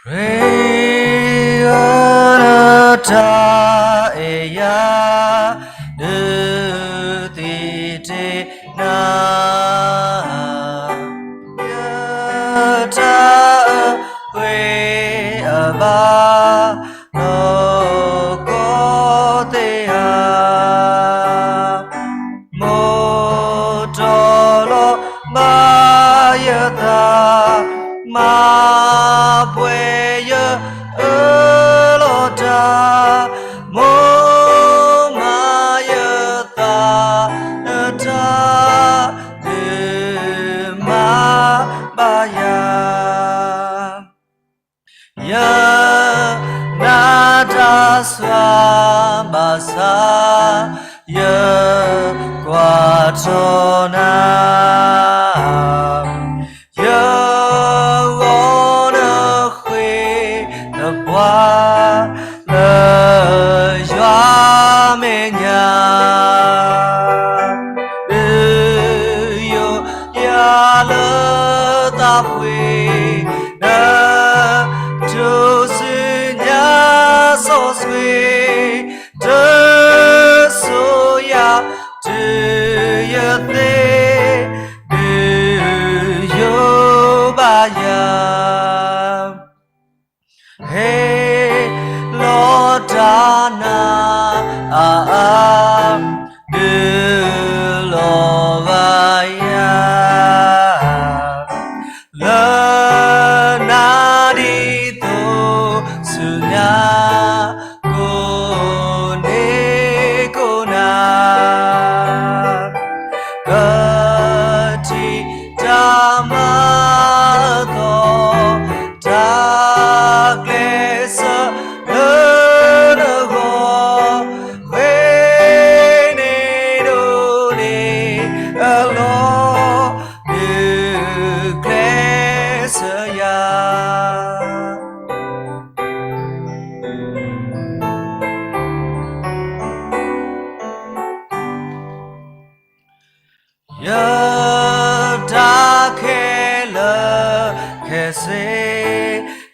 ရ့အၢနတၢ်အဲၣ်ယၤ ဒုးသံတ့ၢ်နၤ, ယတၢ်အၢၣ်ဃ့အဘါ နီၢ်ကီၢ်သ့ၣ်ဧၢ, မိၢ်တီလီၤမၤယသး, မၤပှဲၤယအၢလီၤတၢ်, မိၢ်မၤယသးလၢတၢ် ဒုးမၤဘၣ်ယၤ ယနာ်တၢ်ဆှါဘၣ်ဆၣ် ယကွၢ်ထီၣ်နၤ, ယဂီၤနဃ့သပှၢ်လၢယွၤမဲာ်ညါ ဒုးယိာ်ယၤလၢသးပှ့ၤ, နတိစၢညါစီဆှံ, တစိၤယၤတုၤယသ့, ဒုးယိာ်ဘၣ်ယၤ ဟ့ၣ်လီၤတၢ်နာ်အါအါ, ဒုးလီၤဘၣ်ယၤ, လၢနၤဒ်သိးဆူညါ ကိးန့ၢ်ကိးနၤ ကထံၣ်တၢ်မၤအသီ, တၢ်ကျဲးစၢးလၢနဂီၢ်, ဃ့န့ၢ်ဒိးန့ၢ်အလီၢ်, ဒုးကျဲးစၢးယၤ ယတၢ်ခဲလၢာ်ခဲဆ့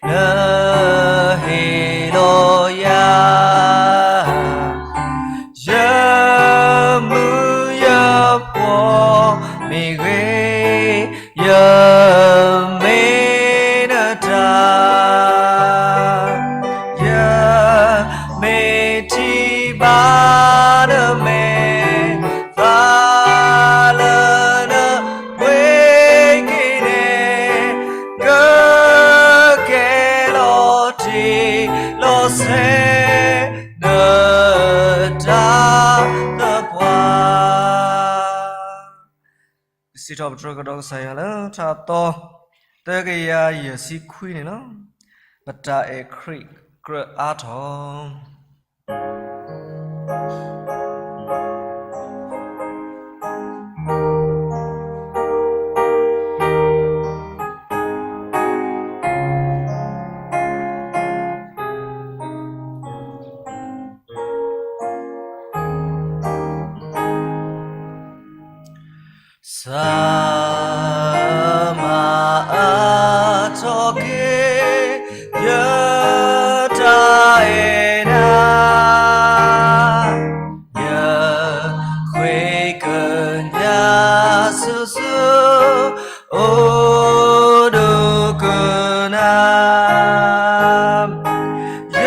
နဟ့ၣ်လီၤယၤ, ယမုၢ်ယပှီၢ်မ့ၢ်ဂ့ၤ, ယမ့ၢ်နတၢ်, ယမ့ၢ်ထံၣ်ဘၣ်နမဲာ်သၣ်လၢနပှ့ၤက့ၤန့ၣ်, ကကဲလီၤတံၢ်လီၤဆဲး နတၢ်သပှၢ် စံးထီၣ်ပတြၢၤကဒီးကစၢ်ယွၤလၢထါသီ သၢကယၤယဲၢ်ဆံခွံန့ၣ်လီၤ. ပတၢ်အဲၣ်ခရံာ်ကြၢးအါထီၣ်. စၢမၤအါထီၣ်က့ၤ ယတၢ်အဲၣ်နၤ, ယဃ့ကညးဆူဆူ အိၣ်ဒိးကနၣ် ယ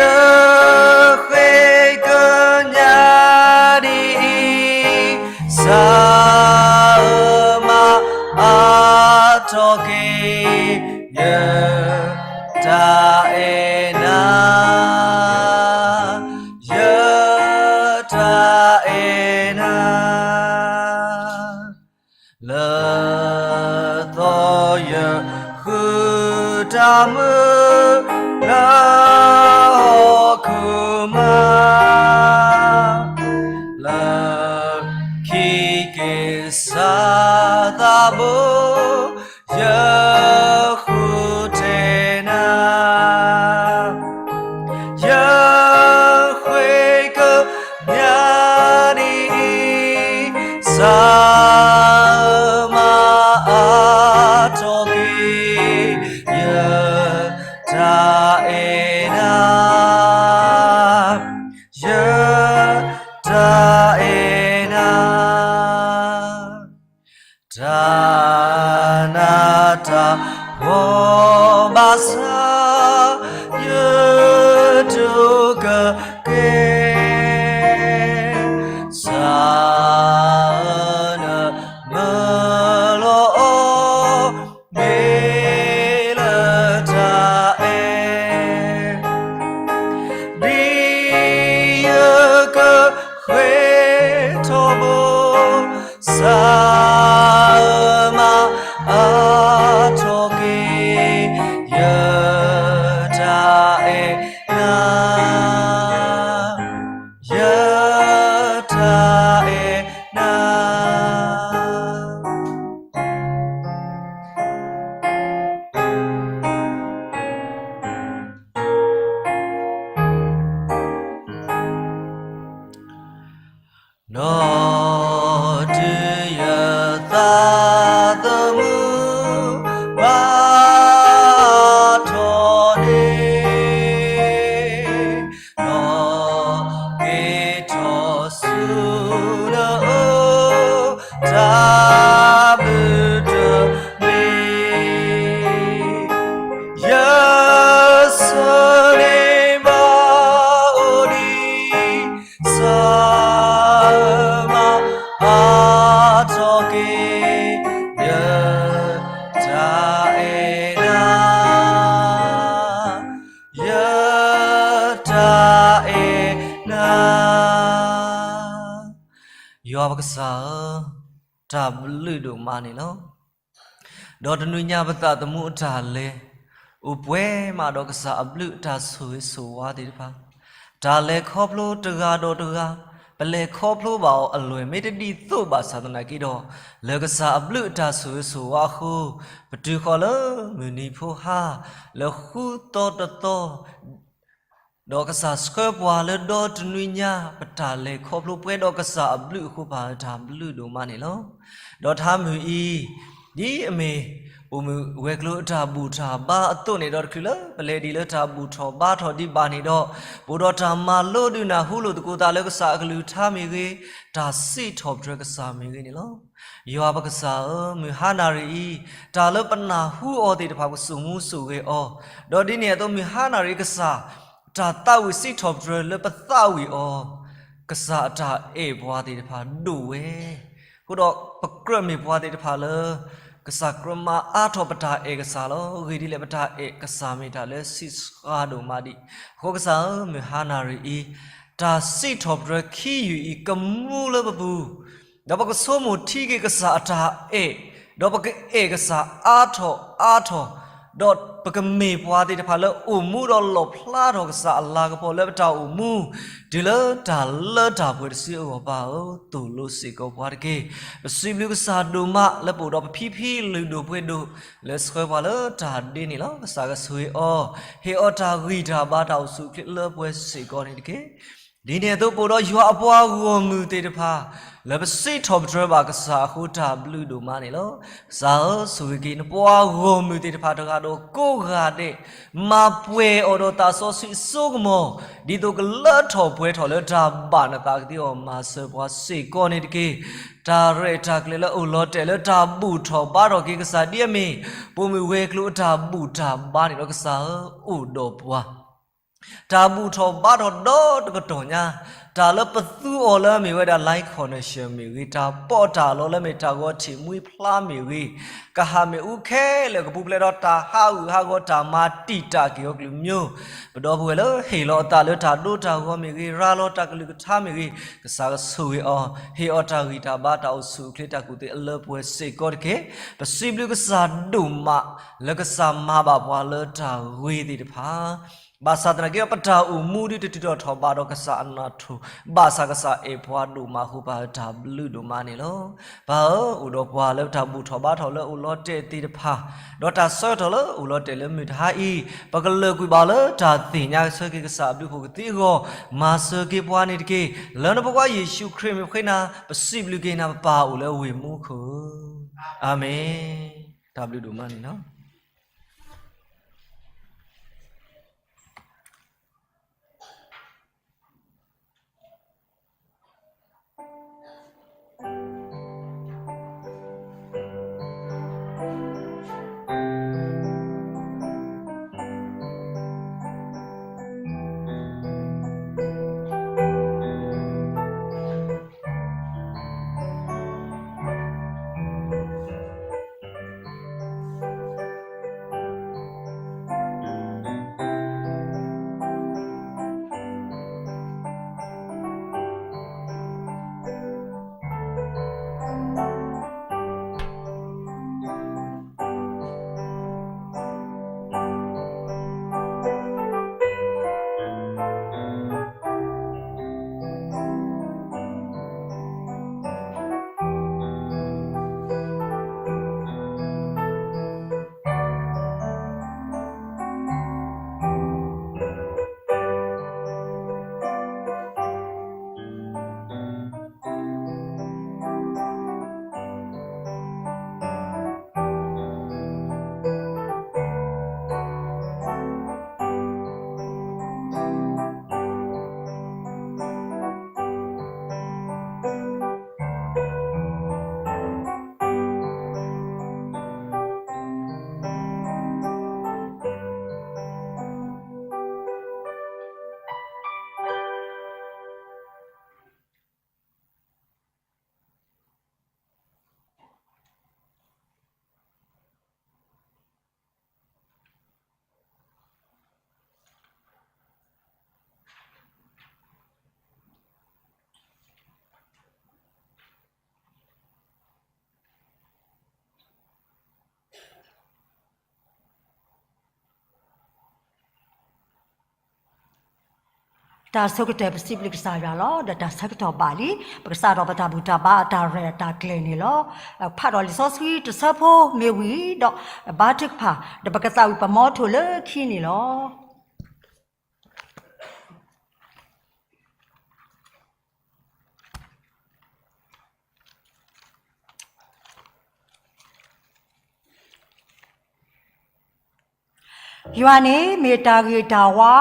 ဃ့ကညးဒ်အံၤ, စၢမၤအါထီၣ်က့ၤ ယတၢ်အဲၣ်နၤ, ယတၢ်အဲၣ်နၤ လၢသီယဃုတၢ်မုာ် လၢဟီၣ်ခိၣ်မး, လၢခံက့ၤစၢ်သးဘိ ယဃုထၢနၤ ယတကကဲ စၢ်ဧၢ နမၢလီၤအီၤ မ့ၢ်လၢတၢ်အဲၣ် ဒ်ယကဃ့ထီၣ်ဘိ စၢ်ဧၢ မၤအါထီၣ်က့ၤ ယတၢ်အဲၣ်နၤ ယတၢ်အဲၣ်နၤ နီၢ်ဒုးယသးသမူ ဘၣ်ထီၣ်န့ၣ် နီၢ်က့ၤထီၣ်ဆူနအိၣ် တၢ်ဘျုးတမ့ၢ် ယဆၢန့ၢ်ဘၣ်အိၣ်ဒံး စၢ်ဧၢ မၤအါထီၣ်က့ၤ ယတၢ်အဲၣ်နၤ ယတၢ်အဲၣ်နၤ ယွၤပကစၢ်ဧၢ, တၢ်ဘျုးဒိၣ်မးန့ၣ်လီၤ. ဒီးတနွံညါပသးသမူအတၢ်လဲၤ အိၣ်ပှဲၤမးဒီးကစၢ်အဘျုးအတၢ်ဆိၣ်ဂ့ၤဆိၣ်ဝါသ့ၣ်တဖၣ်, တၢ်လဲၤခီဖျိတဂၤဒီးတဂၤ, ပလဲၤခီဖျိဘၣ်အီၤအလွဲၢ် မ့ၢ်တဒ်သိးဘၣ်ဆၣ်သနာ်က့ဒီး, လၢကစၢ်အဘျုးအတၢ်ဆိၣ်ဂ့ၤဆိၣ်ဝါအဃိ, ပတုၤဃီၤလၢမုၢ်နံၤဖိဟါ လၢဃုသီတသီ ဒီးကစၢ်ဆှၢပှၤလၢဒီတနွံညါ ပတၢ်လဲၤခီဖျိပှဲၤဒီးကစၢ်အဘျုးအဃိ ပၢ်ဧၢ တၢ်ဘျုးဒိၣ်မးန့ၣ်လီၤ. ဒီးထါမုၢ်အံၤ ဒ်အမ့ၢ် အိၣ်မုာ်ဝဲၤကျိၤအတၢ်ဘူၣ်တၢ်ဘါအသိးန့ၣ်ဒီး တချုးလၢပလဲၤဒံးလၢတၢ်ဘူၣ်ထီၣ်ဘါထီၣ်ဒံးဘၣ်န့ၣ်ဒီး, ပအိၣ်ဒီးတၢ်မၤလိဒုးနၢ်ဟူလိာ်သကိးသးလၢကစၢ်အကလုၢ်ကထါမ့ၢ်ဂ့ၤ, တၢ်စံးထီၣ်ပတြၢၤကစၢ်မ့ၢ်ဂ့ၤန့ၣ်လီၤ. ယွၤပကစၢ်ဧၢ, မုၢ်ဟါနၣ်ရံၣ်အံၤ တၢ်လၢပနၢ်ဟူအီၤသ့ၣ်တဖၣ် ပကစိာ်မူစိာ်ဂဲၤအီၤ, ဒီးဒ်န့ၣ်အသိး မုၢ်ဟါနၣ်ရံၣ်ကစၢ် တၢ်သးဝံၣ်စံးထီၣ်ပတြၢၤလၢပသးဝံၣ်အီၤ, ကစၢ်အတၢ်အဲၣ်ပှၤသ့ၣ်တဖၣ်ဒိၣ်ဝဲ, အဃိဒီးပကြၢးမ့ၢ်ပှၤသ့ၣ်တဖၣ်လၢ ကစၢ်ကြၢးမၤအါထီၣ်ပတၢ်အဲၣ်ကစၢ်လီၤ. အဂ့ၢ်ဒ်လဲၣ် ပတၢ်အဲၣ်ကစၢ်မ့ၢ်တၢ်လၢဆံးစှၤဒိၣ်မးဒံး, အဃိကစၢ်ဧၢ, မုၢ်ဟါနၣ်ရံၣ်အံၤ တၢ်စံးထီၣ်ပတြၢၤခံယုၢ်အံၤ ကမူလၢပပူၤ, ဒီးပကဆိကမိၣ်ထံက့ၤကစၢ်အတၢ်အဲၣ်, ဒီးပကအဲၣ်ကစၢ်အါထီၣ်အါထီၣ်, ဒီးပကမ့ၢ်ပှၤသ့ၣ်တဖၣ်လၢအိၣ်မူဒီးလီၣ်ဖျါထီၣ်ကစၢ်အလၤကပီၤလၢပတၢ်အိၣ်မူ, တုၤလၢတၢ်လၢတၢ်ပှဲၤတစုအဂီၢ် ပၢ်ဧၢ, သိၣ်လိစ့ၢ်ကီးပှၤတက့ၢ်. ပစံးဘျုးကစၢ်ဒိၣ်မးလၢပအိၣ်ဒီးပဖံဖံလုၢ်ဒိၣ်ပှ့ၤဒိၣ် လၢဆှၢပှၤလၢတၢ်ဒ့န့ၣ်လီၤ. ကစၢ်ကဆိၣ်ဂ့ၤအီၤ, ဟ့ၣ်အီၤတၢ်ဂံၢ်တၢ်ဘါတၢ်အိၣ်ဆူၣ်အိၣ်ချ့လၢပှဲၤစ့ၢ်ကီးန့ၣ်တက့ၢ်. ဒ်န့ၣ်အသိး ပအိၣ်ဒီးယွၤအပှၤဂီၢ်မုၢ်သ့ၣ်တဖၣ် လၢပစံးထီၣ်ပတြၢၤဘၣ်ကစၢ်အဃိ တၢ်ဘျုးဒိၣ်မးန့ၣ်လီၤ. ကစၢ်ဧၢ, ဆိၣ်ဂ့ၤက့ၤနပှၤဂီၢ်မုၢ်သ့ၣ်တဖၣ်တဂၤဒီးကိးဂၤဒဲး, မၤပှဲၤအီၤဒီးသးစီဆှံအစိကမီၤ, ဒ်သိးကလၢထီၣ်ပှဲၤထီၣ်လၢတၢ်ဘၣ်နသးကသ့အဂီၢ် မၤစၢၤပှၤစ့ၢ်ကီးန့ၣ်တက့ၢ်. တၢ်ရဲၣ်တၢ်ကျဲၤလၢအိၣ်လီၤတဲာ်လၢတၢ်ဘူၣ်ထီၣ်ဘါထီၣ်က့ၤကစၢ်ဒ်အမ့ၢ် ပိာ်မုၣ်ဝဲၤကျိၤအတၢ်ဘူၣ်တၢ်ဘါန့ၣ်ဒီး ကစၢ်ဧၢ, အိၣ်ဒီးပှၤ တၢ်ဘူၣ်ထီၣ်ဘါထီၣ်ဒီတကတီၢ်ညါ, တၢ်လၢပသူအီၤလၢအမ့ၢ်ဝဲဒၣ် live connection မ့ၢ်ဂ့ၤ, တၢ်ပီးတၢ်လီလၢအမ့ၢ်တၢ်ဂီၤထံးမှံဖျါမ့ၢ်ဂ့ၤ, ကဟၣ်မ့ၣ်အူခဲလၢာ် ကပူၤဖျဲးဒီးတၢ်ဟးဂူာ်ဟးဂီၤတၢ်မၤတံာ်တာ်က့ၤအီၤကလုာ်မံၤ, ပဒီပုၢ်ဝဲၢ်လၢဟ့ၣ်လီၤအသးလၢတၢ်ဒိတၢ်ဂီၤမ့ၢ်ဂ့ၤ, ရၤလီၤတၢ်ကလုၢ်ကထါမ့ၢ်ဂ့ၤ, ကစၢ်ကဆိၣ်ဂ့ၤအီၤ, ဟ့ၣ်အီၤတၢ်ဂံၢ်တၢ်ဘါတၢ်အိၣ်ဆူၣ်အိၣ်ချ့တၢ်ကူၣ်သ့အလၢပှဲၤစ့ၢ်ကီးတက့ၢ်. ပစံးဘျုးကစၢ်ဒိၣ်မး လၢကစၢ်မၤဘၣ်ပှၤလၢတၢ်ဂ့ၤသ့ၣ်တဖၣ် ဘၣ်ဆၣ်သနာ်က့ ပတၢ်အိၣ်မူဒုးတတုၤထီၣ်ထီၣ်ဘးဒီးကစၢ်အနၢ်ထိၣ်, ဘၣ်ဆၣ်ကစၢ်အဲၣ်ပှၤဒိၣ်မးအဃိ ပၢ်ဧၢ တၢ်ဘျုးဒိၣ်မးန့ၣ်လီၤ. ပၢ်ဧၢ, အိၣ်ဒီးပှၤလၢပတၢ်ဘူၣ်ထီၣ်ဘါထီၣ်လၢအိၣ်လီၤတဲာ်သ့ၣ်တဖၣ်, ဒီးတၢ်ဆၢကတီၢ်လၢအိၣ်လီၤတဲာ်လၢမုၢ်တဟါအံၤ, ပကလၢာ်ကွံာ်ဘၣ်လၢတၢ်သ့ၣ်ညါဆၢက့ၤကစၢ်အဘျုးအဖှိၣ်ကသ့အဂီၢ်, မၤစၢၤက့ၤပှၤန့ၣ်တက့ၢ်. လၢနဖိခွါယ့ၣ်ၡူးခရံာ်မံၤဃ့နၤ, ပစံးဘျုးက့ၤနၤ ပပၢ်အိၣ်လၢဝ့ၢ်မူခိၣ်ဧၢ, အၤမ့ၣ်. တၢ်ဘျုးဒိၣ်မးန့ၣ်လီၤ. တၢ်ဆိကတၢၢ် ပစံးဘျုးကစၢ်ယွၤလီၤ. ဒီးတၢ်ဆၢကတီၢ်ဘၣ်လံ, ပကစးထီၣ်ပတၢ်ဘူၣ်တၢ်ဘါအတၢ်ရဲၣ်အတၢ်ကျဲၤန့ၣ်လီၤ. ဖးဒီးလံာ်စီဆှံတဆၢဖိမ့ၢ်ဝံၤဒီး ဘါထုကဖၣ်, ဒီးပကသးဝံၣ်ပမီထိၣ်လၢခံန့ၣ်လီၤ. ယွၤန့ၣ်မ့ၢ်တၢ်ဂ့ၤတၢ်ဝါ,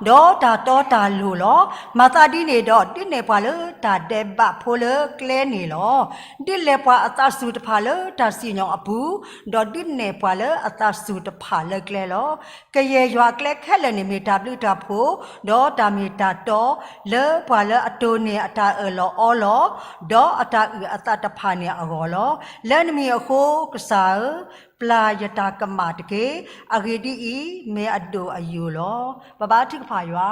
ဒီးတၢ်တီတၢ်လိၤလီၤ. မၤသးဒ်န့ၣ်ဒီး ဒုးနဲၣ်ပှၤလၢတၢ်ဒဲးဘးဖိလၢကျဲန့ၣ်လီၤ. ဒုးလဲၤပှၤအသးစူၤတဖၣ်လၢတၢ်စံၣ်ညီၣ်အပူၤ, ဒီးဒုးနဲၣ်ပှၤလၢအသးစူၤတဖၣ်လၢကျဲလီၤ. ကယဲၢ်ယွၤအကျဲခဲလၢာ်န့ၣ် မ့ၢ်တၢ်ဘျုးတၢ်ဖှိၣ်, ဒီးတၢ်မ့ၢ်တၢ်တီ, လၢပှၤလၢအတိၢ်န့ၢ်အတၢ်အၢၣ်လီၤအီလီၤ, ဒီးအတၢ်အုၣ်အသးတဖၣ်န့ၣ်အဂီၢ်လီၤ. လၢနမံၤအဃိ ကစၢ်ဧၢ, ပျၢ်ယတၢ်ကမၣ်တက့ၢ်. အဂ့ၢ်ဒ်အံၤ, မ့ၢ်အဒိၣ်အယိာ်လီၤ. ပဘါထုကဖၣ်ယွၤ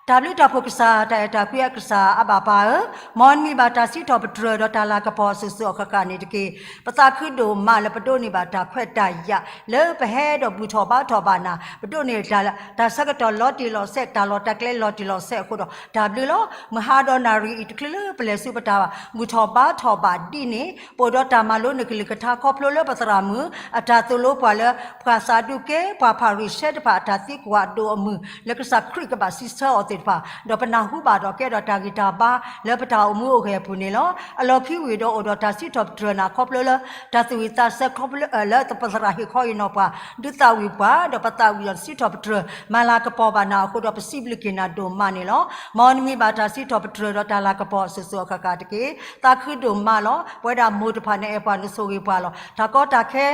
တၢ်ဘျုးတၢ်ဖှိၣ်ကစၢ်, တၢ်အဲၣ်တၢ်ကွံအကစၢ် အါဘၣ်ပၢ်ဧၢ, မ်နမံၤဘၣ်တၢ်စံးထီၣ်ပတြၢၤဒီးတၢ်လၤကပီၤအစိၤစိၤအဃၣ်ဃၣ်န့ၣ်တက့ၢ်. ပသးခုဒိၣ်မးလၢပဒိးန့ၢ်ဘၣ်တၢ်ခွဲးတၢ်ယာ် လၢပဟဲဒီးဘူၣ်ထီၣ်ဘါထီၣ်ဘၣ်နၤ, ပဒိးန့ၢ်တၢ် တၢ်ဆၢကတီၢ်လီၤတံၢ်လီၤဆဲး, တၢ်လီၢ်တၢ်ကျဲလီၤတံၢ်လီၤဆဲးအဃိဒီး တၢ်ဘျုးလီၤ. မုၢ်ဟါဒီးနၣ်ရံၣ်အံၤတချုးလၢပလဲၤဆူ ပတၢ်ဘူၣ်ထီၣ်ဘါထီၣ်ဘၣ်ဒ်န့ၣ်, ပအိၣ်ဒီးတၢ်မၤလိန့ၢ်ကလုၢ်ကထါခီဖျိလၢပသရၣ်မုၣ် အတၢ်သိၣ်လိပှၤလၢ ပှၤစးဒူးကဲ ပှၤဖၤရံၤၡဲတဖၣ်အတၢ်သံကွၢ်ဒိၣ်အမုၢ် လၢကစၢ်ခရံာ်ကဘၣ်စံးဆၢအီၤသ့ၣ်တဖၣ်, ဒီးပနၢ်ဟူဘၣ်ဒီးကဲဒီးတၢ်ဂံၢ်တၢ်ဘါလၢပတၢ်အိၣ်မူအိၣ်ဂဲၤအပူၤန့ၣ်လီၤ. အလီၢ်ခံဝံၤဒီးအိၣ်ဒီးတၢ်စံးထီၣ်ပတြၢၤနၤခီဖျိလၢ တၢ်သူၣ်ဝံၣ်သးဆၢခီဖျိလၢ လၢပသရၣ်ဟ့ၣ်ခီဟ့ၣ်နီၤပှၤ ဒုးသးဝံၣ်ပှၤ, ဒီးပသးဝံၣ်ဒီးစံးထီၣ်ပတြၢၤ မၤလၤကပီၤဘၣ်နၤအဃိဒီး ပစံးဘျုးက့ၤနၤဒိၣ်မးန့ၣ်လီၤ. မ်နမံၤဘၣ်တၢ်စံးထီၣ်ပတြၢၤဒီးတၢ်လၤကပီၤအစိၤစိၤအဃၣ်ဃၣ်တက့ၢ်. သးခုဒိၣ်မးလီၤ. ပဝဲဒၣ်မိၢ်တဖၣ်နအဲၣ်ပှၤနဆိၣ်ဂ့ၤပှၤလီၤ. တၢ်ကီတၢ်ခဲ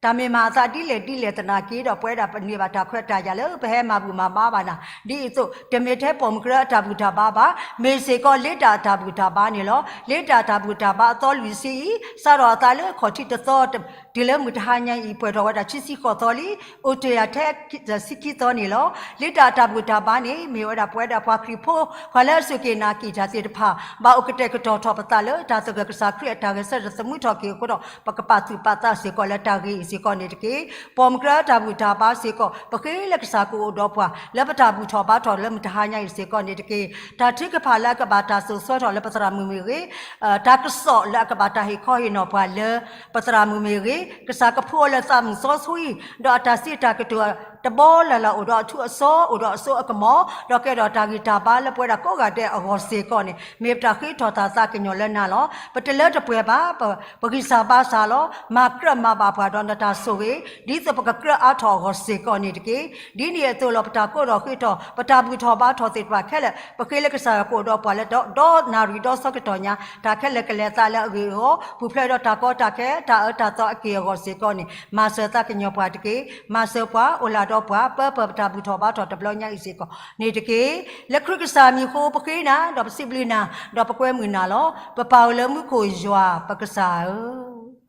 တၢ်မ့ၢ်မၤအသးဒ်လဲၣ်ဒ်လဲၣ်သနာ်က့ဒီး ပဝဲဒၣ်ပန့ၢ်ဘၣ်တၢ်ခွဲးတၢ်ယာ်လၢပဟဲမၤဘူၣ်မၤဘါဘၣ်နၤ, ဒ်အံၤအသိး တမ့ၢ်ထဲပိာ်မုၣ်ကရၢအတၢ်ဘူၣ်တၢ်ဘါဘၣ်, မ့ၢ်စ့ၢ်ကီးလ့တၢ်အတၢ်ဘူၣ်တၢ်ဘါန့ၣ်လီၤ. လ့တၢ်အတၢ်ဘူၣ်တၢ်ဘါအသီလွံၢ်ဆံအံၤ စးထီၣ်အသးလၢခီၣ်ထံးတသီ တုၤလၢမုၢ်တဟါညါအံၤ ပှဲၤထီၣ်ဝဲဒၣ်ခံဆံဃိးသီလံ, အိၣ်တ့ၢ်ယၤထဲဆံခံသီန့ၣ်လီၤ. လ့တၢ်အတၢ်ဘူၣ်တၢ်ဘါန့ၣ် မ့ၢ်ဝဲဒၣ်ပဝဲဒၣ်ပှၤခရံာ်ဖိ ပှၤလၢအစူၢ်က့ၤနာ်က့ၤတၢ်သ့ၣ်တဖၣ် ဘၣ်အိၣ်ကတဲာ်ကတီၤထီၣ်ပသးလၢတၢ်သဂၢၢ်ကစၢ်ခရံာ်အတၢ်ဂဲၤဆၢထၢၣ်သမူထီၣ်က့ၤအဃိဒီး ပကပာ်သူၣ်ပာ်သးစ့ၢ်ကီးလၢတၢ်ဂ့ၢ်အံၤစ့ၢ်ကီးန့ၣ်တက့ၢ်. ပိာ်မုၣ်ကရၢအတၢ်ဘူၣ်တၢ်ဘါစ့ၢ်ကီး ပဃ့လၢကစၢ်ကအိၣ်ဒီးပှၤ လၢပတၢ်ဘူၣ်ထီၣ်ဘါထီၣ်လၢမုၢ်တဟါညါအံၤစ့ၢ်ကီးန့ၣ်တက့ၢ်. တၢ်ထုကဖၣ်လၢအကဘၣ်တၢ်စိာ်ဆှၢထီၣ်လၢပသရၣ်မုၣ်မ့ၢ်ဂ့ၤ, တၢ်ကစီၣ်လၢအကဘၣ်တၢ်ဟ့ၣ်ခီဟ့ၣ်နီၤပှၤလၢ ပသရၣ်မုၣ်မ့ၢ်ဂ့ၤ, ကစၢ်ကဖှူအီၤလၢသးမုၣ်စီဆှံ, ဒီးအတၢ်စံးတၢ်ကတိၤတဘီလၢ်လၢ် အိၣ်ဒီးအထူအစီ, အိၣ်ဒီးအစိအကမီၤ, ဒီးကဲဒီးတၢ်ဂံၢ်တၢ်ဘါလၢပဝဲဒၣ်ကိးဂၤဒဲးအဂီၢ်စ့ၢ်ကီးန့ၣ် မ့ၢ်ပတၢ်ဃ့ထီၣ်တၢ်သးကညီၤလၢနၤလီၤ. ပတလၢတပှဲၤဘၣ်, ပဂံၢ်စၢ်ဘါစၢ်လီၤ. မၤကြၢးမၤဘၣ်ပှၤဒီးနတၢ်ဆိၣ်ဂ့ၤ ဒ်သိးပကကြၢးအါထီၣ်အဂီၢ်စ့ၢ်ကီးန့ၣ်တက့ၢ်. ဒ်န့ၣ်အသိးလီၤ ပတၢ်ကိးထီၣ်ဃ့ထီၣ် ပတၢ်ဘူၣ်ထီၣ်ဘါထီၣ်သ့ၣ်တဖၣ်ခဲလၢာ် ပဃ့လၢကစၢ်ယွၤကအိၣ်ဒီးပှၤလၢ ဒီနၣ်ရံၣ်ဒီဆၢကတီၢ်ညါ တၢ်ခဲလၢာ်ကလဲၤအသးလၢအဂ့ၢ်အဂီၢ် ပူၤဖျဲးဒီးတၢ်ကီတၢ်ခဲ တၢ်အၢတၢ်သီအက့ၢ်အဂီၢ်စ့ၢ်ကီးန့ၣ် မၤစၢၤသးကညီၤပှၤတက့ၢ်. မၤစၢၤပှၤ အိၣ်လၢဒီးပှၤ ပၢပၢၢ်ပတၢ်ဘူၣ်ထီၣ်ဘါထီၣ်တဘျီညါအံၤစ့ၢ်ကီးန့ၣ်တက့ၢ်. လၢခရံာ်ကစၢ်မံၤအဃိ ပဃ့နၤ ဒီးပစံးဘျုးနၤ ဒီးပကွဲမုာ်နၤလီၤ. ပပၢ်အိၣ်လၢမူခိၣ်ယွၤပကစၢ်ဧၢ,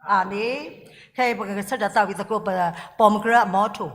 အၤမ့ၣ်. ခဲအံၤပကဆၢထၢၣ်သးဝံၣ်သကိးပပိာ်မုၣ်ကရၢအမီထိၣ်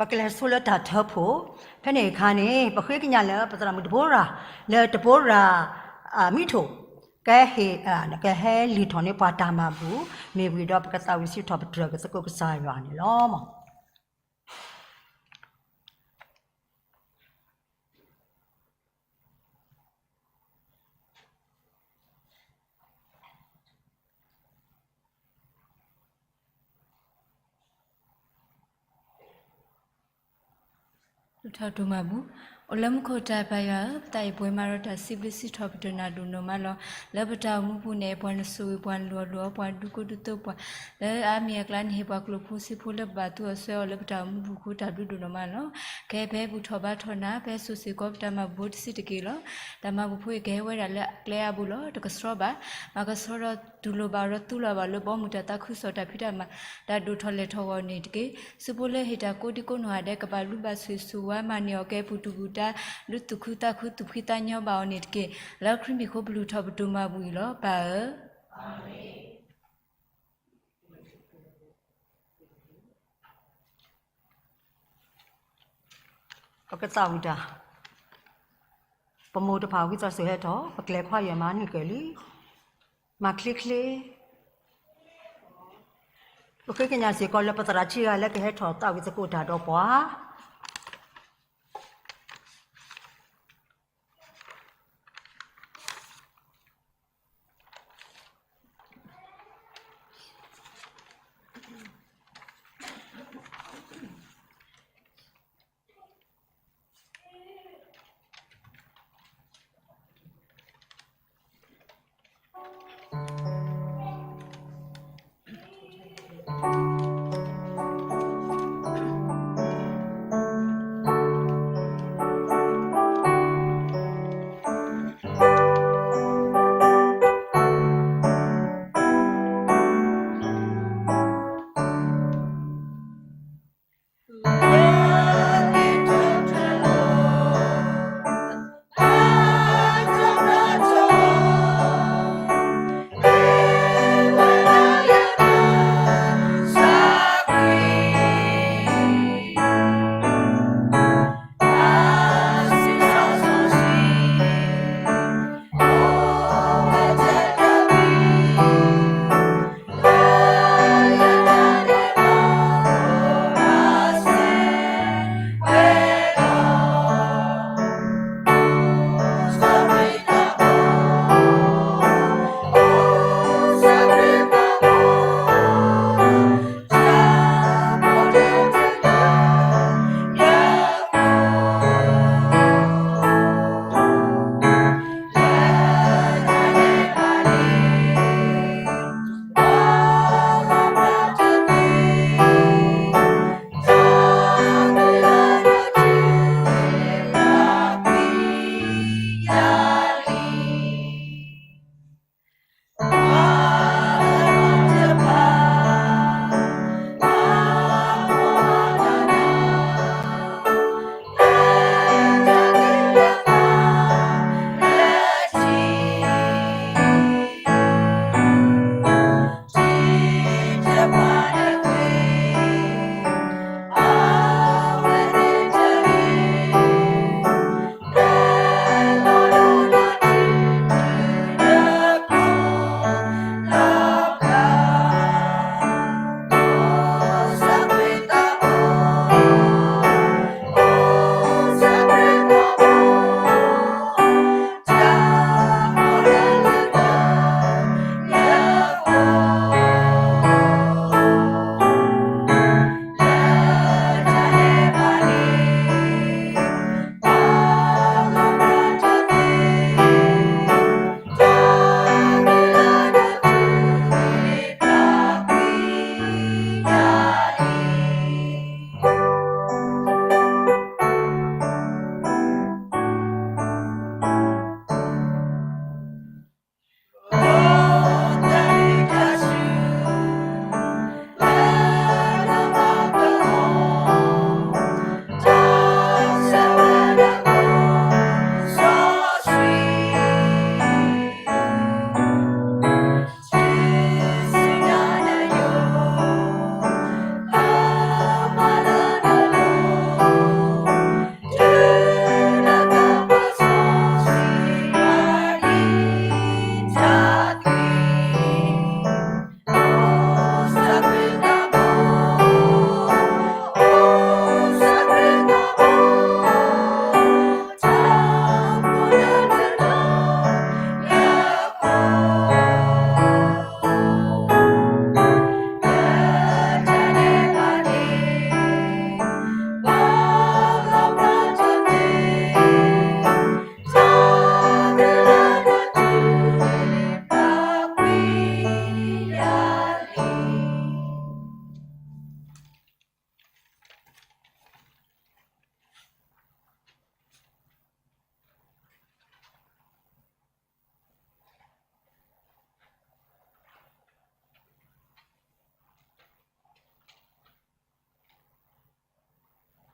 ပကလဲၤဆိလၢတၢ်ထၢဖှိၣ်, ဖဲန့ၣ်အခါန့ၣ် ပဃ့ကညးလၢပသရၣ်မုၣ်ဒဘိရၤ, လၢဒဘိရၤ မံထိၣ် ကဟ့ၣ်, ကဟဲလံာ်ထီၣ်န့ၢ်ပှၤတၢ်မၤဘူၣ်, မ့ၢ်ဝံၤဒီးပကသးဝံၣ်စံးထီၣ်ပတြၢၤကသကိးကစၢ်ယွၤန့ၣ်လီၤ. လူၤထီၣ်ဒိၣ်မးဘူၣ်. အိၣ်လၢမူခိၣ်တၢ်ပၢ်ယွၤဧၢ, ပသးအံၤပှဲၤမးဒီးတၢ်စံးဘျုးစံးထီၣ်ပတြၢၤနၤဒိၣ်နီၢ်မးလီၤ. လၢပတၢ်အိၣ်မူပူၤန့ၣ် ပှၤနစိာ်ဝံၤပှၤနလူၤအီၤပှၤဒူကိဒူသိပှၤ, လၢအါမံၤအကျါန့ၣ် ဟ့ၣ်ပှၤကျိၣ်ဖိစ့ဖိလၢပဘၣ်သူအီၤစွဲအီၤလၢပတၢ်အိၣ်မူပူၤအဃိ တၢ်ဘျုးဒိၣ်နီၢ်မးလီၤ. ခဲအံၤဖဲဘူၣ်ထီၣ်ဘါထီၣ်နၤ ဖဲစိာ်စ့ၢ်ကီးပတၢ်မၤဘူၣ်ဖိတစုတက့ၢ်လီၤ. တၢ်မၤဘူၣ်ဖိအံၤကဟဲဝဲဒၣ်လၢကျဲအါဘိလီၤ. တကဆှီဘၣ်, မၤကဆှီဒီးတူၢ်လိာ်ဘၣ်အီၤဒီးသူလီၤဘၣ်လၢဘီမုၢ်တၢ်သးခုကစီၣ်တၢ်ဖံးတၢ်မၤ တၢ်ဒိၣ်ထီၣ်လဲၢ်ထီၣ်အဂီၢ်န့ၣ်တက့ၢ်. စုဖိလၢဟ့ၣ်တၢ်ကိးဒံကိးနီၢ်ဂၤဒဲး ကဘၣ်လူၤဘၣ်ဆိၣ်ဂ့ၤဆိၣ်ဝါမၤန့ၢ်အီၤကဲပူၤတူၢ်ပူၤတၢ် ဒုးသူၣ်ခုသးခုသူၣ်ဖှံသးညီဘၣ်အီၤန့ၣ်တက့ၢ်. လၢခရံာ်မံၤအဃိပလူၤထီၣ်ပဒိၣ်မးဘူၣ်အံၤလီၤ. ပၢ်ဧၢ ပကသးဝံၣ်တၢ်, ပမိၢ်တဖၣ်ဝံသးစူၤဟဲထီၣ်, ပကျဲၤခွါယဲၢ်မၤနုာ်ကဲၤလံ, မၤချ့ချ့, ပဃ့ကညးစ့ၢ်ကီးလၢပသရၣ်ထံဂၤလၢကဟဲထီၣ်သးဝံၣ်သကိးတၢ်ဒီးပှၤ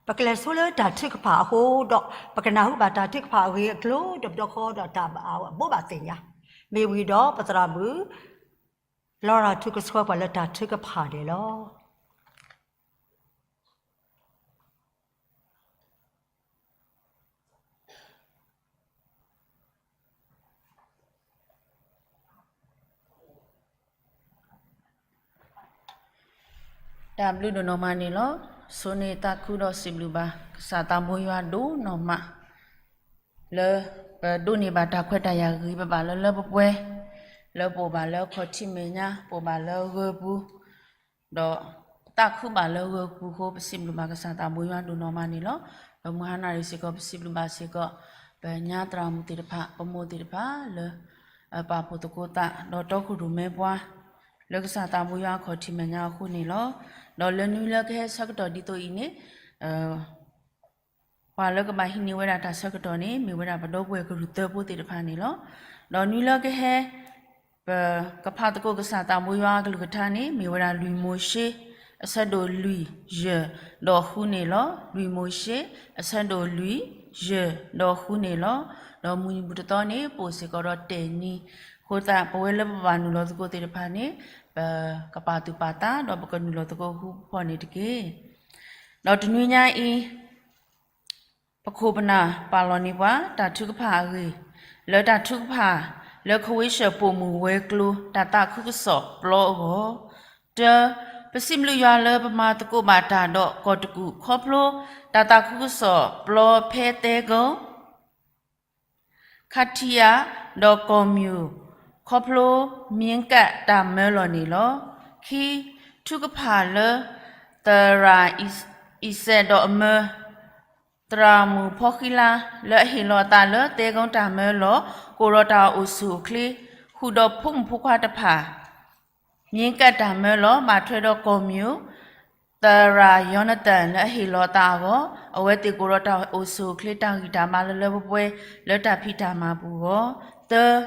ပကလဲၤဆိလၢတၢ်ထုကဖၣ်အဃိဒီး ပကနၢ်ဟူဘၣ်တၢ်ထုကဖၣ်အဂ့ၢ်အကျိၤ ဒီးပဒီဃီဒီးတၢ်ဘိးဘၣ်သ့ၣ်ညါ, မ့ၢ်ဝံၤဒီးပသရၣ်မုၣ် လီၤရၤထုကဆှီပှၤလၢတၢ်ထုကဖၣ်န့ၣ်လီၤ. တၢ်ဘျုးဒိၣ်နီၢ်မးန့ၣ်လီၤ. ဆိၣ်ဂ့ၤသးခုဒီးစံးဘျုးဘၣ် ကစၢ်သးဘိယွၤဒိၣ်နီၢ်မး လၢပဒိးန့ၢ်ဘၣ်တၢ်ခွဲးတၢ်ယာ်ဂ့ၤ ပဘၣ်လၢလၢပှဲၤပှဲၤ လၢပအိၣ်ဘၣ်လၢခီၣ်ထံးမဲာ်ညါ ပအိၣ်ဘၣ်လၢဂၢၢ်ပူၤ ဒီးပသးခုဘၣ်လၢဂၢၢ်ပူၤအဃိ ပစံးဘျုးဘၣ်ကစၢ်သးဘိယွၤဒိၣ်နီၢ်မးန့ၣ်လီၤ. ဒီးမုၢ်ဟါနၣ်ရံၣ်စ့ၢ်ကီး ပစံးဘျုးဘၣ်စ့ၢ်ကီး ပညါသရၣ်မုၣ်သ့ၣ်တဖၣ် ပမိၢ်သ့ၣ်တဖၣ်လၢ ပာ်ဖှိၣ်သကိးသး ဒီးတီခိၣ်ရိၣ်မဲပှၤ လၢကစၢ်သးဘိယွၤအခီၣ်ထံးမဲာ်ညါအဃိန့ၣ်လီၤ. ဒီးလၢနွံလၢကဟဲဆၢကတီၢ်ဒ်သိးအံၤန့ၣ် ပှၤလၢကဘၣ်ဟံးန့ၢ်ဝဲဒၣ်တၢ်ဆၢကတီၢ်န့ၣ် မ့ၢ်ဝဲဒၣ်ပဒီပုၢ်ဝဲၢ်ကရူၢ်သၢဖိသ့ၣ်တဖၣ်န့ၣ်လီၤ. ဒီးနွံလၢကဟဲ ပကဖးသကိးကစၢ်သးဘိယွၤအကလုၢ်ကထါန့ၣ် မ့ၢ်ဝဲဒၣ်လွံၢ်မိၤၡ့ အဆၢဒိၣ်လွံၢ် ယဲၢ် ဒီးဃုန့ၣ်လီၤ. လွံၢ်မိၤၡ့ အဆၢဒိၣ်လွံၢ် ယဲၢ် ဒီးဃုန့ၣ်လီၤ. ဒီးမုၢ်နံၤမုၢ်တသီန့ၣ် ပအိၣ်စ့ၢ်ကီးဒီးတဲာ်နံၤအဃိသတး ပဝဲလၢပဘၣ်နုာ်လီၤသကိးသ့ၣ်တဖၣ်န့ၣ် ပကပာ်သူၣ်ပာ်သး ဒီးပကနုာ်လီၤသကိးဃူဖိးန့ၣ်တက့ၢ်. ဒီးတနွံညါအံၤ ပခိၣ်ပနၢ်ပာ်လီၤန့ၢ်ပှၤ တၢ်ထုကဖၣ်အဂ့ၢ်, လၢတၢ်ထုကဖၣ် လၢခဝ့ၡၢၣ်ပိာ်မုၣ်ဝဲၤကျိၤ တၢ်သးခုကစီၣ်ပျီအဂီၢ်, တၢ, ပစံးဘျုးယွၤလၢပမၤသကိးဘၣ်တၢ်ဒီးကီၢ်တကူၣ်ခီဖျိ တၢ်သးခုကစီၣ်ပျီဖဲသဲကိ ခါထံယါ ဒီးကီၢ်မၠိၣ် ခီဖျိ မ့ကၣ်တၢ်မၢလီၤန့ၣ်လီၤ. ခံ, ထုကဖၣ်လၢ သရၣ်အံၤစဲးဒီးအမၢ သရၣ်မုၣ်ဖီဃံလါ လၢအဟ့ၣ်လီၤအသးလၢသဲကိတၢ်မၢလီၤ ကအိၣ်ဒီးတၢ်အိၣ်ဆူၣ်အိၣ်ချ့ ဃုာ်ဒီးဖိမုၣ်ဖိခွါတဖၣ် မ့ကၣ်တၢ်မၢလီၤ ဘၣ်ထွဲဒီးကီၢ်မၠိၣ် သရၣ်ယီနသၣ် လၢအဟ့ၣ်လီၤအသးအဂီၢ် အဝဲသ့ၣ်ကအိၣ်ဒီးတၢ်အိၣ်ဆူၣ်အိၣ်ချ့ တၢ်ဂံၢ်တၢ်ဘါလၢလၢပှဲၤပှဲၤ လၢတၢ်ဖံးတၢ်မၤပူၤအဂီၢ်,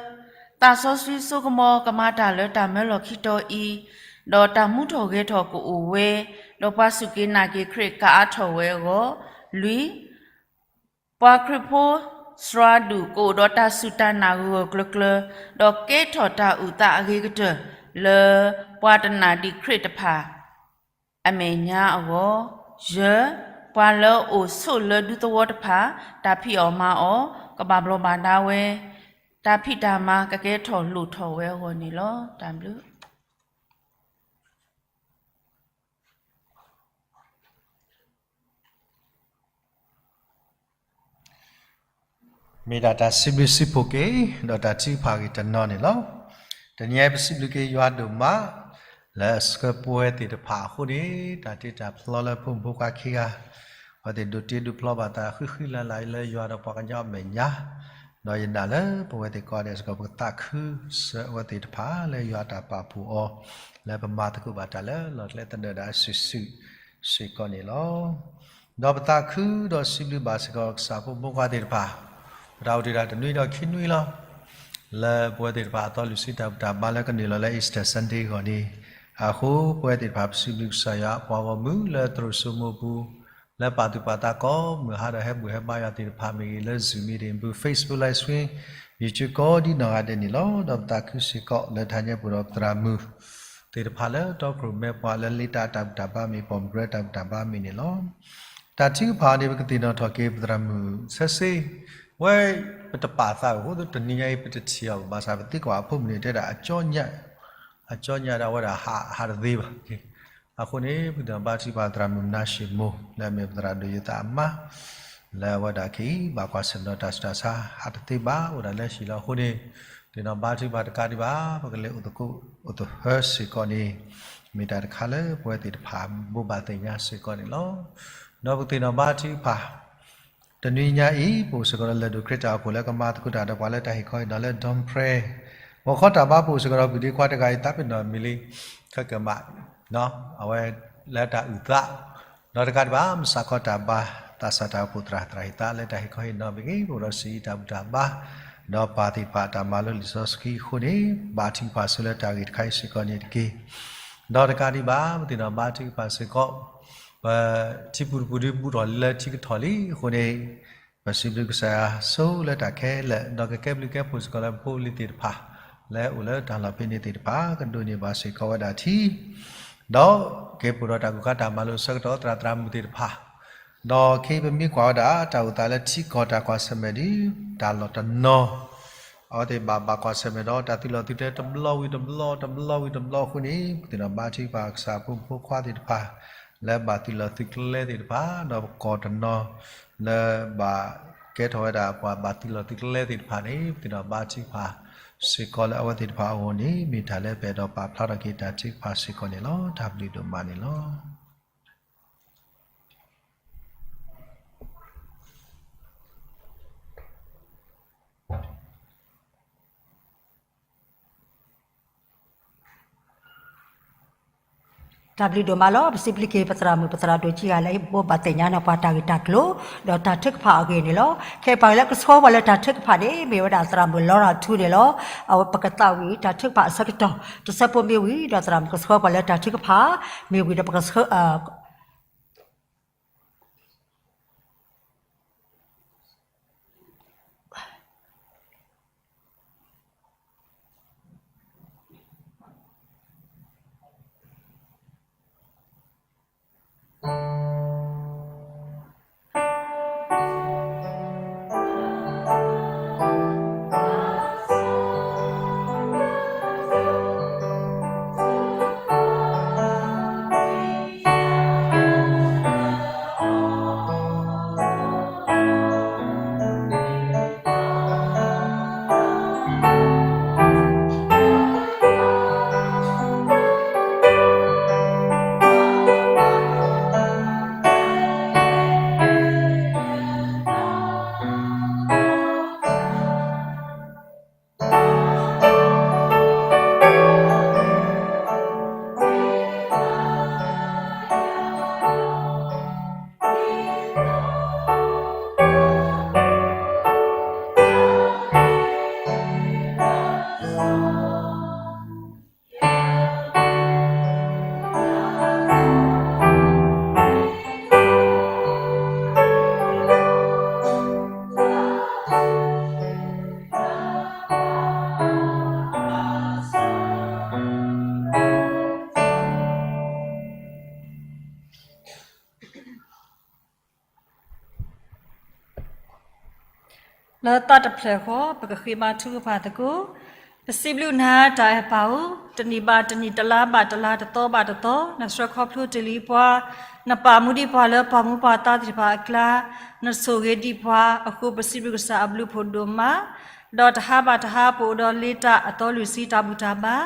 သၢ, သးစီဆှံစိကမီၤကမၤတၢ်လၢတၢ်မၢလီၤခံတီၤအံၤ, ဒီးတၢ်မူထီၣ်ဂဲၤထီၣ်ကအိၣ်ဝဲ, ဒီးပှၤစူၢ်က့ၤနာ်က့ၤခရံာ်ကအါထီၣ်ဝဲအဂီၢ်, လွံၢ် ပှၤခရံာ်ဖိစှၤဒူၣ်ကအိၣ်ဒီးတၢ်စူၢ်တၢ်နာ်ဂၢၢ်ဂၢၢ်ကျၢၤကျၢၤ, ဒီးကဲထီၣ်တၢ်အုၣ်သးအဂ့ၤကတၢၢ် လၢပှၤတနာ်ဒံးခရံာ်တဖၣ် အမဲာ်ညါအဂီၢ်, ယဲၢ်, ပှၤလၢအိၣ်ဆိးလၢဒူသဝီတဖၣ် တၢ်ဖံးအီၣ်မၤအီၣ် ကဘၣ်ဘျီးဘၣ်ဒါဝဲ, တၢ်ဖံးတၢ်မၤကကဲထီၣ်လိၣ်ထီၣ်ဝဲအဂီၢ်န့ၣ်လီၤ. တၢ်ဘျုး မ့ၢ်ဒၣ်တၢ်စံးဘျုးစံးဖှိၣ်က့ၤ ဒီးတၢ်ထုကဖၣ်ဂ့ၢ်တနီၤန့ၣ်လီၤ. တနံၤအံၤပစံးဘျုးက့ၤယွၤဒိၣ်မး လၢအဆှၢပဝဲသ့ၣ်တဖၣ်အဃိန့ၣ် တၢ်တ့တၢ်ဖျီလၢဖိမုၣ်ဖိခွါခံဂၤ အဝဲသ့ၣ်ဒိးတ့ဒိးဖျီဘၣ်သးဃံဃံလၤလၤလၢယွၤဒီးပှၤကညီအမဲာ်ညါ, ဒီးယနာ်လၢပဝဲသ့ၣ်ကိးဂၤဒဲးစ့ၢ်ကီး ပကသးခုစၢၤအဝဲသ့ၣ်တဖၣ်လၢယွၤတၢ်ပာ်ဖှိၣ်အီၤ လၢပမၤသကိးဘၣ်တၢ်လၢလီၢ်ကျဲသနၢၣ်ဒၣ်အစုာ်စုာ်စ့ၢ်ကီးန့ၣ်လီၤ. ဒီးပသးခုဒီးစံးဘျုးဘၣ်စ့ၢ်ကီးကစၢ်ဖိမုၣ်ဖိခွါသ့ၣ်တဖၣ်, ပတၢ်အိၣ်တ့ၢ်တၢ်တနွံဒီးခံနွံလီၤ. လၢပဝဲသ့ၣ်တဖၣ်အသီလွံၢ်ဆံတၢ်ဘူၣ်တၢ်ဘါလၢကနုာ်လီၤလၢ Easter Sunday အဂီၢ်န့ၣ်အဃိ ပဝဲသ့ၣ်တဖၣ်ပစံးဘျုးကစၢ်ယွၤအပှၤဂီၢ်မုၢ်လၢသရိာ်စိမိၤပူၤ လၢပာ်သူၣ်ပာ်သးကိးမုၢ်ဟါဒီးဟဲဘူၣ်ဟဲဘါယွၤသ့ၣ်တဖၣ်မ့ၢ်ဂ့ၤ လၢ Zoom meeting ပူၤ Facebook Live Stream YouTube ကိးဒ်နီၢ်ဂၤဒဲးန့ၣ်လီၤ. ဒီးပသးခုစ့ၢ်ကီးလၢတဟါညါပူၤဒီးပသရၣ်မုၣ်သ့ၣ်တဖၣ်လၢတီခိၣ်ရိၣ်မဲပှၤလၢလ့တၢ်တၢ်ဘူၣ်တၢ်ဘါမ့ၢ် ပိာ်မုၣ်ကရၢတၢ်ဘူၣ်တၢ်ဘါမ့ၢ်န့ၣ်လီၤ. တၢ်ထုကဖၣ်န့ၣ် ပကသ့ၣ်နီၣ်ထီၣ်က့ၤပသရၣ်မုၣ်ဆၢစ့, ဝဲပတပာ်သးအဃိ တနံၤညါအံၤပတထံၣ်အီၤဘၣ်ဆၣ် ပသံကွၢ်အဖိမုၣ်န့ၣ် တဲဒၣ် အကၠီညါဒၣ်ဝဲဒၣ်ဟးတသ့ဘၣ်. အဃိန့ၣ် ပကသ့ၣ်နီၣ်ဘါထုကဖၣ်သရၣ်မုၣ်မနၤၡ့မိၢ် လၢအမ့ၢ်ပသရၣ်ဒိၣ်ယိၤသးအမါ လၢအဝဲဒၣ်ခဲအံၤ ဘၣ်ကွၢ်ဆၢၣ်နီၤတၢ်ဆူးတၢ်ဆါ ဟးတသ့ဘၣ် အိၣ်ဒၣ်လၢဟံၣ်လီၤအဃိန့ၣ် သ့ၣ်နီၣ်ဘါထုကဖၣ်တကးဒံးဘၣ် ပကလဲၤအိၣ်သကိးအိၣ်သဟၢစ့ၢ်ကီးန့ၣ် မ့ၢ်တၢ်တခါလၢပဝဲသ့ၣ်တဖၣ်ဘိးဘၣ်သ့ၣ်ညါစ့ၢ်ကီးန့ၣ်လီၤ. ဒီးပကသ့ၣ်နီၣ်ဘါထုကဖၣ် တနွံညါအံၤ ပအိၣ်စ့ၢ်ကီးဒီးလၢၢ်ဒိၣ်ခရံာ်တၢ်အိၣ်ဖှိၣ်လၢကမၤသကိးတၢ်ဒီးပှၤလၢတၢ်ဟ့ၣ်ခီဟ့ၣ်နီၤလၢ Dawn Prayer ဂီၤခီတၢ်ဘါ ပအိၣ်စ့ၢ်ကီးဒီးပုၢ်ဒ့ခွါတဂၤအံၤ သးပ့ၤနီၣ်မံၤလံ ခဲကမး အဝဲလၢတၢ်အုၣ်သး ဒီးတကးဒံးဘၣ် မုၢ်ဆါခီတၢ်ဘါ သးစၢ်တၢ်အိၣ်ဖှိၣ်သရၣ် သရၣ်ဟ့ၣ်သးလၢတၢ်ဟ့ၣ်ခီဟ့ၣ်နီၤမ့ၢ်ဂ့ၤ ပအိၣ်ဒီးစံးတၢ်ဘူၣ်တၢ်ဘါ ဒီးပၢ်သ့ၣ်တဖၣ်အတၢ်မၤလိလံာ်စီဆှံအဃိန့ၣ် ဘါထုကဖၣ်ဆိလၢတၢ်ဂ့ၢ်တခါအံၤစ့ၢ်ကီးန့ၣ်တက့ၢ်. ဒီးတကးဒံးဘၣ် ပသ့ၣ်နီၣ်ဘါထုကဖၣ်စ့ၢ်ကီး, ပထံပူၤတပူၤဒုးဘူးထီၣ်လၢထံကထီၣ်လံအဃိန့ၣ်, ပစံးဘျုးကစၢ်ယွၤဆိလၢတၢ်ခဲလၢာ် ဒီးကကဲဘျုးကဲဖှိၣ်စ့ၢ်ကီးလၢပဖိပလံၤသ့ၣ်တဖၣ်, လၢအအိၣ်လၢတၢ်လီၢ်ဖဲန့ၣ်သ့ၣ်တဖၣ် ကဒိးန့ၢ်ဘၣ်စ့ၢ်ကီးဝဲဒၣ်ထံ ဒီးက့ၤပူၤဒီးတၢ်ကူၣ်ခါတၢ်မၤလိာ်ဆၢကတီၢ်သရၣ်သရၣ်မုၣ်သ့ၣ်တဖၣ်, ဒီးခဲအံၤပမ့ၢ်ကွၢ်ဝဲဒၣ် တၢ်အိၣ်သးလၢထံကီၢ်တၢ်ကွၢ်ဆၢၣ်မဲာ်ဒ် တၢ်လီၢ်တနီၤ အဝဲသ့ၣ်ဘၣ်ဘၣ်ကွၢ်ဆၢၣ်မဲာ်ဒီး တၢ်သုးလီၢ်သုးကျဲတဘျီဝံၤတဘျီ တဘျီဝံၤတဘျီအဃိန့ၣ် ပသ့ၣ်နီၣ်ဘါထုကဖၣ်ကစၢ်အဖိမုၣ်ဖိခွါသ့ၣ်တဖၣ် လၢဘၣ်သုးလီၢ်သုးကျဲသ့ၣ်တဖၣ် ဒီးပကီၢ်တနီၤ လၢဘၣ်ကဲထီၣ်ဝဲဒၣ်ပှၤဘၣ်သုးလီၢ်သုးကျဲသ့ၣ်တဖၣ်န့ၣ် ပသ့ၣ်နီၣ်ဘါထုကဖၣ်စ့ၢ်ကီးလၢအဝဲသ့ၣ်တဖၣ်အဂီၢ်န့ၣ် မ့ၢ်တၢ်လၢပအဲၣ်ဒိးပာ်ဖျါထီၣ်က့ၤတၢ်ထုကဖၣ်စ့ၢ်ကီးန့ၣ်လီၤ. တၢ်ဘျုးဒိၣ်မးန့ၣ်လီၤ. တၢ်ဘျုးဒိၣ်မးလီၤ. ပစံးဘျုးက့ၤပသရၣ်မုၣ်ပသရၣ်ဒိၣ်ကံဂၤလၢဟ့ၣ်ဘိးဘၣ်သ့ၣ်ညါန့ၣ် ပှၤတၢ်ဂ့ၢ်တၢ်ကျိၤ ဒီးတၢ်ထုကဖၣ်အဂ့ၢ်န့ၣ်လီၤ. ခဲအံၤပှၤလၢကဆှၢပှၤလၢတၢ်ထုကဖၣ်န့ၣ် မ့ၢ်ဝဲဒၣ်သရၣ်မုၣ်လီရၤထူန့ၣ်လီၤ. အဝဲပကသးဝံၣ်တၢ်ထုကဖၣ်အဆၢကတီၢ် တဆၢဖိမ့ၢ်ဝံၤ ဒီးသရၣ်မုၣ်ကဆှၢပှၤလၢတၢ်ထုကဖၣ် မ့ၢ်ဝံၤဒီးပကဆှၢ လၢသးတဖျၢၣ်ဃီ ပကဃ့ဘါထုကဖၣ်သကိး. ပစံးဘျုးနၤတၢ်အဲၣ်ပၢ်ဧၢ, တနံၣ်ဘၣ်တနံၣ် တလါဘၣ်တလါ တသီဘၣ်တသီ နဆှၢခီဖျိတ့ၢ်လံပှၤ, နပာ်မူဒံးပှၤလၢပှၤမူပှၤသးသ့ၣ်တဖၣ်အကျါ, နဆိၣ်ဂ့ၤဒံးပှၤအဃိ ပစံးဘျုးကစၢ်အဘျုးဖှိၣ်ဒိၣ်မး, ဒီးတဟါဘၣ်တဟါပအိၣ်ဒီးလ့တၢ်အသီလွံၢ်ဆံတၢ်ဘူၣ်တၢ်ဘါ,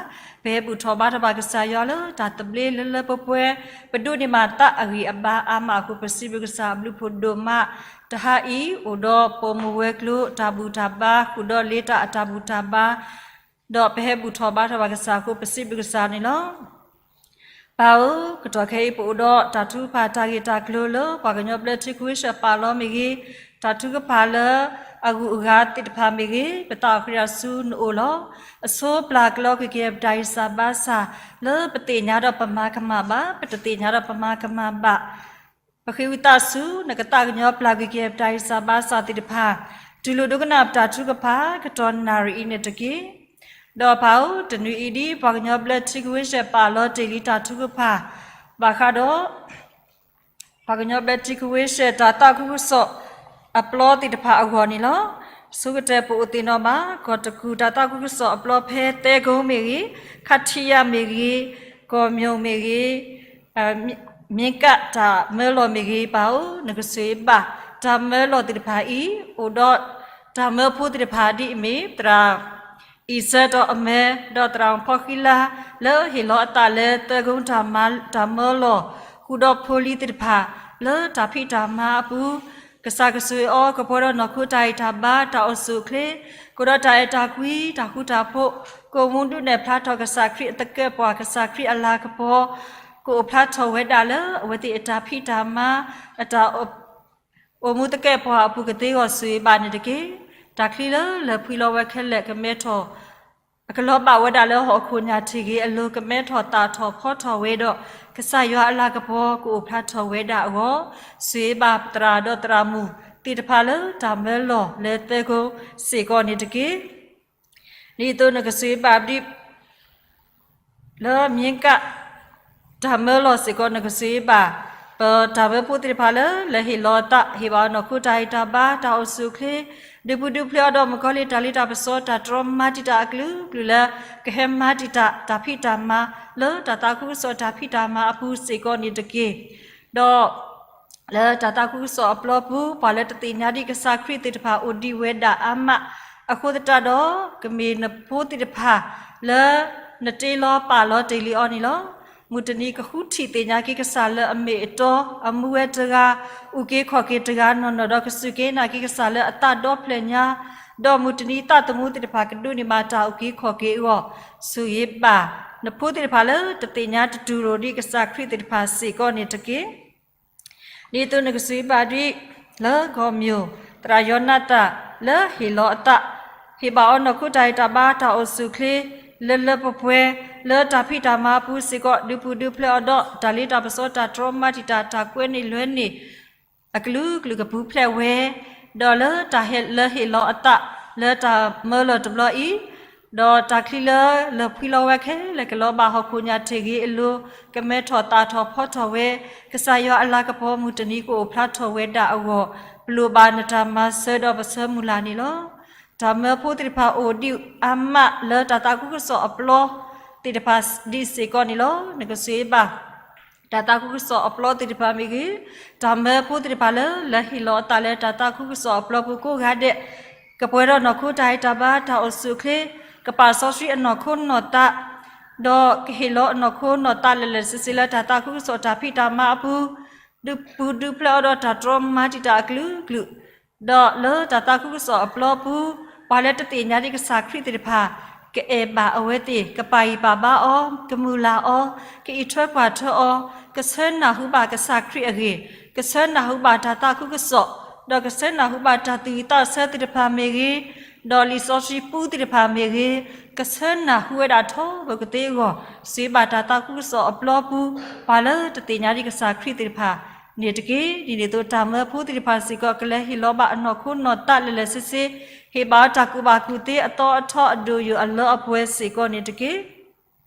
ပဟဲဘူၣ်ထီၣ်ဘါထီၣ်ဘၣ်ကစၢ်ယွၤလၢတၢ်သဘျ့လၢလၢပှဲၤပှဲၤ, ပဒိးန့ၢ်ဘၣ်သးအဂံၢ်အဘါအါမးအဃိ ပစံးဘျုးကစၢ်အဘျုးဖှိၣ်ဒိၣ်မး, တဟါအံၤအိၣ်ဒီးပိာ်မုၣ်ဝဲၤကျိၤတၢ်ဘူၣ်တၢ်ဘါ ဃုာ်ဒီးလ့တၢ်အတၢ်ဘူၣ်တၢ်ဘါ, ဒီးပဟဲဘူၣ်ထီၣ်ဘါထီၣ်ဘၣ်ကစၢ်အဃိ ပစံးဘျုးကစၢ်န့ၣ်လီၤ. ပၢ်ဧၢ, ကတီၢ်ခဲအံၤပအိၣ်ဒီးတၢ်ထုကဖၣ်တၢ်ဂ့ၢ်တၢ်ကျိၤလၢ ပှၤကညီဘျၢထံခဝ့ၡၢၣ်ပာ်လီၤမ့ၢ်ဂ့ၤ, တၢ်ထုကဖၣ်လၢအဂုၤအဂၤသ့ၣ်တဖၣ်မ့ၢ်ဂ့ၤ, ပသးအိၣ်ဃ့တၢ်ဆူနအိၣ်လီၤ. အဆိပျၢ်ကလီကွံာ်က့ၤပတၢ်ဂံၢ်စၢ်ဘါစၢ် လၢပသ့ၣ်ညါဒီးပမၤကမၣ်ဘၣ်, ပတသ့ၣ်ညါဒီးပမၤကမၣ်ဘၣ် ပဃ့ဝံသးစူၤ နကသးကညီၤပျၢ်ကွံာ်က့ၤပတၢ်ဂံၢ်စၢ်ဘါစၢ်သ့ၣ်တဖၣ်, တူၢ်လိာ်ဒိကနၣ်ပတၢ်ထုကဖၣ် ကတီၢ်နၣ်ရံၣ်အံၤန့ၣ်တက့ၢ်. ဒီးပၢ်ဧၢ, တနွံအံၤဒ် ပှၤကညီဘျၢထံခဝ့ၡၢၣ်ပာ်လီၤတ့ၢ်လံတၢ်ထုကဖၣ် ဘၣ်ဃးဒီး ပှၤကညီဘျၢထံခဝ့ၡၢၣ်တၢ်သးခုကစီၣ်အပျီသ့ၣ်တဖၣ်အဂီၢ်န့ၣ်လီၤ. ဆိကတၢၢ်ပအိၣ်သ့ၣ်နီၣ်ဘၣ် ကီၢ်တကူၣ်တၢ်သးခုကစီၣ်အပျီဖဲသဲကိမ့ၢ်ဂ့ၤ, ခါထံယါမ့ၢ်ဂ့ၤ, ကီၢ်မျိာ်မ့ၢ်ဂ့ၤ, မ့ကးတၢ်မၢလီၤမ့ၢ်ဂ့ၤ ပၢ်ဧၢ, နကဆိၣ်ဂ့ၤဘၣ် တၢ်မၢလီၤသ့ၣ်တဖၣ်အံၤ အိၣ်ဒီးတၢ်မၢဖိသ့ၣ်တဖၣ်ဒ်အမ့ၢ် သရၣ် အံၣ်စၢၢ်တီၣ်အမဲ ဒီးသရၣ်ဖီဃံလၤ လၢဟ့ၣ်လီၤအသးလၢသၢကိတၢ်မၤတၢ်မၢလီၤ ဃုာ်ဒီးဖိလံၤသ့ၣ်တဖၣ် လၢတၢ်ဖံးတၢ်မၤအပူၤ ကစၢ်ကဆိၣ်ဂ့ၤအီၤ ကပှဲၤဒီးနီၢ်ခိတၢ်ဂံၢ်တၢ်ဘါ တၢ်အိၣ်ဆူၣ်အိၣ်ချ့ ကဒီးတၢ်အဲၣ်တၢ်ကွံ တၢ်ဃူတၢ်ဖိး ကအိၣ်မူဒုးနဲၣ်ဖျါထီၣ်ကစၢ်ခရံာ်အသကဲးပဝး ကစၢ်ခရံာ်အလၤကပီၤ ကအိၣ်ဖျါထီၣ်ဝဲဒၣ်လၢအဝဲသ့ၣ်အတၢ်ဖံးတၢ်မၤ အတၢ် အိၣ်မူသကဲးပဝးအပူၤကသ့အဂီၢ် ဆိၣ်ဂ့ၤဘၣ်န့ၣ်တက့ၢ်. တၢ်ချံလၢလၢၢ်ဖှံလီၤဝဲခဲလၢာ် ကမဲထီၣ်အ ကလီၤဘၣ်ဝဲဒၣ်လၢဟီၣ်ခိၣ်ညၣ်ထံးဂ့ၤအလိၤ ကမဲထီၣ်သၣ်ထီၣ်ဖီထီၣ်ဝဲဒီး ကစၢ်ယွၤအလၤကပီၤကအိၣ်ဖျါထီၣ်ဝဲဒၣ်အဂီၢ်, ဆိၣ်ဂ့ၤဘၣ်သရၣ်ဒီးသရၣ်မုၣ်သ့ၣ်တဖၣ်လၢတၢ်မၢလီၢ်လၢသၢကိစ့ၢ်ကီးန့ၣ်တက့ၢ်. ဒ်သိးနကဆိၣ်ဂ့ၤဘၣ်ဒ် လၢမ့ၢ်က တၢ်မၢလီၢ်စ့ၢ်ကီး နကဆိၣ်ဂ့ၤဘၣ် ပတၢ်မၢဖိသ့ၣ်တဖၣ်လၢ လၢဟ့ၣ်လီၤအသး ဟ့ၣ်ဘၣ်အီၤနီၢ်ခိတၢ်ဟ့ၣ်တၢ်ဘါ တၢ်အိၣ်ဆူၣ်အိၣ်ချ့ ဒုးပူၤဒုးဖျဲးအီၤဒီးမုၣ်ကီၤလံၢ်တၢ်လ့တၢ်ပစီ တၢ်တြီမၤတံာ်တာ်အကလုာ်ကလုာ်လၢ ကဟဲမၤတံာ်တာ်တၢ်ဖံးတၢ်မၤ လၢတၢ်သးခုကစီၣ်တၢ်ဖံးတၢ်မၤအပူၤစ့ၢ်ကီးန့ၣ်တက့ၢ်. ဒီး လၢတၢ်သးခုကစီၣ်အပျီပူၤ ပှၤလၢတသ့ၣ်ညါဒံးကစၢ်ခရံာ်သ့ၣ်တဖၣ်အိၣ်ဒံးဝဲဒၣ်အါမး, အဃိသတးဒီး ကမ့ၢ်နဖိသ့ၣ်တဖၣ် လၢနတ့လီၤပာ်လီၤတ့ၢ်လံအီၤန့ၣ်လီၤ. မုၢ်တနံၤကဃုထံၣ်သ့ၣ်ညါက့ၤကစၢ်လၢအမ့ၢ်အတီ, အမူဝဲတဂၤ, အုၣ်က့ၤခီၣ်က့ၤတဂၤနီၢ်နီၢ်ဒီးကစူၢ်က့ၤနာ်က့ၤကစၢ်လၢအသးဒီဖျၢၣ်ညါ, ဒီးမုၢ်တနံၤသးသမူသ့ၣ်တဖၣ်ကဒိးန့ၢ်ဘၣ်တၢ်အုၣ်က့ၤခီၣ်က့ၤအဂီၢ်, ဆိၣ်ဂ့ၤဘၣ် နဖိသ့ၣ်တဖၣ်လၢတသ့ၣ်ညါတတူၢ်လိာ်ဒံးကစၢ်ခရံာ်သ့ၣ်တဖၣ်စ့ၢ်ကီးန့ၣ်တက့ၢ်. ဒ်သိးနကစံးဘၣ်ဒ် လၢဂီၢ်မၠိၤ သရၣ်ယီၤနၤသၣ် လၢဟ့ၣ်လီၤအသး, ဟ့ၣ်ဘၣ်အီၤနီၢ်ခိတၢ်ဟ့ၣ်တၢ်ဘါတၢ်အိၣ်ဆူၣ်အိၣ်ချ့ လၢလၢပှဲၤပှဲၤ လၢတၢ်ဖံးတၢ်မၤအပူၤစ့ၢ်ကီး ဒုးပူၤဒုးဖျဲးအီၤဒီး တၢ်လ့တၢ်ပစီတၢ်တြီမၤတံာ်တာ်တၢ်ကွဲန့ၢ်လွဲန့ၢ် အကလုာ်ကလုာ်ကပူၤဖျဲးဝဲ, ဒီးလၢတၢ်ဟဲလၢဟ့ၣ်လီၤအသး လၢတၢ်မၢလီၢ်တဘျီအံၤ, ဒီးတၢ်ချံလၢလၢၢ်ဖှံလီၤဝဲခဲလၢာ်ကလီၤဘၣ်ဟီၣ်ခိၣ်ညၣ်ထံးဂ့ၤအလိၤ ကမဲထီၣ်သၣ်ထီၣ်ဖီထီၣ်ဝဲ, ကစၢ်ယွၤအလၤကပီၤမုၢ်တနံၤကအိၣ်ဖျါထီၣ်ဝဲဒၣ်အဂီၢ်, ပလိၣ်ဘၣ်နတၢ်မၤစၢၤဒီးပဆၢမုၢ်လၢ်န့ၣ်လီၤ. တၢ်မၢဖိသ့ၣ်တဖၣ်အိၣ်ဒံးအါမးလၢတၢ်သးခုကစီၣ်အပျီသ့ၣ်တဖၣ်ဒံးစ့ၢ်ကီးန့ၣ်လီၤ. နကစံးဘၣ် တၢ်သးခုကစီၣ်အပျီသ့ၣ်တဖၣ်မ့ၢ်ဂ့ၤ, တၢ်မၢဖိသ့ၣ်တဖၣ်လၢ လၢဟ့ၣ်လီၤအသးလၢတၢ်သးခုကစီၣ်အပျီပူၤကိးဂၤဒဲး, ကပှဲၤဒီးနီၢ်ခိတၢ်ဟ့ၣ်တၢ်ဘါတၢ်အိၣ်ဆူၣ်အိၣ်ချ့, ကပာ်စီဆှံအနီၢ်ခိနီၢ်သး, ဒီးကဟ့ၣ်လီၤအနီၢ်ခိနီၢ်သးလၢာ်လၢာ်ဆ့ဆ့လၢတၢ်သးခုကစီၣ်တၢ်ဖံးတၢ်မၤအပူၤ, ဒုးပူၤဒုးဖျဲးအီၤဒီးတၢ်တြီမၤတံာ်တာ်အကလုာ်ကလုာ်, ဒီးလၢတၢ်သးခုကစီၣ်အပျီပူၤ, ပှၤလၢတသ့ၣ်ညါဒံးကစၢ်ခရံာ်သ့ၣ်တဖၣ် ကအဲၣ်ဘၣ်အဝဲသ့ၣ်, ကပာ်ဂံၢ်ပာ်ဘါအီၤ, ကမုၢ်လၢ်အီၤ, ကအံးထွဲကွၢ်ထွဲအီၤ, ကဆၢနၢ်ဟူဘၣ်ကစၢ်ခရံာ်အဂ့ၢ်, ကဆၢနၢ်ဟူဘၣ်တၢ်သးခုကစီၣ်, ဒီးကဆၢနၢ်ဟူဘၣ်တၢ်သူၣ်ဝံၣ်သးဆၢသ့ၣ်တဖၣ်မ့ၢ်ဂ့ၤ, ဒီးလံာ်စီဆှံပူသ့ၣ်တဖၣ်မ့ၢ်ဂ့ၤ, ကဆၢနၢ်ဟူဝဲဒၣ်ထီဘိကသ့အဂီၢ်, စံးဘၣ်တၢ်သးခုကစီၣ်အပျီပူၤ, ပှၤလၢတသ့ၣ်ညါဒံးကစၢ်ခရံာ်သ့ၣ်တဖၣ်န့ၣ်တက့ၢ်. ဒ်န့ၣ်အသိးတၢ်မၢဖိသ့ၣ်တဖၣ်စ့ၢ်ကီး ကလဲၤဟ့ၣ်လီၤဘၣ်အနီၢ်ခိနီၢ်သးလၢာ်လၢာ်ဆ့ဆ့, ဟ့ၣ်ဘၣ်အီၤတၢ်ကူၣ်ဘၣ်ကူၣ်သ့အသီအထီအဒိၣ်ယိာ်အလၢအပှဲၤစ့ၢ်ကီးန့ၣ်တက့ၢ်.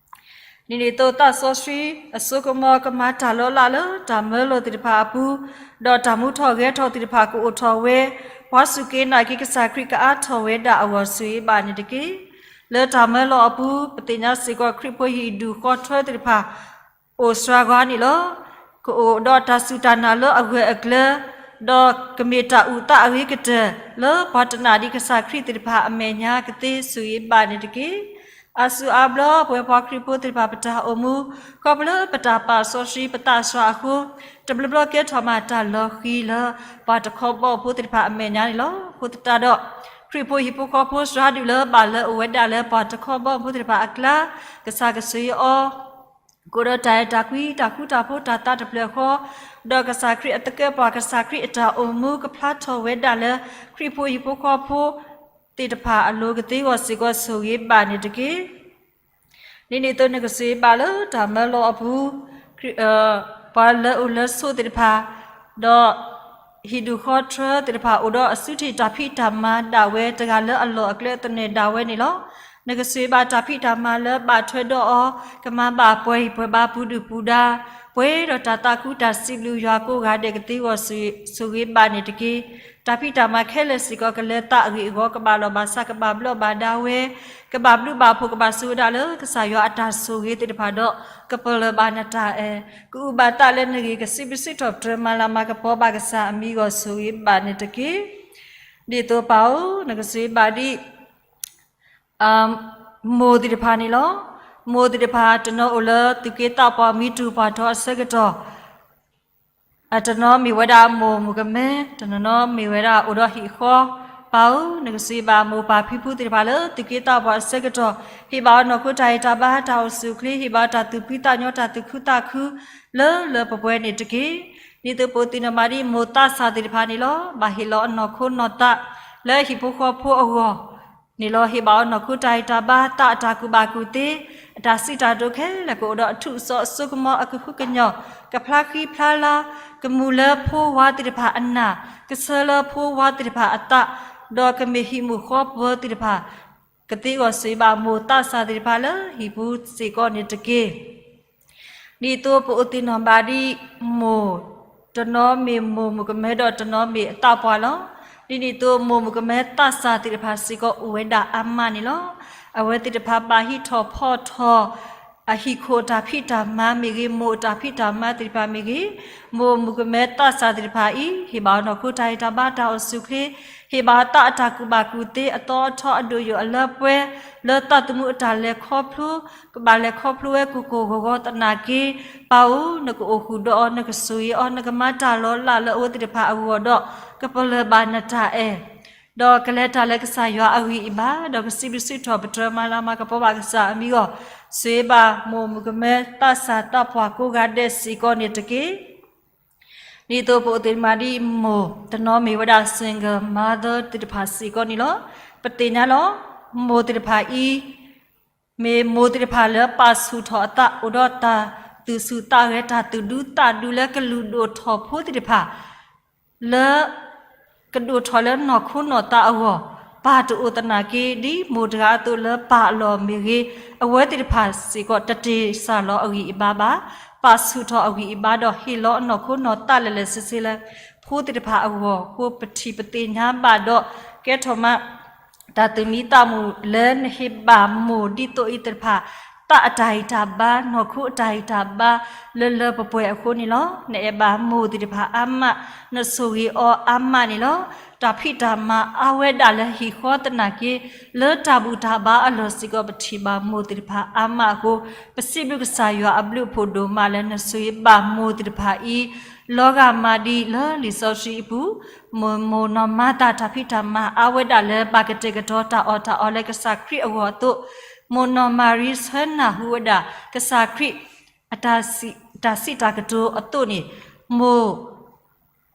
ဒ်န့ၣ်အသိးသးစီဆှံ အစိကမီၤကမၤတၢ်လီၤလးလၢတၢ်မၢလီၢ်သ့ၣ်တဖၣ်အပူၤ, ဒီးတၢ်မူထီၣ်ဂဲၤထီၣ်သ့ၣ်တဖၣ်ကအိၣ်ထီၣ်ဝဲ, ပှၤစူၢ်က့ၤနာ်က့ၤကစၢ်ခရံာ်ကအါထီၣ်ဝဲဒၣ်အဂီၢ် စံးဘၣ်န့ၣ်တက့ၢ်. လၢတၢ်မၢလီၢ်အပူၤ ပသ့ၣ်ညါစ့ၢ်ကီးခရံာ်ဖိဟံၣ်ဒူၣ်ဃီထၢသ့ၣ်တဖၣ် အိၣ်စှၤဂၤန့ၣ်လီၤ. ကအိၣ်ဒီးတၢ်စူၢ်တၢ်နာ်လၢအဂၢၢ်အကျၢၤ, ဒီးကမ့ၢ်တၢ်အုၣ်သးအဂ့ၤကတၢၢ် လၢပှၤတနာ်ဒံးကစၢ်ခရံာ်သ့ၣ်တဖၣ်အမဲာ်ညါကသ့ စံးဘၣ်န့ၣ်တက့ၢ်. အါစုအါဘျီ ပဝဲပှၤခရံာ်ဖိသ့ၣ်တဖၣ်ပတၢ်အိၣ်မူ, ခီဖျိလၢပတၢ်ပာ်စီဆှံပသးစှၤအဃိ, တဘျီဘျီကဲထီၣ်မးတၢ်လီၤဃံၤလၢ ပှၤတခီဘီဖိသ့ၣ်တဖၣ်အမဲာ်ညါန့ၣ်လီၤ. အဃိသတးဒီး ခရံာ်ဖိဟံၣ်ဖိဃီဖိစှၤဒုးလၢဘၣ်လၢအိၣ်ဝဲဒၣ်လၢပှၤတခီဘီဖိသ့ၣ်တဖၣ်အကျါ, ကစၢ်ကဆိၣ်ဂ့ၤအီၤ ကအိၣ်ဒီးတၢ်အဲၣ်တၢ်ကွံ တၢ်ဃူတၢ်ဖိး တၢ်သးတဖျၢၣ်ဃီ, ဒီးကစၢ်ခရံာ်အသကဲးပဝး ကစၢ်ခရံာ်အတၢ်အိၣ်မူကဖျါထီၣ်ဝဲဒၣ်လၢ ခရံာ်ဖိဟံၣ်ဖိဃီဖိသ့ၣ်တဖၣ်အလိၤကသ့အဂီၢ်စ့ၢ်ကီး ဆိၣ်ဂ့ၤဘၣ်န့ၣ်တက့ၢ်. ဒ်န့ၣ်အသိးနကစံးဘၣ်လၢတၢ်မၢလီၤအပူၤ, ပှၤလၢအိၣ်လၢဆိးသ့ၣ်တဖၣ်, ဒီး ဟံၣ်ဒူၣ်ဃီထၢသ့ၣ်တဖၣ် အိၣ်ဒီးအစုထံၣ်တၢ်ဖံးတၢ်မၤဒၣ်ဝဲ တဂၤလၢအလီၢ်အကျဲသနၢၣ်ဒၣ်ဝဲန့ၣ်လီၤ. နကစံးဘၣ်တၢ်ဖံးတၢ်မၤလၢဘၣ်ထွဲဒီးအီၤ, ကမၤဘၣ်ပှဲၤဟံၣ်ပှဲၤဘါပူၤဒုၣ်ပူၤဒါ, ပှဲၤဒီးတၢ်သးခုတၢ်စံးဘျုးယွၤကိးဂၤဒဲးကသ့အဂီၢ် ဆိၣ်ဂ့ၤဘၣ်န့ၣ်တက့ၢ်. တၢ်ဖံးတၢ်မၤခဲလၢာ်စ့ၢ်ကီး ကလဲၤသးအဂ့ၢ်အဂီၢ် ကဘၣ်လီၢ်ဘၣ်စး ကဘၣ်ဘျီးဘၣ်ဒါဝဲ, ကဘၣ်ဘျုးဘၣ်ဖှိၣ် ကဘၣ်ဆိၣ်ဝဲဒၣ်လၢကစၢ်ယွၤအတၢ်ဆိၣ်ဂ့ၤသ့ၣ်တဖၣ်ဒီး ကပလၢၢ်ဘၣ်နတၢ်အဲၣ်, ကအုၣ်ဘၣ်သးလၢနဂ့ၢ် ကစံးဘျုးစံးထီၣ်ပတြၢၤ မၤလၤမၤကပီၤဘၣ်ကစၢ်အမံၤအဂီၢ် ဆိၣ်ဂ့ၤဘၣ်န့ၣ်တက့ၢ်. ဒ်သိးပၢ်ဧၢ, နကစံးဘၣ်ဒ် မိၢ်သ့ၣ်တဖၣ်န့ၣ်လီၤ. မိၢ်သ့ၣ်တဖၣ် တနီၤအိၣ်လၢသူၣ်က့သးပှၢ်မံတူၢ်ပှၢ်ထီအဆၢကတီၢ်, အတနီၤမ့ၢ်ဝဲဒၣ်မိၢ်မုၣ်ကမဲ, တနီၤနီၤမ့ၢ်ဝဲဒၣ်အိၣ်ဒီးဟံၣ်ဃီ, ပၢ်ဧၢ, နကစံးဘၣ်မိၢ်ပၢ်ဖံဖုသ့ၣ်တဖၣ်လၢသူၣ်က့သးပှၢ်အဆၢကတီၢ်, ဟ့ၣ်ဘၣ်အီၤနီၢ်ခိတၢ်ဟ့ၣ်တၢ်ဘါ တၢ်အိၣ်ဆူၣ်အိၣ်ချ့, ဟ့ၣ်ဘၣ်တၢ်သူၣ်ဖှံသးညီ တၢ်သူၣ်ခုသးခု လၢလၢပှဲၤပှဲၤန့ၣ်တက့ၢ်. ဒ်သိးပအိၣ်သ့ၣ်နီၣ်ဘၣ်ဒ်မိၢ်သးစၢ်သ့ၣ်တဖၣ်န့ၣ်လီၤ. ဘၣ်ဟ့ၣ်လီၤအနီၢ်ခိနီၢ်သး လၢဟံၣ်ဖိဃီဖိအဂီၢ် န့ၣ်လီၤ. ဟ့ၣ်ဘၣ်အီၤနီၢ်ခိတၢ်ဂံၢ်တၢ်ဘါ, သးအတၢ်ကူၣ်ဘၣ်ကူၣ်သ့, အတၢ်စံးတၢ်ကတိၤခဲလၢာ်ကအိၣ်ဒီးအထူးအစီၤအစိကမီၤ, အကဟုကညီၢ်, ကဖျါဃံဖျါလၤ, ကမူလၢဖိဝါသ့ၣ်တဖၣ်အနၢ်, ကဆၢလၢဖိဝါသ့ၣ်တဖၣ်အသး, ဒီးကမ့ၢ်ဟံၣ်မုၣ်ဃီပၢၤသ့ၣ်တဖၣ်, ကသ့အဂီၢ် စံးဘၣ်မိၢ်သးစၢ်သ့ၣ်တဖၣ်လၢဟံၣ်ပူၤစ့ၢ်ကီးန့ၣ်တက့ၢ်. ဒ်သိးပအိၣ်သ့ၣ်နီၣ်ဘၣ်ဒ် မိၢ်တနီၤမ့ၢ်မိၢ်မုၣ်ကမဲဒီးတနီၤမ့ၢ်အသးပှၢ်လီၤ. ဒ်န့ၣ်အသိး မိၢ်မုၣ်ကမဲသးစၢ်သ့ၣ်တဖၣ်စ့ၢ်ကီးအိၣ်ဝဲဒၣ်အါမးန့ၣ်လီၤ. အဝဲသ့ၣ်တဖၣ်ဘၣ်ဟံးထီၣ်ဖီၣ်ထီၣ် အဟံၣ်ခိၣ်အတၢ်ဖံးတၢ်မၤမ့ၢ်ဂ့ၤ, မိၢ်အတၢ်ဖံးတၢ်မၤသ့ၣ်တဖၣ်မ့ၢ်ဂ့ၤ, မိၢ်မုၣ်ကမဲသးစၢ်သ့ၣ်တဖၣ်အံၤ ဟ့ၣ်ဘၣ်အီၤနီၢ်ခိတၢ်ဂံၢ်တၢ်ဘါတၢ်အိၣ်ဆူၣ်အိၣ်ချ့, ဟ့ၣ်ဘၣ်အသးအတၢ်ကူၣ်ဘၣ်ကူၣ်သ့ အသီအထီအဒိၣ်ယိာ်အလၢပှဲၤ လၢသးသမူအတၢ်လဲၤခီဖျိ ကဘၣ်လဲၤခီဖျိဝဲကိၢ်ကိၢ်ဂီၤဂီၤသနာ်က့ ပၢ်ဧၢ, နကအိၣ်ဃုာ်ဒီးအီၤ, နကဆိၣ်ဂ့ၤအီၤ, နကမၤတၢ်လီၤလးလၢအဝဲသ့ၣ်တဖၣ်အဂီၢ်ဒီး ကပလၢၢ်ဘၣ်နတၢ်အဲၣ် ဒီးကလဲၤတၢ်လၢကစၢ်ယွၤအဂံၢ်အဘါ, ဒီးကစံးဘျုးစံးထီၣ်ပတြၢၤမၤလၤမၤကပီၤဘၣ်ကစၢ်အမံၤအဂီၢ်, ဆိၣ်ဂ့ၤဘၣ်မိၢ်မုၣ်ကမဲသးစၢ်သးပှၢ်ကိးဂၤဒဲးစ့ၢ်ကီးန့ၣ်တက့ၢ်. ဒ်သိးပအိၣ်သ့ၣ်နီၣ်ဘၣ်ဒ်မိၢ်တနီၤမ့ၢ်ဝဲဒၣ် single mother သ့ၣ်တဖၣ်စ့ၢ်ကီးန့ၣ်လီၤ. ပသ့ၣ်ညါလီၤ. မိၢ်သ့ၣ်တဖၣ်အံၤ မ့ၢ်မိၢ်သ့ၣ်တဖၣ်လၢပာ်ဆူၣ်ထီၣ်အသး အိၣ်ဒီးတၢ်သူၣ်ဆူၣ်သးဂဲၤ တၢ်သူၣ်ဒူသးဒူလၢကလုၢ်ဒိၣ်ထီၣ်ဖိသ့ၣ်တဖၣ် လၢ ကဒိၣ်ထီၣ်လၢနီၢ်ခိနီၢ်သးအဂီၢ်, ပၢ်တအိၣ်သနာ်က့ ဒ်မိၢ်တဂၤအသိးလၢပၢ်အလီၢ်မ့ၢ်ဂ့ၤ, အဝဲသ့ၣ်တဖၣ်စ့ၢ်ကီး တတ့ၢ်စၢ်လီၤအဂံၢ်အဘါဘၣ်, ပာ်ဆူၣ်ထီၣ်အဂံၢ်အဘါဒီးဟ့ၣ်လီၤအနီၢ်ခိနီၢ်သးလၢာ်လၢာ်ဆ့ဆ့လၢ ဖိသ့ၣ်တဖၣ်အဂီၢ်အဃိ ပထံၣ်ပသ့ၣ်ညါဘၣ်ဒီး ကဲထီၣ်မး တၢ်သူၣ်မံသးမုာ်လၢနဟ့ၣ်ဘၣ်မိၢ်ဒ်သိးအံၤသ့ၣ်တဖၣ် သးအတၢ်ဂံၢ်တၢ်ဘါ နီၢ်ခိအတၢ်ဂံၢ်တၢ်ဘါ လၢလၢပှဲၤပှဲၤအဃိန့ၣ်လီၤ. နအဲၣ်ဘၣ်မိၢ်သ့ၣ်တဖၣ်အါမး, နဆိၣ်ဂ့ၤအီၤအါမးန့ၣ်လီၤ. တၢ်ဖံးတၢ်မၤအါဝဲဒၣ်လၢဟံၣ်ဃီသနာ်က့ လၢတၢ်ဘူၣ်တၢ်ဘါအလီၢ်စ့ၢ်ကီး ပထံၣ်ဘၣ်မိၢ်သ့ၣ်တဖၣ်အါမးအဃိ ပစံးဘျုးကစၢ်ယွၤအဘျုးအဖှိၣ်ဒိၣ်မးလၢနဆိၣ်ဂ့ၤဘၣ်မိၢ်သ့ၣ်တဖၣ်အံၤ လီၤဂာ်မးဒ်လၢလံာ်စီဆှံအပူၤ, မိၢ်နီၢ်မၤသၤတၢ်ဖံးတၢ်မၤအါဝဲဒၣ်လၢဘၣ်ကတဲာ်ကတီၤတၢ်အီၣ်တၢ်အီလၢကစၢ်ခရံာ်အဂီၢ်အသိး, မိၢ်နီၢ်မၤရံဆၢနၢ်ဟူဝဲဒၣ်ကစၢ်ခရံာ် အတၢ်စံးတၢ်ကတိၤအသိးန့ၣ်, မိၢ်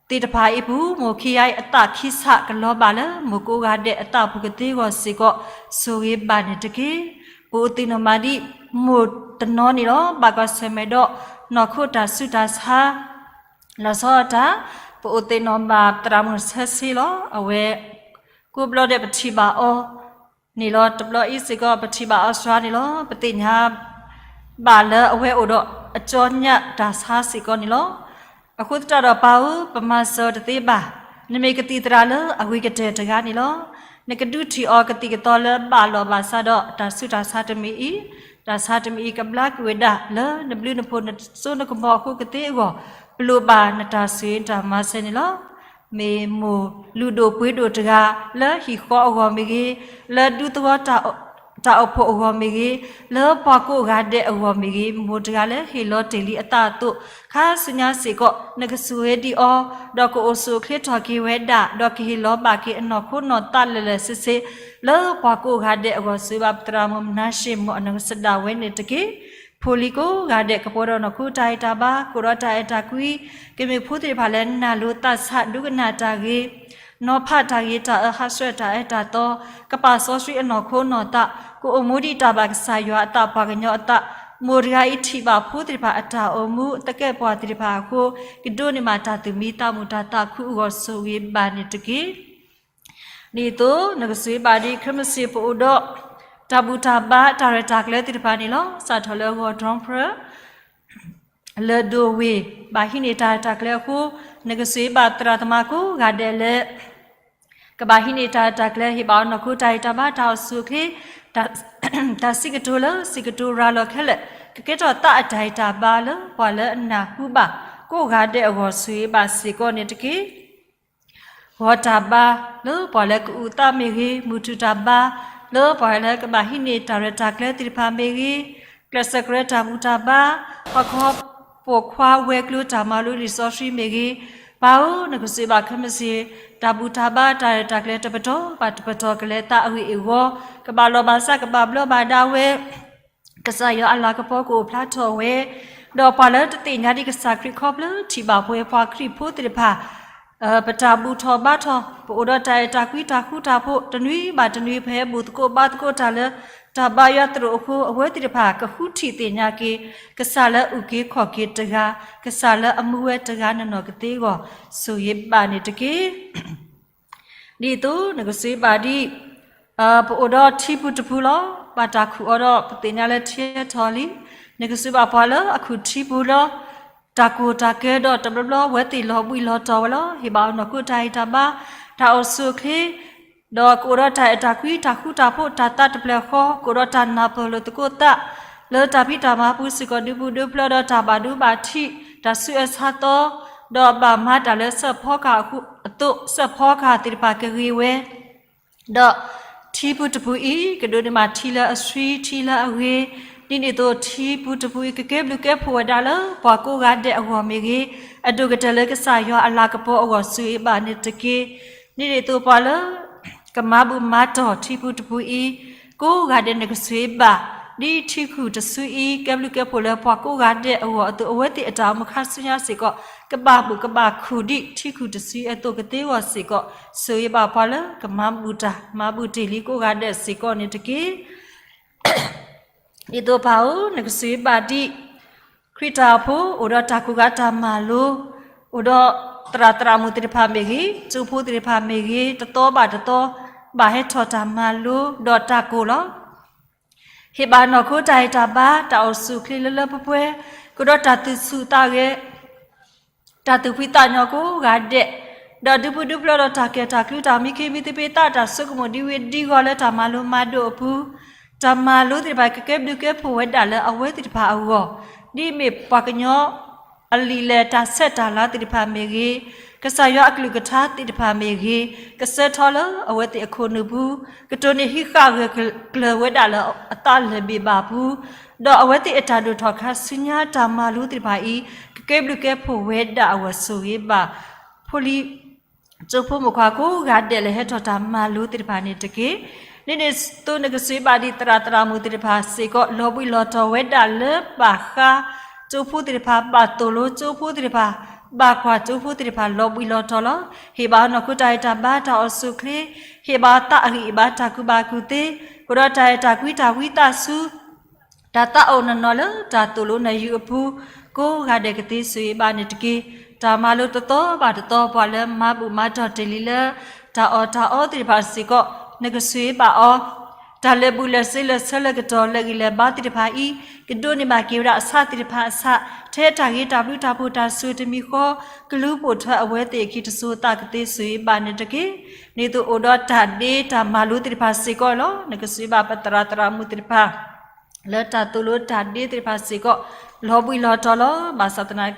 သ့ၣ်တဖၣ်အံၤအပူၤ မိၢ်ခံဂၤအံၤအသးခံဆးကလီၤဘၣ်လၢ မိၢ်ကိးဂၤဒဲးအသးဖိကသ့အဂီၢ်စ့ၢ်ကီး ဆိၣ်ဂ့ၤဘၣ်န့ၣ်တက့ၢ်. ပအိၣ်သ့ၣ်နီၣ်မးဒ် မိၢ်တနီၤန့ၣ်လီၤ. ဘၣ်ကွၢ်ဆၢၣ်မဲာ်ဒီး နီၢ်ခိတၢ်ဆူးတၢ်ဆါ လီၤဆီအတၢ်, ပအိၣ်သ့ၣ်နီၣ်ဘၣ်သရၣ်မုၣ်ဆၢဆ့လီၤ. အဝဲ ကိးဘျီဒဲးပထံၣ်ဘၣ်အီၤန့ၣ်လီၤ. တဘျီအံၤစ့ၢ်ကီး ပထံၣ်ဘၣ်အီၤစှၤန့ၣ်လီၤ. ပသ့ၣ်ညါဘၣ်လၢအဝဲအိၣ်ဒီးအကၠီညၣ်တၢ်ဆါစ့ၢ်ကီးန့ၣ်လီၤ. အဃိသတးဒီးပၢ်ဧၢ, ပမၤစၢၤတသ့ဘၣ်. နမ့ၢ်ကသံၣ်သရၣ်လၢအဂ့ၤကတၢၢ်တဂၤန့ၣ်လီၤ. နကဒုးထံၣ်အီၤကသံၣ်ကသီလၢဘၣ်လီၤဘၣ်စးဒီး တၢ်ဆူးတၢ်ဆါတမံၤအံၤ, တၢ်ဆါတမံၤအံၤကဘျါကွံာ်ဝဲဒၣ်လၢနဘျုးနဖှိၣ်နစိနကမီၤအဃိကသ့အဂီၢ်, ပလိၣ်ဘၣ်နတၢ်ဆိၣ်ဂ့ၤနတၢ်မၤစၢၤန့ၣ်လီၤ. မ့ၢ်မိၢ်လုၢ်ဒိၣ်ပှ့ၤဒိၣ်တဂၤ လၢဟံၣ်ဃီအဂီၢ်မ့ၢ်ဂ့ၤ, လၢဒူသဝီတၢ်အိၣ်ဖှိၣ်အဂီၢ်မ့ၢ်ဂ့ၤ, လၢပှၤကိးဂၤဒဲးအဂီၢ်မ့ၢ်ဂ့ၤ, မိၢ်တဂၤလၢဟ့ၣ်လီၤတ့ၢ်လံအသးအသိး, ခါဆူညါစ့ၢ်ကီး နကဆိၣ်ဂ့ၤဒံးအီၤ, ဒီးကအိၣ်ဆူၣ်အိၣ်ချ့ထီၣ်က့ၤဝဲဒၣ်, ဒီးကဟ့ၣ်လီၤဘၣ်က့ၤအနီၢ်ခိနီၢ်သးလၢာ်လၢာ်ဆ့ဆ့ လၢပှၤကိးဂၤဒဲးအဂီၢ် ဆိၣ်ဂ့ၤဘၣ်ပသရၣ်မုၣ်မနၤရှ့ၣ် မ်အနီၢ်ကစၢ်ဒၣ်ဝဲန့ၣ်တက့ၢ်. ဖိလံၤကိးဂၤဒဲး ကပှဲၤဒီးနီၢ်ခိတၢ်အဲၣ်တၢ်ဘါ, ကအိၣ်ဒီးတၢ်အဲၣ်တၢ်ကွံ, ကမ့ၢ်ဖိသ့ၣ်တဖၣ်လၢနၢ်လိၤသးဆး ဒိကနၣ်တၢ်ဂ့ၤ, နီၤဖးတၢ်ဂ့ၤတၢ်အၢ ဟးဆှဲးတၢ်အၢတၢ်သီ, ကပာ်စီဆှံအနီၢ်ခိနီၢ်သး, ကအိၣ်မူဒံးတၢ်ဘၣ်ကစၢ်ယွၤအသး ပှၤကညီအသး, မိၢ်တဂၤအံၤထံၣ်ဘၣ်ဖိသ့ၣ်တဖၣ်အတၢ်အိၣ်မူ သကဲးပှၤသ့ၣ်တဖၣ်အဃိ, ကဒိးန့ၢ်ဘၣ်တၢ်သူၣ်မံသးမုာ်တၢ်သးခုအဂီၢ် ဆိၣ်ဂ့ၤဘၣ်န့ၣ်တက့ၢ်. ဒ်သိးနကဆိၣ်ဂ့ၤဘၣ်ဒံး ခဲမုၢ်ဆ့ၣ်ပအိၣ်ဒီး တၢ်ဘူၣ်တၢ်ဘါတၢ်ရဲၣ်တၢ်ကျဲၤသ့ၣ်တဖၣ်န့ၣ်လီၤ. စးထီၣ်လၢဂီၤတြီဖျၢၣ် လၢဒိၣ်ဝ့ၢ် ဘၣ်ဟံးန့ၢ်တၢ်ရဲၣ်တၢ်ကျဲၤအဃိ, နကဆိၣ်ဂ့ၤဘၣ်သရၣ်သမါကိးဂၤဒဲးလၢ ကဘၣ်ဟံးန့ၢ်တၢ်ရဲၣ်တၢ်ကျဲၤ ဟ့ၣ်ဘၣ်အီၤနီၢ်ခိတၢ်ဂံၢ်တၢ်ဘါတၢ်အိၣ်ဆူၣ်အိၣ်ချ့, တၢ်စံးကတိၤလၢစံးကတိၤရၤလီၤခဲလၢာ် ကကဲထီၣ်သးအတၢ်ဂံၢ်တၢ်ဘါလၢပှၤလၢအနၢ်ဟူဘၣ်ကိးဂၤဒဲးအဂီၢ် ဆိၣ်ဂ့ၤဘၣ်စ့ၢ်ကီးန့ၣ်တက့ၢ်. ဂီၤတၢ်ဘါလၢပှၤလၢကအုၣ်သးမ့ၢ်ဂ့ၤ, မုၢ်ထူၣ်တၢ်ဘါလၢပှၤလၢကဘၣ်ဟံးန့ၢ်တၢ်ရဲၣ်တၢ်ကျဲၤသ့ၣ်တဖၣ်မ့ၢ်ဂ့ၤ, ကျဲးစၢးကရၢတၢ်ဘူၣ်တၢ်ဘါ, ဟီၣ်ခိၣ်ပိာ်ခွါဝဲၤကျိၤတၢ်မၤလိလံာ်စီဆှံမ့ၢ်ဂ့ၤ, ပၢ်ဧၢ, နကဆိၣ်ဂ့ၤဘၣ်ခဲမုၢ်ဆ့ၣ် တၢ်ဘူၣ်တၢ်ဘါတၢ်ရဲၣ်တၢ်ကျဲၤတပတီၢ်ဘၣ်တပတီၢ် ကလဲၤသးအဂ့ၢ်အဂီၢ်, ကဘၣ်လီၤဘၣ်စး ကဘၣ်ဘျီဘၣ်ဒါဝဲ ကစၢ်ယွၤအလၤကပီၤကအိၣ်ဖျါထီၣ်ဝဲ, ဒီးပှၤလၢတသ့ၣ်ညါဒံးကစၢ်ခရံာ်ခီဖျိထံၣ်ဘၣ်ပှၤ ပှၤခရံာ်ဖိသ့ၣ်တဖၣ် ပတၢ်ဘူၣ်ထီၣ်ဘါထီၣ်, ပအိၣ်ဒီးတၢ်အဲၣ်တၢ်ကွံတၢ်ဃူတၢ်ဖိး, တနွံဘၣ်တနွံ ပဟဲဘူၣ်သကိးဘါသကိးတၢ်လၢ တၢ်ဘါယွၤသရိာ်အဃိ, အဝဲသ့ၣ်တဖၣ်ကဃုထံၣ်သ့ၣ်ညါက့ၤ ကစၢ်လၢအုၣ်က့ၤခီၣ်က့ၤတဂၤ, ကစၢ်လၢအမူဝဲတဂၤနီၢ်နီၢ်ကသ့အဂီၢ် ဆိၣ်ဂ့ၤဘၣ်န့ၣ်တက့ၢ်. ဒ်သိးနကစၢ်ဘၣ်ဒ် ပအိၣ်ဒီးထံပူၤတပူၤလီၤ. ဘၣ်တၢ်ခူၣ်အီၤဒီး ပသ့ၣ်ညါလၢထံဟဲထီၣ်လံ. နကစၢ်ဘၣ်ပှၤလၢအခုၣ်ထံပူၤလီၤ. တၢ်ကိၢ်တၢ်ကဲဒီး တဘျီဘျီဝဲသ့ၣ်လီၤဘှံးလီၤတီၤဝဲလီၤ. ဟ့ၣ်ဘၣ်အီၤနီၢ်ခိတၢ်ဟ့ၣ်တၢ်ဘါ, တၢ်အိၣ်ဆူၣ်အိၣ်ချ့, ဒီးကအိၣ်ဒီးတၢ်အဲၣ်တၢ်ကွံတၢ်ဃူတၢ်ဖိး, တၢ်သးတဖျၢၣ်ဃီ, ကအိၣ်ဒီးတၢ်နၢ်ပၢၢ်လိာ်သကိးသး လၢတၢ်ဖံးတၢ်မၤပူၤစ့ၢ်ကီး ဒုးပူၤဒုးဖျဲးဒီးတၢ်ဘၣ်ဒိဘၣ်ထံး, တၢ်ဆူးအၢဆါသီ, ဒီးဘၣ်မၤတၢ်လၢစဲးဖီကဟၣ်အသိး စဲးဖီကဟၣ်သ့ၣ်တဖၣ်ကဂ့ၤဝဲ ဒီးထံပူၤတပူၤအံၤ ကဒိးန့ၢ်ဘၣ်ထံလၢအဆှံထံလၢအဂ့ၤ, ဒ်န့ၣ်အသိးထံပူၤတပူၤအံၤ ကကဲဘျုးကဲဖှိၣ်ဝဲဒၣ်လၢပှၤကိးဂၤဒဲးအဂီၢ်မ့ၢ်ဂ့ၤ, အဒိၣ်ကတၢၢ်လၢကစၢ်ယွၤအလၤကပီၤအဂီၢ် ဆိၣ်ဂ့ၤဘၣ်န့ၣ်တက့ၢ်. ဒ်န့ၣ်အသိးပှၤလၢ ကမၤဘူၣ်မၤတီၢ်ထံပူၤတပူၤအံၤ ကိးဂၤဒဲးနကဆိၣ်ဂ့ၤဘၣ်, ဒ်ထံခုၣ်တစုအံၤ ကဲဘျုးကဲဖှိၣ်လၢပှၤကိးဂၤဒဲးအဂီၢ်အသိး အဝဲသ့ၣ်အတၢ်အိၣ်မူခါဆူညါစ့ၢ်ကီး ကဘၣ်ဘူၣ်ကဘၣ်ခူၣ်ဒ်ထံခုၣ်တစုအသိးကသ့အဂီၢ်စ့ၢ်ကီး ဆိၣ်ဂ့ၤဘၣ်ပှၤလၢကမၤဘူၣ်တၢ် မၤဘူၣ်တ့ၢ်လံကိးဂၤဒဲးစ့ၢ်ကီးန့ၣ်တက့ၢ်. ဒ်သိးပၢ်ဧၢ နကဆိၣ်ဂ့ၤဘၣ်ဒ် ခရံာ်တၢ်အိၣ်ဖှိၣ် အိၣ်ဒီးတၢ်ကိးဂၤတၢ်မၤလိ, အိၣ်ဒီးသရၣ်သရၣ်မုၣ်သ့ၣ်တဖၣ်မ့ၢ်ဂ့ၤ, ကၠိဖိသ့ၣ်တဖၣ်မ့ၢ်ဂ့ၤ, တသီဘၣ်တသီ ဘၣ်ဟဲထီၣ်တၢ်မၤလိဒီးတၢ်ကိၢ်လီၤ. ဟ့ၣ်ဘၣ်နီၢ်ခိတၢ်ဟ့ၣ်တၢ်ဘါ တၢ်အိၣ်ဆူၣ်အိၣ်ချ့လၢလၢပှဲၤပှဲၤ, ကဒီးတၢ်သူၣ်ဆူၣ်သးဂဲၤ တၢ်သူၣ်ဖှံသးညီကိးဂၤဒဲး, ဒီးဒုးပူၤဒုးဖျဲးဒီးတၢ်ကဲၣ်တၢ်ကျူတၢ်မံခ့မံသပ့ၤသး တၢ်ဆိကမိၣ်ဒ်ဝံၤဒ်အဂီၢ်လၢတၢ်မၤလိမၤဒိးအပူၤ, တၢ်မၤလိသ့ၣ်တဖၣ်ကကဲဘျုးကဲဖှိၣ်ဝဲဒၣ်လၢအဝဲသ့ၣ်တဖၣ်အဂီၢ်, ဒ်မ့ၢ်ပှၤကညီ အလံာ်လဲၢ်တၢ်ဆဲးတၢ်လၤသ့ၣ်တဖၣ်မ့ၢ်ဂ့ၤ, ကစၢ်ယွၤအကလုၢ်ကထါသ့ၣ်တဖၣ်မ့ၢ်ဂ့ၤ, ကဆှၢထီၣ်လၢအဝဲသ့ၣ်အခိၣ်နူာ်ပူၤ, ကတိၢ်န့ၢ်ဟံးဃာ်ဂၢၢ်ကျၢၤဝဲဒၣ်လၢအသးလၢၢ်ဘ့ၣ်ဘၣ်ပူၤ, ဒီးအဝဲသ့ၣ်အတၢ်ဒိၣ်ထီၣ်ခါဆူညါတၢ်မၤလိသ့ၣ်တဖၣ်အံၤ ကကဲဘျုးကဲဖှိၣ်ဝဲဒၣ်အဂီၢ် ဆိၣ်ဂ့ၤဘၣ် ဖိလံၤ ကၠိဖိမိၢ်ခွါကိးဂၤဒဲးလၢဟဲထီၣ်တၢ်မၤလိသ့ၣ်တဖၣ်န့ၣ်တက့ၢ်. ဒ်န့ၣ်အသိးနကဆိၣ်ဂ့ၤဘၣ်ဒ်သရၣ်သရၣ်မုၣ်သ့ၣ်တဖၣ်စ့ၢ်ကီး လီၤဘှံးလီၤတီၤဝဲဒၣ်လၢဘၣ်ဃးကၠိဖိသ့ၣ်တဖၣ် ဘၣ်သိၣ်လိကၠိဖိသ့ၣ်တဖၣ် ဘၣ်ကွၢ်ကၠိဖိသ့ၣ်တဖၣ်လီၤဘှံးလီၤတီၤလီၤ. ဟ့ၣ်ဘၣ်နီၢ်ခိတၢ်ဟ့ၣ်တၢ်ဘါ တၢ်အိၣ်ဆူၣ်အိၣ်ချ့, ဟ့ၣ်ဘၣ်သးအဂံၢ်အဘါ တၢ်ကူၣ်ဘၣ်ကူၣ်သ့, ကဒီးတၢ်အဲၣ်တၢ်ကွံတၢ်ဝံသးစူၤ တၢ်သးအိၣ်နနီၢ်လၢတၢ်သိၣ်လိနယူၤအပူၤ ကိးဂၤဒဲးကသ့ဆိၣ်ဂ့ၤဘၣ်န့ၣ်တက့ၢ်. တၢ်မၤလိတသီဘၣ်တသီ ပှၤလၢမၤဘူၣ်မၤတီၢ်တ့ၢ်လံလၢ တၢ်အီၣ်တၢ်အီသ့ၣ်တဖၣ်စ့ၢ်ကီး နကဆိၣ်ဂ့ၤဘၣ်အီၤ, တၢ်လဲၤဘူၣ်လဲၤစ့လဲၤဆၢလၢကတီၢ်လဲၤဂံၢ်လဲၤဘါသ့ၣ်တဖၣ်အံၤ ကဒိးန့ၢ်ဘၣ်က့ၤဝဲဒၣ်အဆၣ်သ့ၣ်တဖၣ်အဆၣ်, ထဲတၢ်ဂ့ၤတၢ်ဘျုးတၢ်ဖှိၣ်တၢ်စူၤတမံၤဃီ ကလူၤပိာ်ထွဲအဝဲသ့ၣ်အခံတစိၤသးကသ့ဆိၣ်ဂ့ၤဘၣ်န့ၣ်တက့ၢ်. ဒ်သိးအိၣ်ဒီးတၢ်ဒ့တၢ်မၤလိသ့ၣ်တဖၣ်စ့ၢ်ကီးလီၤ. နကဆိၣ်ဂ့ၤဘၣ်ပသရၣ်သရၣ်မုၣ်သ့ၣ်တဖၣ် လၢတၢ်သိၣ်လိတၢ်ဒ့သ့ၣ်တဖၣ်စ့ၢ်ကီး လီၤဘှံးလီၤတီၤလီၤ. ဘၣ်ဆၣ်သနာ်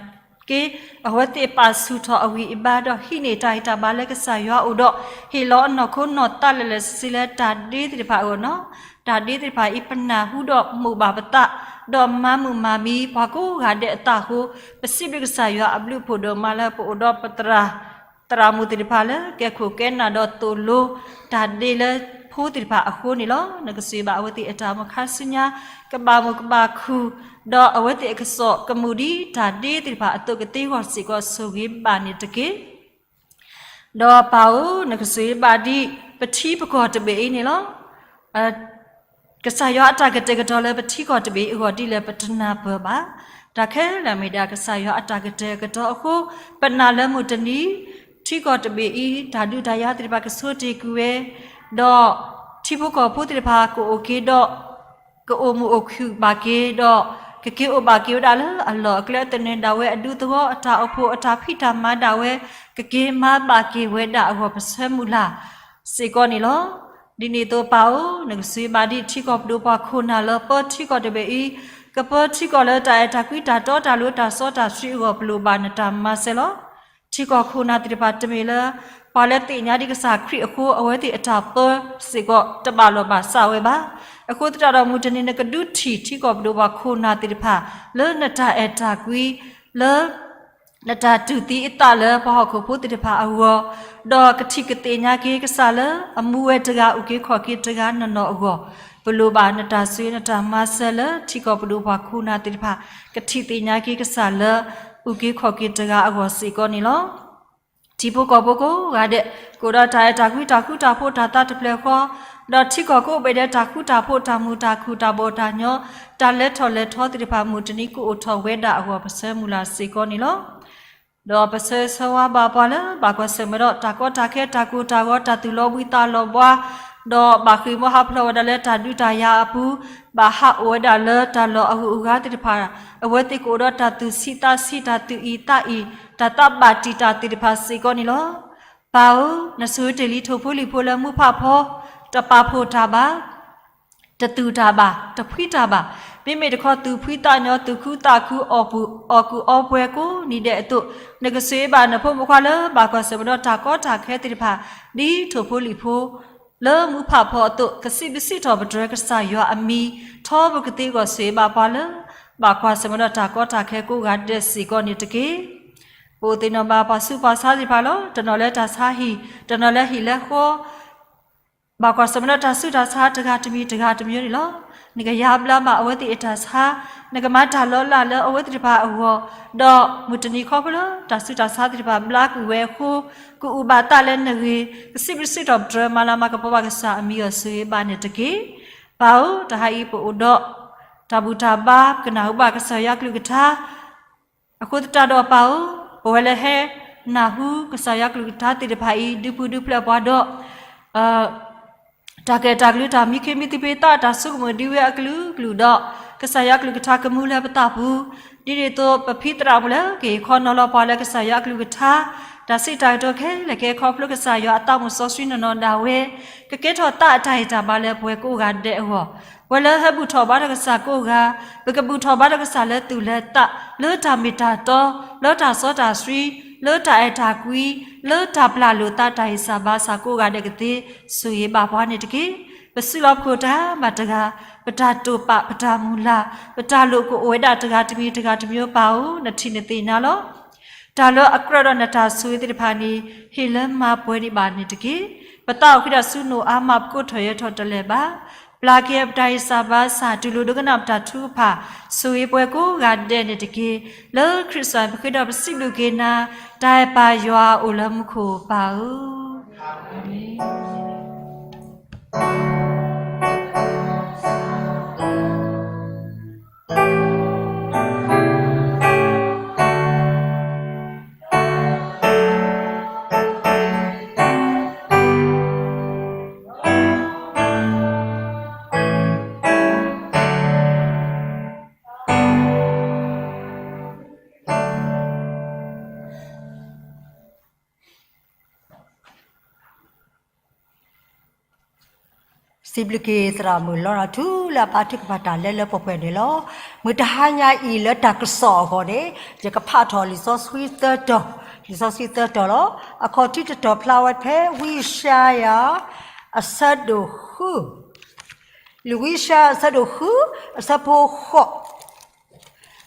က့ အဝဲသ့ၣ်ပာ်ဆူၣ်ထီၣ်အဂံၢ်အဘါဒီးဟံးန့ၢ်တၢ်ဟ့ၣ်တၢ်ဘါလၢကစၢ်ယွၤအအိၣ်ဒီး ဟ့ၣ်လီၤအနီၢ်ခိနီၢ်သးလၢာ်လၢာ်ဆ့ဆ့လၢတၢ်ဒ့သ့ၣ်တဖၣ်အဂီၢ်နီၤ. တၢ်ဒ့သ့ၣ်တဖၣ်အံၤ ပနၢ်ဟူဒီးမိၣ်ဘၣ်ပသး ဒီးမၤမုာ်မၤမံၤပှၤကိးဂၤဒဲးအသးအဃိ ပစံးဘျုးကစၢ်ယွၤအဘျုးအဖှိၣ်ဒိၣ်မးလၢပအိၣ်ဒီးပသရၣ် သရၣ်မုၣ်သ့ၣ်တဖၣ်လၢကဲခိၣ်ကဲနၢ်ဒီးသိၣ်လိတၢ်ဒ့လၢဖိသ့ၣ်တဖၣ်အဃိန့ၣ်လီၤ. နကစံးဘၣ်အဝဲသ့ၣ်အတၢ်အိၣ်မူခါဆူညါ ကဘၣ်မုာ်ကဘၣ်ခုၣ် ဒီးအဝဲသ့ၣ်အကစီၣ်ကမူၣ်ဒ်တၢ်ဒ့သ့ၣ်တဖၣ်အသိးကသ့အဂီၢ်စ့ၢ်ကီးဆိၣ်ဂ့ၤဘၣ်န့ၣ်တက့ၢ်. ဒီးပၢ်ဧၢ နကစံးဘၣ်ဒ်ပထံပကီၢ်တဘ့ၣ်အံၤန့ၣ်လီၤ. ကစၢ်ယွၤအတၢ်ကတဲာ်ကတီၤလၢပထံကီၢ်တဘ့ၣ်အံၤအဂီၢ်ဒ်လဲၣ်ပတနၢ်ပၢၢ်ဘၣ်. တၢ်ခဲလၢာ်မ့ၢ်ဒၣ်ကစၢ်ယွၤအတၢ်ကတဲာ်ကတီၤအဃိ ပနာ်လၢမုၢ်တနံၤ ထံကီၢ်တဘ့ၣ်အံၤ တၢ်ဒုးတၢ်ယၤသ့ၣ်တဖၣ်ကဆိတ့ၢ်ကွံာ်ဝဲ ဒီးထံဖိကီၢ်ဖိသ့ၣ်တဖၣ်ကအိၣ်က့ၤဒီး ကအိၣ်မုာ်အိၣ်ခုၣ်ဘၣ်က့ၤဒီး ကက့ၤအိၣ်ဘၣ်က့ၤဝဲဒၣ်လၢအလီၢ်အကျဲသနၢၣ်ဒၣ်ဝဲအဒူသဝီအတၢ်အိၣ်ဖှိၣ်အတၢ်ဖံးတၢ်မၤဒၣ်ဝဲ ကက့ၤမၤဘၣ်က့ၤဝဲဒၣ်အဂီၢ်ပဆၢမုၢ်လၢ်စ့ၢ်ကီးန့ၣ်လီၤ. ဒ်န့ၣ်အသိးပၢ်ဧၢ နကစံးဘၣ်ဒ်ထံကီၢ်ပဒိၣ်ပှၤခိၣ်နၢ်လၢပၢထံကီၢ်တဘ့ၣ်အံၤ ကပၢထံကီၢ်လၢတၢ်အဲၣ်တၢ်ကွံတၢ်တီတၢ်လိၤတၢ်စီတၢ်ဆှံအဂီၢ်ပလိၣ်ဘၣ်နတၢ်မၤစၢၤလီၤ. ထံကီၢ်ခိၣ်နၢ်သ့ၣ်တဖၣ်တမ့ၢ်လၢ ပှၤလၢသ့ၣ်ညါဒံးကစၢ်ခရံာ်အဃိ အဝဲသ့ၣ်အတၢ်ပၢစ့ၢ်ကီးတဘၣ်လီၢ်ဘၣ်စးဝဲဘၣ်. အဃိသတးဒီးမုၢ်တနံၤနကဒုးထံၣ်ထံကီၢ်ပဒိၣ်ပှၤခိၣ်နၢ်သ့ၣ်တဖၣ် လၢနတၢ်အဲၣ်တၢ်ကွံ လၢ နတၢ်တူၢ်သံအသးလၢပှၤဟီၣ်ခိၣ်ဖိသ့ၣ်တဖၣ်အဂီၢ်, ဒီးကထံၣ်ကသ့ၣ်ညါက့ၤကစၢ်လၢအမူဝဲတဂၤအုၣ်က့ၤခီၣ်က့ၤတဂၤနီၢ်နီၢ်အဂီၢ်, ပလိၣ်ဘၣ်နတၢ်ဆိၣ်ဂ့ၤနတၢ်မၤစၢၤလၢထံကီၢ်ပဒိၣ်ပှၤခိၣ်နၢ်သ့ၣ်တဖၣ် ကထံၣ်သ့ၣ်ညါက့ၤကစၢ်လၢအုၣ်က့ၤခီၣ်က့ၤတဂၤအဂီၢ်စ့ၢ်ကီးန့ၣ်လီၤ. ထံဖိကီၢ်ဖိကိးဂၤဒဲး ကအိၣ်ဒီးတၢ်အဲၣ်တၢ်ကွံ တၢ်ဃူတၢ်ဖိး တၢ်သးတဖျၢၣ်ဃီ, ဒီးထံကီၢ်ကိးဘ့ၣ်ဒဲး တၢ်ဃူတၢ်ဖိး တၢ်မုာ်တၢ်ခုၣ် တၢ်ဘီၣ်တၢ်ညီ တၢ်လဲၤထီၣ်လဲၤထီသ့ၣ်တဖၣ် မုၢ်တနံၤကအိၣ်ထီၣ်ဝဲဒၣ်အဂီၢ် ပဆၢမုၢ်လၢ်စ့ၢ်ကီးန့ၣ်လီၤ. ဒီးပဆၢဂ့ၤဆၢဝါဘၣ်ပှၤလၢ ဘၣ်ကွၢ်ဆၢၣ်မဲာ်ဒီး တၢ်ကီတၢ်ခဲ တၢ်ကိၢ်တၢ်ဂီၤ တၢ်သူၣ်လီၤဘှံးသးလီၤဘှါ, ဒီးဘၣ်ဃ့ၢ်မှံဟးဖျိးဝဲဒၣ်လၢတၢ်ဒုးတၢ်ယၤအပူၤ, ဘၣ်ဟးအိၣ်ဝဲဒၣ်လၢတၢ်လီၢ်အဂုၤအဂၤသ့ၣ်တဖၣ်, အဝဲသ့ၣ်ကအိၣ်ဒီးတၢ်သူၣ်ဆံးသးဆံး တၢ်သူၣ်အံၣ်သးအံၣ် တၢ်သးဘၣ်တံာ်တာ်သ့ၣ်တဖၣ်စ့ၢ်ကီးန့ၣ်လီၤ. ပၢ်ဧၢ, နဆိၣ်ဂ့ၤတ့ၢ်လံထိၣ်ဖိလံၣ်ဖိလၢမူဖးဖီ, တပာ်ဖှိၣ်တၢ်ဘၣ် တသူၣ်တၢ်ဘၣ်, တဖှံတၢ်ဘၣ်, မ့မ့ၢ်တခီသူၣ်ဖှံသးညီ သူၣ်ခုသးခု အီၣ်ကူၣ်အီပှဲၤကိးနံၤဒဲးအသိး, နကဆိၣ်ဂ့ၤဘၣ်နဖိမုၣ်ခွါလၢ ဘၣ်ကွၢ်ဆၢၣ်မဲာ်ဒီးတၢ်ကီတၢ်ခဲသ့ၣ်တဖၣ် ဒ်ထိၣ်ဖိလံၣ်ဖိ လၢမူဖးဖီအသိး, ကစံးဘျုးစံးထီၣ်ပတြၢၤကစၢ်ယွၤအမံၤ, ထီဘိကသ့အဂီၢ် ဆိၣ်ဂ့ၤဘၣ်ပှၤလၢ ဘၣ်ကွၢ်ဆၢၣ်မဲာ်ဒီးတၢ်ကီတၢ်ခဲကိးဂၤဒဲးစ့ၢ်ကီးန့ၣ်တက့ၢ်. ပအိၣ်သ့ၣ်နီၣ်ဘၣ်ပှၤဆူးပှၤဆါသ့ၣ်တဖၣ်လီၤ. တနီၤလၢတၢ်ဆါဟံၣ်, တနီၤလၢဟံၣ်လၢဃီ ဘၣ်ကွၢ်ဆၢၣ်မဲာ်ဒီးတၢ်ဆူးတၢ်ဆါတဂၤတမံၤတဂၤတမံၤန့ၣ်လီၤ. နကယါဘျါဘၣ်အဝဲသ့ၣ်အတၢ်ဆါ, နကမၤတၢ်လီၤလးလၢအဝဲသ့ၣ်တဖၣ်အဂီၢ်, ဒီးမုၢ်တနံၤခီဖျိလၢတၢ်ဆူးတၢ်ဆါသ့ၣ်တဖၣ်ဘျါကွံာ်ဝဲအဃိ, ကအုၣ်ဘၣ်သးလၢနဂ့ၢ်, ကစံးဘျုးစံးထီၣ်ပတြၢၤ မၤလၤမၤကပီၤဘၣ်ကစၢ်အမံၤအဂီၢ် ဆိၣ်ဂ့ၤဘၣ်န့ၣ်တက့ၢ်. ပၢ်ဧၢ, တဟါအံၤပအိၣ်ဒီးတၢ်ဘူၣ်တၢ်ဘါ ပကနၢ်ဟူဘၣ်ကစၢ်ယွၤကလုၢ်ကထါ အဃိသတးဒီးပၢ်ဧၢ, ပဝဲလၢဟဲနၢ်ဟူကစၢ်ယွၤကလုၢ်ကထါသ့ၣ်တဖၣ်အံၤ ဒုးပူၤဒုးဖျဲးပှၤဒီး တၢ်ကဲတၢ်ကလုၢ် တၢ်မံခ့မံသပ့ၤသး တၢ်ဆိကမိၣ်ဒ်ဝဲအကလုာ်ကလုာ်ဒီး ကစၢ်ယွၤကလုၢ်ကထါကမူလၢပသးပူၤ, ဒ်န့ၣ်အသိး ပဖံသရၣ်မုၣ်လၢကဟ့ၣ်ခီနီၤလီၤပှၤလၢကစၢ်ယွၤကလုၢ်ကထါ တၢ်စံးတၢ်ကတိၤခဲလၢာ်ခဲဆ့ ခီဖျိကစၢ်ယွၤအသးမုၣ်စီဆှံနီၢ်နီၢ်ဒၣ်ဝဲ ကကဲထီၣ်သးအတၢ်ဟ့ၣ်တၢ်ဘါလၢပဝဲကိးဂၤဒဲးအဂီၢ်, ပဝဲလၢဟဲဘူၣ်ထီၣ်ဘါထီၣ်ကစၢ်ကိးဂၤ, ပကဘူၣ်ထီၣ်ဘါထီၣ်ကစၢ်လၢသူၣ်လၢသး, လၢတၢ်မ့ၢ်တၢ်တီ, လၢတၢ်စီတၢ်ဆှံ, လၢတၢ်အဲၣ်တၢ်ကွံ, လၢတၢ်ပျၢ်လိာ်သး တၢ်ဟ့ၣ်စၢ်ဘါစၢ်ကိးဂၤဒဲးကသ့, ဆိၣ်ဂ့ၤဘၣ်ပှၤန့ၣ်တက့ၢ်. ပစုလီၢ်ပခိၣ်တဂၤဘၣ်တဂၤ, ပတၢ်တိာ်ပာ် ပတၢ်မုၢ်လၢ်, ပတၢ်လိာ်ကအိၣ်ဝဲဒၣ်တဂၤတမံၤတဂၤတမံၤ ပၢ်ဧၢ, နထံၣ်နသ့ၣ်ညါလီၤ. တၢ်လၢအကြၢးဒီးနတၢ်ဆိၣ်ဂ့ၤသ့ၣ်တဖၣ်န့ၣ် ဟ့ၣ်လၢမၤပှဲၤန့ၢ်ဘၣ်န့ၣ်တက့ၢ်. ပသးအိၣ်ဃံဒီးဆူနိၣ်အါမး ပကိးထီၣ်ယဲၤထီၣ်တလဲၤဘၣ်. ပျၢ်က့ၤပတၢ်ဟ့ၣ်စၢ်ဘါစၢ် တူၢ်လိာ်ဒိကနၣ်ပတၢ်ထုကဖၣ်, ဆိၣ်ဂ့ၤပှၤကိးဂၤဒဲးန့ၣ်တက့ၢ်. လၢခရံာ်စူၢ်ပဃ့ဒီးပစံးဘျုးက့ၤနၤ, တၢ်အဲၣ်ပၢ်ယွၤအိၣ်လၢမူခိၣ်ပၢ်ဧၢ. စံးဘျုးက့ၤသရၣ်မုၣ်လီၤရၤထူလၢအဘါထုကဖၣ်တၢ်လၢလၢပှဲၤပှဲၤန့ၣ်လီၤ. မုၢ်တဟါညါအံၤလၢတၢ်ကစီၣ်အဂီၢ်န့ၣ် ယကဖးထီၣ်လံာ်စီဆှံသၢတီၤ, လံာ်စီဆှံသၢတီၤလီၤ. အခီၣ်ထံးတတီၤဖျါဝဲဖဲ ဝံယၡါယၤ အဆၢဒိၣ်ဃု, လံာ်ဝံယၡါယၤအဆၢဒိၣ်ဃု, အဆၢဖိဃိး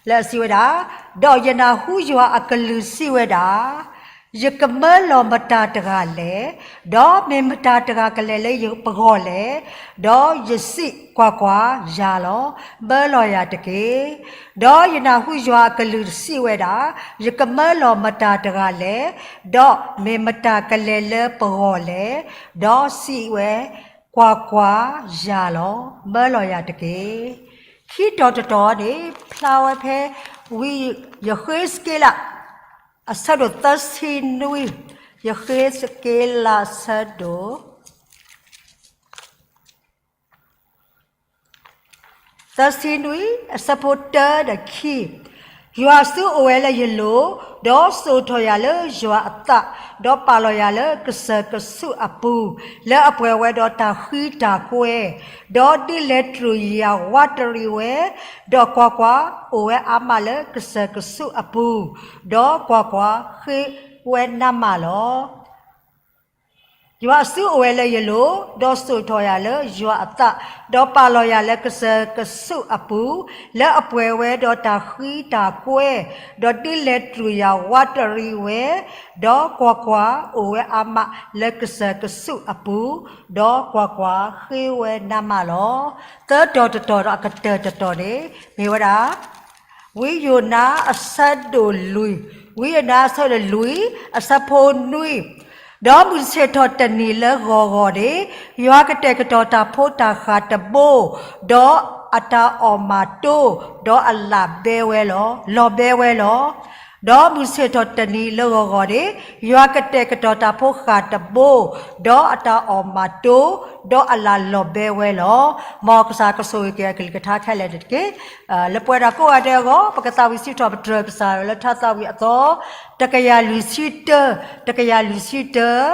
လၢအစံးဝဲဒၣ်, ဒီးယနၢ်ဟူယွၤအကလုၢ်စံးဝဲဒၣ်, ယကမၢလီၤမတၤတဂၤလဲၣ်, ဒီးမ့ၢ်မတၤတဂၤကလဲၤလၢယပဂီၢ်လဲၣ်, ဒီးယစံး, ကွၢ်ကွၢ်, ယၤလီၤ, မၢလီၤယၤတက့ၢ်. ဒီးယနၢ်ဟူယွၤအကလုၢ်စံးဝဲဒၣ်, ယကမၢလီၤမတၤတဂၤလဲၣ်, ဒီးမ့ၢ်မတၤကလဲၤလၢပဂီၢ်လဲၣ်, ဒီးစံးဝဲ, ကွၢ်ကွၢ်, ယၤလီၤ, မၢလီၤယၤတက့ၢ်. ခံတီၤတတီၤန့ၣ် ဖျါဝဲဖဲ ဝံယဃ့းစက့လး အဆၢဒိၣ်သၢဆံနွံ, ယဃ့းစက့လးအဆၢဒိၣ် သၢဆံနွံ, အဆၢဖိတၢဒီးခံ, ယွၤအစုအိၣ်ဝဲလၢယလိၤ, ဒီးစိာ်ထီၣ်ယၤလၢယွၤအသး, ဒီးပာ်လီၤယၤလၢကစၢၢ်ကဆူးအပူၤ, လၢအပှဲၤဝဲဒီးတၢ်ဃံတၢ်ကွဲ, ဒီးဒုးလဲၤတြူာ်ယၤဝးတရံးဝဲ, ဒီးကွၢ်ကွၢ်, အိၣ်ဝဲအါမးလၢကစၢၢ်ကဆူးအပူၤ, ဒီးကွၢ်ကွၢ်, ဃ့ဝဲနးမးလီၤ. ယွၤအစုအိၣ်ဝဲလၢယလိၤ, ဒီးစိာ်ထီၣ်ယၤလၢယွၤအသး, ဒီးပာ်လီၤယၤလၢကစၢၢ်ကဆူးအပူၤ, လၢအပှဲၤဝဲဒီးတၢ်ဃံတၢ်ကွဲ, ဒီးဒုးလဲၤတြူာ်ယၤဝးတရံးဝဲ, ဒီးကွၢ်ကွၢ်, အိၣ်ဝဲအါမးလၢကစၢၢ်ကဆူးအပူၤ, ဒီးကွၢ်ကွၢ်, ဃ့ဝဲနးမးလီၤ. သၢတီၤတတီၤဒီးအကတၢၢ်တတီၤန့ၣ် မ့ၢ်ဝဲဒၣ် ဝံယိၤနါအဆၢဒိၣ်လွံၢ် ဝံအ့နါ အဆၢဒိၣ်လွံၢ် အဆၢဖိနွံ, ဒီးမုၢ်ဆ့ၣ်ထီၣ်တနံၤလၢဂီၤဂီၤန့ၣ်, ယွၤကတဲာ်ကတီၤတၢ်ဖိတၢ်ဃၢ်တဘိ, ဒီးအတၢ်အီၣ်မၤတိ, ဒီးအလၢ်ဘဲဝဲလီၤ, လီၤဘဲဝဲလီၤ. ဒီးမုၢ်ဆ့ၣ်ထီၣ်တနံၤလၢဂီၤဂီၤန့ၣ်, ယွၤကတဲာ်ကတီၤတၢ်ဖိဃၢ်တဘိ, ဒီးအတၢ်အီၣ်မၤတိ, ဒီးအလၢ်လီၤဘဲဝဲလီၤ. မ်ကစၢ်ကဆိၣ်ဂ့ၤက့ၤအကလုၢ်ကထါခဲလၢာ်န့ၣ်တက့ၢ်. လၢပဝဲဒၣ်ကိးဂၤဒဲးအဂီၢ် ပကသးဝံၣ်စံးထီၣ်ပတြၢၤကစၢ်ယွၤလၢထါသးဝံၣ်အသီ, တကယၤလွံၢ်ဆံတၢ, တကယၤလွံၢ်ဆံတၢ,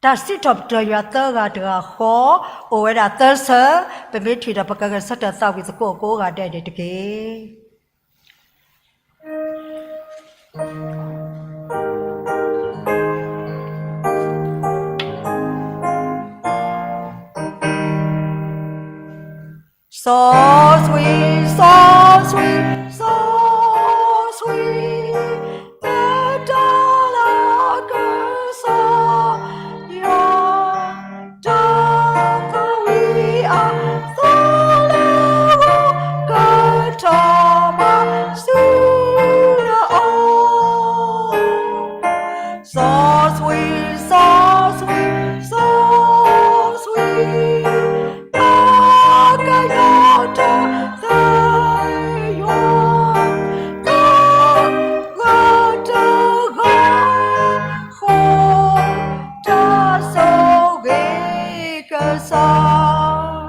တၢ်စံးထီၣ်ပတြၢၤယွၤသၢဂၤတဂၤဃီ, အိၣ်ဝဲဒၣ်သၢဆၢ, ပမ့ၢ်ထံၣ်ဒီးပကဂဲၤဆၢထၢၣ်သးဝံၣ်သကိးကိးဂၤဒဲးန့ၣ်တက့ၢ်. စီၤစွံ, စီၤစွံ, စီၤစွံ, တဲတၢ်လၢကစၢ်ယွၤ, တၢ်သးဝံၣ်အသီလၢဂီၤ ကထီၣ်ဘၣ်ဆူနအိၣ် စီၤစွံ, စီၤစွံ, စီၤစွံ, တၢ်ကညီၤတၢ်သးယွၤ, တၢ်ဂၤတဂၤဃီ, တၢ်ဆိၣ်ဂ့ၤကစၢ်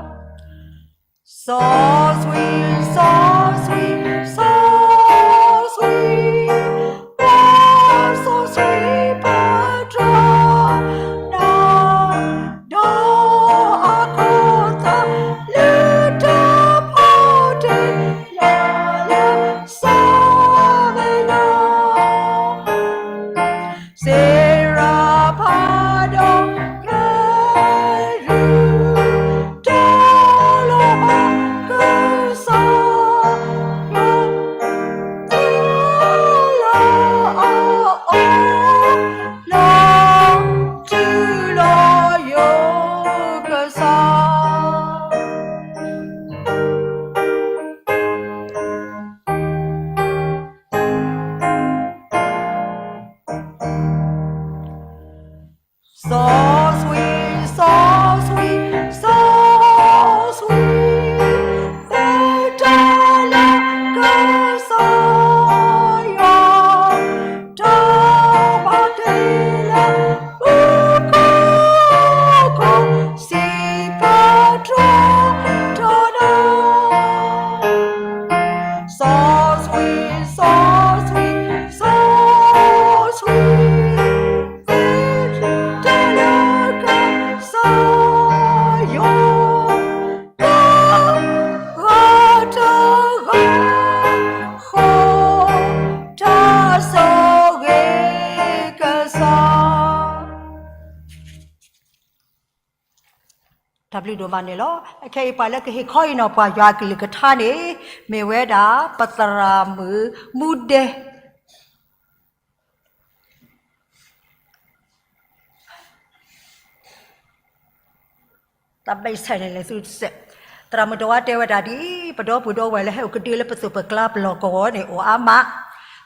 စီၤစွံ, စီၤစွံ, စီၤစွံ, ပှၤစီၤစွံပတြၢၤ နၤ, ဒီးအခိၣ်သးလၢတၢ်ဖိတၢ်လံၤ လၢစီၤမံယၤ စ့ရၤဖးဒီးကဲရူၢ် တီၤလီၤဘၣ်ကစၢ်ယွၤ တီၤလီၤအီၤ လီၤတုၤလီၤယိာ်ကစၢ် စီၤစွံ, စီၤစွံ, စီၤစွံ, တဲတၢ်လၢကစၢ်ယွၤ, တၢ်ဘၣ်တ့လၢပူၤကိးကိး စံးပတြၢၤတၢ်ဒီး စီၤစွံ, စီၤစွံ, စီၤစွံ, တဲတၢ်လၢကစၢ်ယွၤ, တၢ်ဂၤတဂၤဃီ, တၢ်ဆိၣ်ဂ့ၤကစၢ် တၢ်ဘျုးဒိၣ်မးန့ၣ်လီၤ. အခဲအံၤပှၤလၢကဟ့ၣ်ခီဟ့ၣ်နီၤပှၤယွၤအကလုၢ်ကထါန့ၣ် မ့ၢ်ဝဲဒၣ် ပသရၣ်မုၣ်မူဒဲ တၢ်ဘၣ်ဆဲးန့ၣ်လဲၤသုတစဲး, သရၣ်မုၣ်တဝါတဲဝဲဒၣ်ဒ်အံၤ, ပဒီပုၢ်ဒီဝဲၢ်လၢဟဲအိၣ်ကဒုလၢပသိးပကျါပလီၢ်ကဝီၤန့ၣ် အိၣ်အါမး,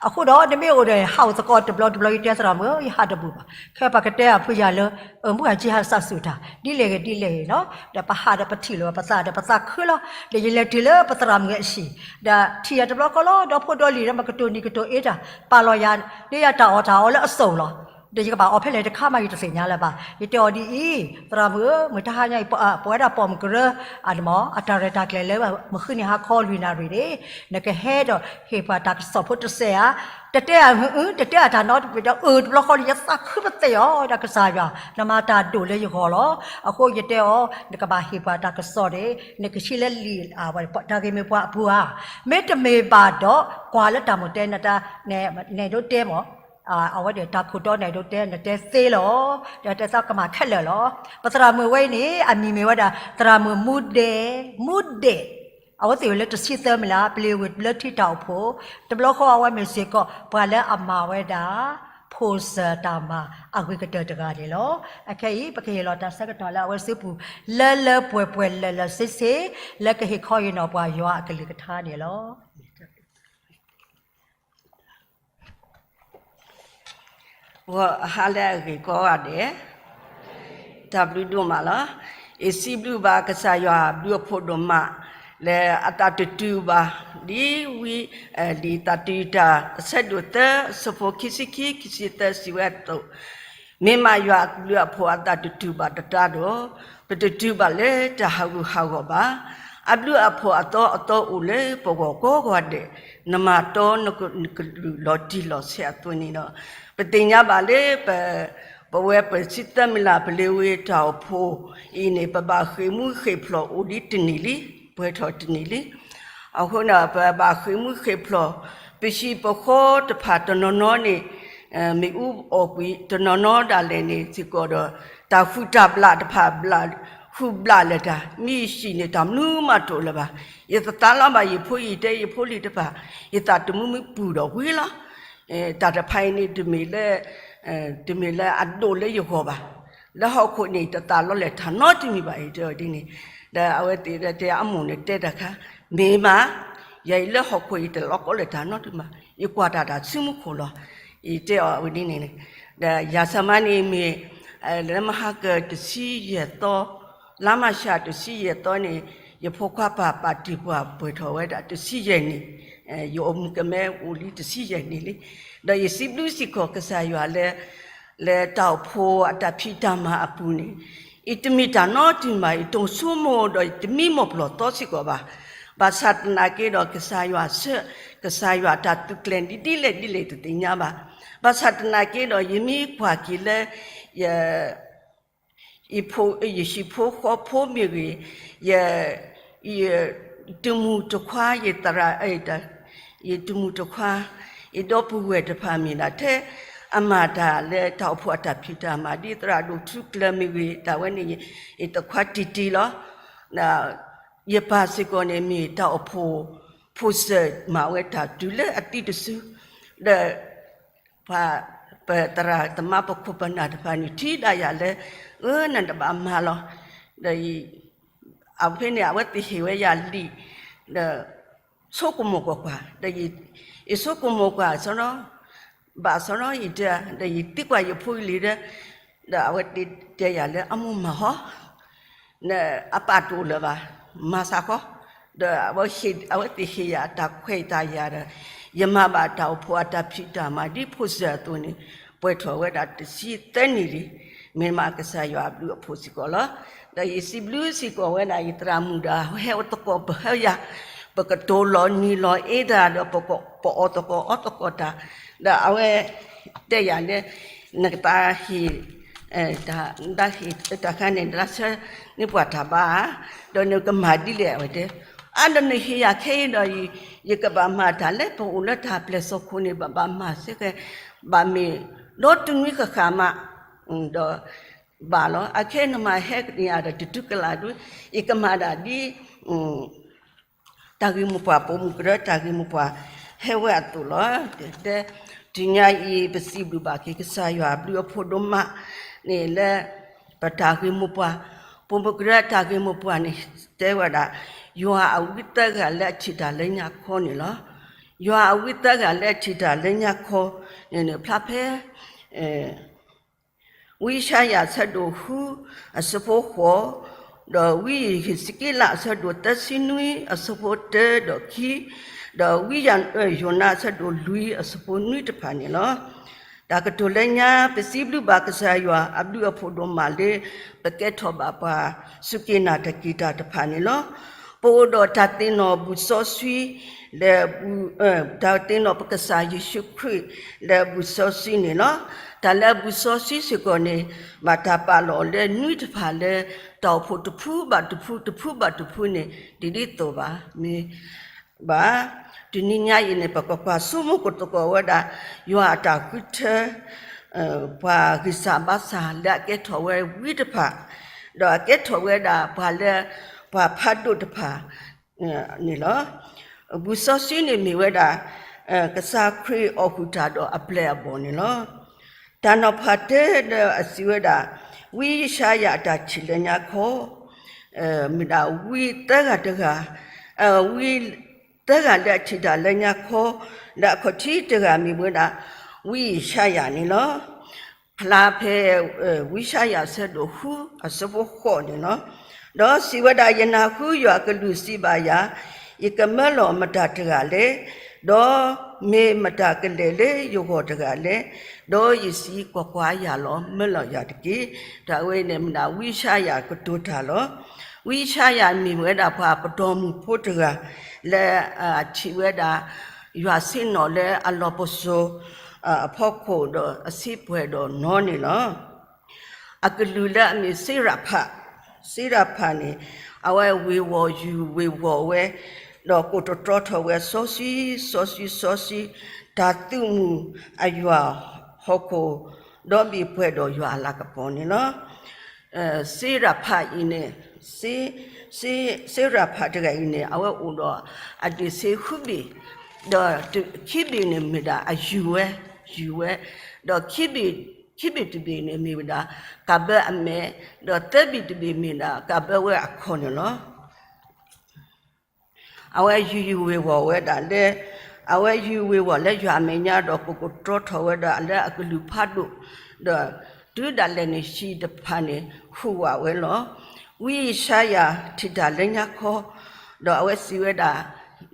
အဃိဒီးနမ့ၢ်အိၣ်ဒီးဟးအိၣ်သကိးတဘျီတဘျီ ယတဲသရၣ်မုၣ်ဧၢ, ယဟးတဘူၣ်ဘၣ်, ခဲပှၤကတဲအဖုယၤလၢ အမုၢ်အက့ဟးစၢ်စူၢ်တၢ် ဒ်လဲၣ်ဂ့ၤဒ်လဲၣ်ဂ့ၤနီၤ, ဒီးပဟးဒီးပထံၣ်လိာ်ပသးဒီးပသးခုလီၤ, ဒီးယလဲၤတုၤလၢပသရၣ်မုၣ်အဟံၣ်, ဒီးထံၣ်ယၤတဘျီဃီလီၤ, ဒီဖိဒီလံၤဒီးမကတိၤနံၤကတိၤအ့တၢ်, ပာ်လီၤယၤ, ဒ်ယၤတၢ်အီၣ်တၢ်အီလၢအစိၣ်လီၤ, ဒီးယကဘၣ်အီၣ်ဖဲလဲၣ်တခါမး ယတသ့ၣ်ညါလၢၤဘၣ်, ယတဲအီၤဒ်အံၤ, သရၣ်မုၣ်ဧၢ, မုၢ်တဟါညါအံၤ ပဝဲဒၣ်ပိာ်မုၣ်ကရၢ, အမ့ၢ် အတၢ်ရဲၣ်တၢ်ကျဲၤလၢ မုၢ်ဃုနံၤဟါခီလွံၢ်နၣ်ရံၣ်န့ၣ်, နကဟဲဒီးဟ့ၣ်ပှၤတၢ်ကစီၣ်ဖိတစဲးဧါ, တတဲအၢ တတဲအတၢ်နီတမံၤဒီး အၢ တဘျီဃီလၢယသးခုပသဲးအီၤ ဒီးကစၢ်ယွၤ နမၤတၢ်ဒိၣ်လၢယဂီၢ်လီၤ. အဃိယတဲအီၤ နကဘၣ်ဟ့ၣ်ပှၤတၢ်ကစီၣ်န့ၣ် နကဆံးလၢလံာ် တၢ်ဂ့ၢ်မ့ၢ်ပှၤအပူၤဧါ, မ့တမ့ၢ်ဘၣ်ဒီး ကွၢ်လၢတၢ်မိၣ်တဲ နဲၣ်ဒိတဲမ့ၢ် အဝဲဒၣ်တၢ်ခိၣ်တီနဲၣ်ဒိတဲ နတဲသ့လီၤ, ဒီးတဲသးကမၣ်ခဲလၢာ်လီၤ. ပသရၣ်မုၣ်ဝဲအံၤန့ၣ် အမံၤမ့ၢ်ဝဲဒၣ် သရၣ်မုၣ်မူဒဲ, မူဒဲ, အဝဲသ့ၣ်ဝဲလၢတဆံသၢမံၤလၢ ပျ့ၤဝ့ၤလၢထံတၢ်အိၣ်ဖှိၣ်, တဘျီဃီအဝဲမ့ၢ်စ့ၢ်ကီး ပှၤလၢအမၤဝဲဒၣ် ဖိၣ်စၢၣ်တၢ်မၤအဂ့ၤကတၢၢ်တဂၤန့ၣ်လီၤ. အခဲအံၤ ပကဟ့ၣ်လီၤတၢ်ဆၢကတီၢ်လၢအဝဲစုပူၤ လၢလၢပှဲၤပှဲၤလၢာ်လၢာ်ဆ့ဆ့ လၢကဟ့ၣ်ခီဟ့ၣ်နီၤပှၤယွၤအကလုၢ်ကထါန့ၣ်လီၤ. ဂီၤဟါလၢအဂ့ၤကိးဂၤဒဲး, တၢ်ဘျုးဒိၣ်မးလီၤ. ယစံးဘျုးဘၣ်ကစၢ်ယွၤဘျုးအဖှိၣ်ဒိၣ်မး လၢအသးတတုၤဘၣ် ဒ်ဝံ လံာ်သးတယုၢ်တၢ် အဆၢဒိၣ်သၢ အဆၢဖိခံဆံခံ ခံဆံသၢ စံးဝဲအသိး, မ့ၢ်မးယွၤအဘျုးအဖှိၣ်အသးတတုၤဘၣ်တတၤဒီး, ပတတုၤဘၣ်လၢတၢ်ဟးဂူာ်ဟးဂီၤဘၣ်. အဘျုးအဖှိၣ်အသီအသီအိၣ်လၢပဂီၢ်ကိးဂၤဒဲး, နမၤတီနကလုၢ်လီၤတံၢ်လီၤဆဲးအသိးန့ၣ်ဒီး, ပသ့ၣ်ညါဘၣ်လၢ ပဝဲပဆံသၢမံၤလၢ် ပလ့ၤဝ့ၤတၢ်အိၣ်ဖှိၣ်အံၤန့ၣ် ပဘၣ်ဃ့ၢ်မှံဟ့ၣ်ဖျိးအိၣ်ဒံးတနံၣ်လံ, ပှဲၤထီၣ်တနံၣ်လံ. အဃိန့ၣ် ပဘၣ်ဃ့ၢ်မှံဟ့ၣ်ဖျိး, ပဟံၣ်ပဃီတဖၣ်တနီၤနီၤန့ၣ် မ့ၣ်အူအီၣ်ကွံာ်တနီၤနီၤဒၣ်လဲာ်န့ၣ်စ့ၢ်ကီးဒီး တၢ်ဃုတၢ်ဘျၣ်တဖၣ်ဘျၣ်, ဃုဘျၣ်လၢတၢ် မ့ၢ်ယဟံၣ်န့ၣ် တၢ်မနုၤမးတအိၣ်လၢၤဘၣ်. ယသးလီဘၣ်ယဖိယံာ်တဲယဖိလံၤတဖၣ်, ယသးတမုာ်မုာ်ပူၤဒီးဝံၤလီၤ. တၢ်တဖၣ်အံၤန့ၣ် တမ့ၢ်လၢ တမ့ၢ်လၢအဒိၣ်လၢယဂီၢ်ဘၣ်. လၢဟီၣ်ခိၣ်န့ၣ် တသးလီလၢတၢ်နီတမံၤဘၣ် ယတဲအီၤဒ်န့ၣ်, ဒီးအဝဲသ့ၣ်တဲအမိၢ်န့ၣ်တဲတၢ်ခါ, မ့ၢ်မး, ယၤအံၤလၢဟီၣ်ခိၣ်အံၤတလီၤကီလၢတၢ်နီတမံၤဘၣ်, ယကွၢ်တၢ်တၢ်ဆူမူခိၣ်လီၤ. ယတဲအီၤဝဲဒ်န့ၣ်န့ၣ်, ဒီးယၤဆၢမါန့ၣ်မ့ၢ် လၢမဟါကတဆံယဲၢ်သီ, လါမၢ်ၡးတဆံယဲၢ်သီန့ၣ်, ယဖိခွါပၢ်ပာ်တ့ၢ်ပှၤပှဲၤထီၣ်ဝဲဒၣ်တဆံယဲၢ်နံၣ်, ယအိၣ်မူကမဲအိၣ်လံတဆံယဲၢ်နံၣ်လံ. ဒီးယစံးဘျုးစ့ၢ်ကီးကစၢ်ယွၤလၢ လၢတၢ်အိၣ်ဖှိၣ်အတၢ်ဖံးတၢ်မၤအပူၤန့ၣ်, ယတမ့ၢ်တၢ်နီတမံၤဘၣ်, ယတိၢ်ဆိကမိၣ်ဒီးယတမံမီၢ်ပျီၢ်သီစ့ၢ်ကီးဘၣ်. ဘၣ်ဆၣ်သနာ်က့ဒီးကစၢ်ယွၤဆှၢ, ကစၢ်ယွၤတၢ်သုးကျဲၤဒ်လဲၣ်ဒ်လဲၣ်တသ့ၣ်ညါဘၣ်. ဘၣ်ဆၣ်သနာ်က့ဒီးယမ့ၢ်ကွၢ်က့ၤလၢ ယ ယဟံၣ်ဖိဃီဖိမ့ၢ်ဂ့ၤ, ယ ယတမုၢ်တခွါ ယသရၣ်, ယတမုၢ်တခွါ, ယဒီပုၢ်ဝဲၢ်တဖၣ်မ့ၢ်ဒၣ် ထဲအမၤတၢ်လၢတၢ်အိၣ်ဖှိၣ်အတၢ်ဖံးတၢ်မၤ ဒ်သရၣ်ဒိၣ်ထူကျၢၤမ့ၢ်ဂ့ၤ တၢ်ဝဲန့ၣ် ယသခွါတံၢ်တံၢ်လီၤ. ယပၢ်စ့ၢ်ကီးန့ၣ်မ့ၢ်တၢ်အိၣ်ဖှိၣ် ဖိၣ်စၢၣ်မၤဝဲတၢ်တုၤလၢအသံတစု, ဒီး ပှၤ ပသရၣ်သမါပခိၣ်ပနၢ်တဖၣ်န့ၣ် ထံၣ်ဒၣ်ယၤလၢ အၢ နတဘၣ်မၤလီၤ. ဒီး အဖဲန့ၣ် အဝဲသ့ၣ်ဟ့ၣ်ဝဲယၤလံာ်, ဒီး ဆိကမိၣ်ကွၢ်ကွၢ်, ဒီး ယဆိကမိၣ်ကွၢ်အစီဒီး ဘၣ်အစီဒီး ယတဲ, ဒီးယသံကွၢ်ယဖိယလံၤဒီး, ဒီးအဝဲသ့ၣ်တဲယၤလၢအမိၢ်မၤဟီ အပၢ်တအိၣ်လၢၤဘၣ်, မၤစးဃီ, ဒီးအဝဲသ့ၣ်ဟ့ၣ်ယၤအတၢ်ခွဲးတၢ်ယာ်ဒီး, ယမၤဘၣ်တၢ်အိၣ်ဖှိၣ်အတၢ်ဖံးတၢ်မၤဒ်ဖိၣ်စၢၣ်အသိးန့ၣ်, ပှဲၤထီၣ်ဝဲဒၣ်တဆံသၢနံၣ်လံ, မ့ၢ်မးကစၢ်ယွၤအဘျုးအဖှိၣ်စ့ၢ်ကီးလီၤ. ဒီးယစံးဘျုးစ့ၢ်ကီးဝဲဒၣ် ယသရၣ်မုၣ်ဒီး ဟဲအိၣ်သကိးပဟၢယၤ, ပကတိၤလီၤနံၤလီၤအ့တၢ်ဒီး ပကအီၣ်သကိးအီသကိးတၢ်, ဒီးအဝဲ တဲယၤလၢ နကသးဟ့ၣ် တၢ်ဟ့ၣ်တၢ်ခါန့ၣ် နသးဆၢန့ၢ်ပှၤတၢ်ဘါဧါ, ဒီးနကမၤဒ်လဲၣ် အဝဲတဲ, အါဒီးနဟ့ၣ်ယၤခဲအံၤဒီး ယကဘၣ်မၤတၢ်လၢပအိၣ်လၢတၢ်ပျဲၢ်စီခိၣ်န့ၣ် ဘၣ်ဘၣ်မၤစ့ၢ်ကီး, ဘၣ်မ့ၢ်ဒီတနွံဃၣ်ဃၣ်မး, ဒီး ဘၣ်လီၤ. အခဲနမၤဟဲက့ၤယၤဒီးတတုၤကလာ်ဒု, ယကမၤဒၣ်ဒ် တၢ်ဂ့ၢ်မိၢ်ပှၢ် ပိာ်မုၣ်ကရၢတၢ်ဂ့ၢ်မိၢ်ပှၢ် ဟဲဝဲအသိးလီၤ. တဲ တုၤညါအံၤ ပစံးဘျုးဘၣ်က့ၤကစၢ်ယွၤအဘျုးအဖှိၣ်ဒိၣ်မးန့ၣ်လၢ ပတၢ်ဂ့ၢ်မိၢ်ပှၢ်, ပိာ်မုၣ်ကရၢတၢ်ဂ့ၢ်မိၢ်ပှၢ်န့ၣ် တဲဝဲဒၣ် ယွၤအဝံသၢဂၤလၢအထံၣ်တၢ်လၢညါခီန့ၣ်လီၤ. ယွၤအဝံသၢဂၤလၢအထံၣ်တၢ်လၢညါခီန့ၣ်န့ၣ် ဖျါဖဲ ဝံယၡါယၤအဆၢဒိၣ်ဃု အဆၢဖိဃိး, ဒီးဝံယစက့လးအဆၢဒိၣ်သၢဆံနွံ အဆၢဖိတၢဒီးခံ, ဒီးဝံယိၤနါအဆၢဒိၣ်လွံၢ် အဆၢဖိနွံတဖၣ်န့ၣ်လီၤ. တၢ်ကတိၤလၢညါ ပစံးဘျုးဘၣ်ကစၢ်ယွၤအဘျုးအဖှိၣ်ဒိၣ်မးလၢ ပကဲထီၣ်ဘၣ်ပှၤစူၢ်က့ၤနာ်တၢ်က့ၤတၢ်တဖၣ်န့ၣ်လီၤ. ပအိၣ်ဒီးတၢ်သ့ၣ်နီၣ်ဘူၣ်စီဆှံ လၢ တၢ်သ့ၣ်နီၣ်ပကစၢ်ယ့ၣ်ၡူးခရံာ်လၢဘူၣ်စီဆှံန့ၣ်လီၤ. တၢ်လၢဘူၣ်စီဆှံစ့ၢ်ကီးန့ၣ် ဘၣ်တၢ်ပာ်လီၤအီၤလၢနွံတဖၣ်လၢ တၢ်အိၣ်ဖှိၣ်တဖုဘၣ်တဖု တဖုဘၣ်တဖုန့ၣ် ဒ်ဒ်သိးဘၣ် မ့ၢ် ဘၣ်. တနံၤညါအံၤန့ၣ် ပကကွၢ်ဆိကမိၣ်သကိးဝဲဒၣ် ယွၤအတၢ်ဃုထၢ ပှၤဂံၢ်စၢ်ဘါစၢ်လၢအကဲထီၣ်ဝဲဝံတဖၣ်, ဒီးအကဲထီၣ်ဝဲဒၣ်ပှၤလၢ ပှၤဖးဒိၣ်တဖၣ် န့ၣ်လီၤ. ဘူၣ်စီဆှံန့ၣ်မ့ၢ်ဝဲဒၣ် ကစၢ်ခရံာ်အီၣ်ဃုာ်တၢ်ဒီးအပျဲၢ်အဘီၣ်န့ၣ်လီၤ. တၢ်နီၤဖးတၢဒီးအစံးဝဲဒၣ် ဝံယၡါယၤအတၢ်ထံၣ်လၢညါခီ, မ့ၢ်ဒၣ်ဝံသၢဂၤတဂၤ, ဝံသၢဂၤလၢအထံၣ်တၢ်လၢညါခီ, လၢအခီၣ်ထံးတဂၤမ့ၢ်ဝဲဒၣ် ဝံယၡါယၤန့ၣ်လီၤ. ဖျါဖဲ ဝံယၡါယၤအဆၢဒိၣ်ဃုအဆၢဖိဃိးန့ၣ်လီၤ. ဒီးစံးဝဲဒၣ်, ယနၢ်ဟူယွၤအကလုၢ်စံးဘၣ်ယၤ, ယကမၢလီၤမတၤတဂၤလဲၣ်, ဒီးမ့ၢ်မတၤကလဲၤလၢယဂီၢ်တဂၤလဲၣ်, ဒီးယစံး, ကွၢ်ကွၢ်, ယၤလီၤ, မၢလီၤယၤတက့ၢ်. တၢ်ဝဲန့ၣ်မ့ၢ်ဒၣ်ဝံယၡါယၤကတိၤတၢ်လီၤ. ဝံယၡါယၤမ့ၢ်ဝဲဒၣ်ပှၤပတီၢ်မုၢ်ဖိတဂၤ လၢအထံၣ်ဝဲဒၣ် ယွၤဆ့ၣ်နီၤလၢအလီၢ်ပစိာ် အဖီခိၣ်ဒီးအစ့ပှဲၤဒီးနီၢ်န့ၣ်လီၤ. အကလုၢ်လၢအမ့ၢ်စ့ရဖး, စ့ရဖးန့ၣ် အဝဲဝ့ၤဝီၤယုၢ်ဝ့ၤဝီၤဝဲ, ဒီးကိးတတြီထီၣ်ဝဲစီဆှံ, စီဆှံ, စီဆှံ, တၢ်သုးမုၢ်အယွၤဟီၣ်ခိၣ်, ဒီးဘၣ်ပှဲၤဒီးယွၤအလၤကပီၤန့ၣ်လီၤ. စ့ရဖးအံၤန့ၣ်, စ့, စ့ရဖးတဂၤအံၤန့ၣ် အဝဲအိၣ်ဒီးအဒ့ၣ်စ့ဃုဘ့ၣ်, ဒီးခံဘ့ၣ်န့ၣ်မ့ၢ်ဒၣ်အယုၢ်ဝဲ, ယုၢ်ဝဲ, ဒီးခံဘ့ၣ်တဘ့ၣ်န့ၣ်မ့ၢ်ဝဲဒၣ်ကးဘၢအမဲာ်, ဒီးသၢဘ့ၣ်တဘ့ၣ်မ့ၢ်ဒၣ်ကးဘၢဝဲအခီၣ်န့ၣ်လီၤ. အဝဲယုၢ်ယုၢ်ဝ့ၤဝီၤဝဲဒၣ်လၢ, အဝဲယုၢ်ဝ့ၤဝီၤလၢယွၤအမဲာ်ညါဒီးကိးကတြီထီၣ်ဝဲဒၣ်လၢအကလုၢ်ဖးဒိၣ်, ဒီးတုၤဒၣ်လဲာ်န့ၣ်ဟံၣ်တဖၣ်န့ၣ် ဟူးဝးဝဲလီၤ. ဝံယၡါယၤထံၣ်တၢ်လၢညါခီ, ဒီးအဝဲစံးဝဲဒၣ်,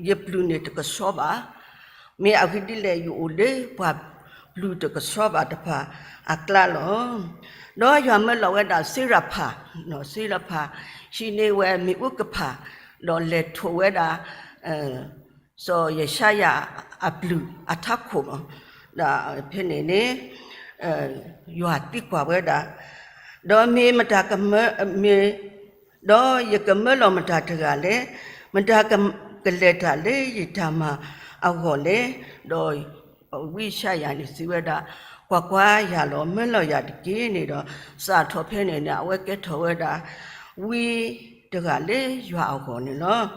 ယပျုၤန့ၣ်တကဆှီဘၣ်. မ့ၢ်အဂ့ၢ်ဒ်လဲၣ် ယအိၣ်လၢပှၤပျုၤတကဆှီဘၣ်တဖၣ်အကျါလီၤ. ဒီးယွၤမၢလီၤဝဲဒၣ်စ့ရဖး, စ့ရဖး ဟံးန့ၢ်ဝဲမ့ၣ်အူကဖၣ်, ဒီးလဲၤထိးဝဲဒၣ် စီၤယၡါယၤအပျုၤအထးခိၣ်, ဒီးဖဲန့ၣ်န့ၣ် ယွၤသံကွၢ်ဝဲဒၣ်, ဒီးမ့ၢ်မတၤကမၢ, မ့ၢ်, ဒီးယကမၢလီၤမတၤတဂၤလဲၣ်, မတၤကလဲၤတၢ်လၢယတၢ်မၤအဂီၢ်လဲၣ်. ဒီးဝံယၡါယၤန့ၣ်စံးဝဲဒၣ်, ကွၢ်ကွၢ်, ယၤလီၤ, မၢလီၤယၤတက့ၢ်န့ၣ်ဒီး, စးထီၣ်ဖဲန့ၣ်န့ၣ် အဝဲကဲထီၣ်ဝဲဒၣ် ဝံတဂၤလၢယွၤအဂီၢ်န့ၣ်လီၤ.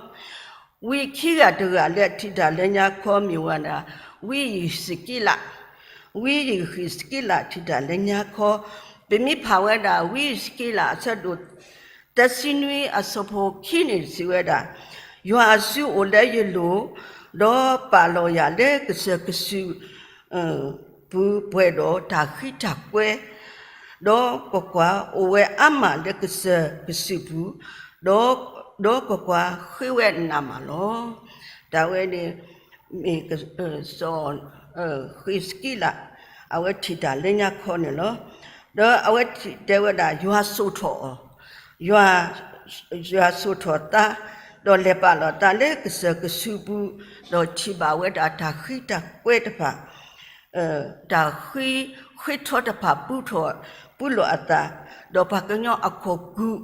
ဝံခံဂၤတဂၤလၢအထံၣ်တၢ်လၢညါခီမ့ၢ်ဝဲဒၣ် ဝံယံးစက့လး, ဝံယံးစက့လးထံၣ်တၢ်လၢညါခီ, ပမ့ၢ်ဖးဝဲဒၣ် ဝံယံးစက့လးအဆၢဒိၣ် သၢဆံနွံအဆၢဖိခံန့ၣ်စံးဝဲဒၣ်, ယွၤအစုအိၣ်လၢယလိၤ, ဒီးပာ်လီၤယၤလၢကစၢၢ်ကစုၢ် ပူၤပှဲၤဒီးတၢ်ဃံတၢ်ကွဲ, ဒီးကွၢ်ကွၢ်, အိၣ်ဝဲအါမးလၢကစၢၢ်ကစုၢ်ပူၤ, ဒီးကွၢ်ကွၢ်, ဃ့ဝဲနးမးလီၤ. တၢ်ဝဲန့ၣ် မ့ၢ် စီၤဃံးစကံလး အဝဲထံၣ်တၢ်လၢညါခီန့ၣ်လီၤ. ဒီးအဝဲတဲဝဲဒၣ် ယွၤစိာ်ထီၣ်အီၤ, ယွၤ, ယွၤစိာ်ထီၣ်သး, ဒီးလဲၤပာ်လီၤသးလၢကစၢၢ်ကစုၢ်ပူၤ, ဒီးထံၣ်ဘၣ်ဝဲဒၣ်တၢ်ဃံတၢ်ကွဲတဖၣ်, တၢ်ဃံ, ဃ့ထီတဖၣ်ပူထီၣ်, ပူလီၤအသး, ဒီးပှၤကညီအခိၣ်ကူး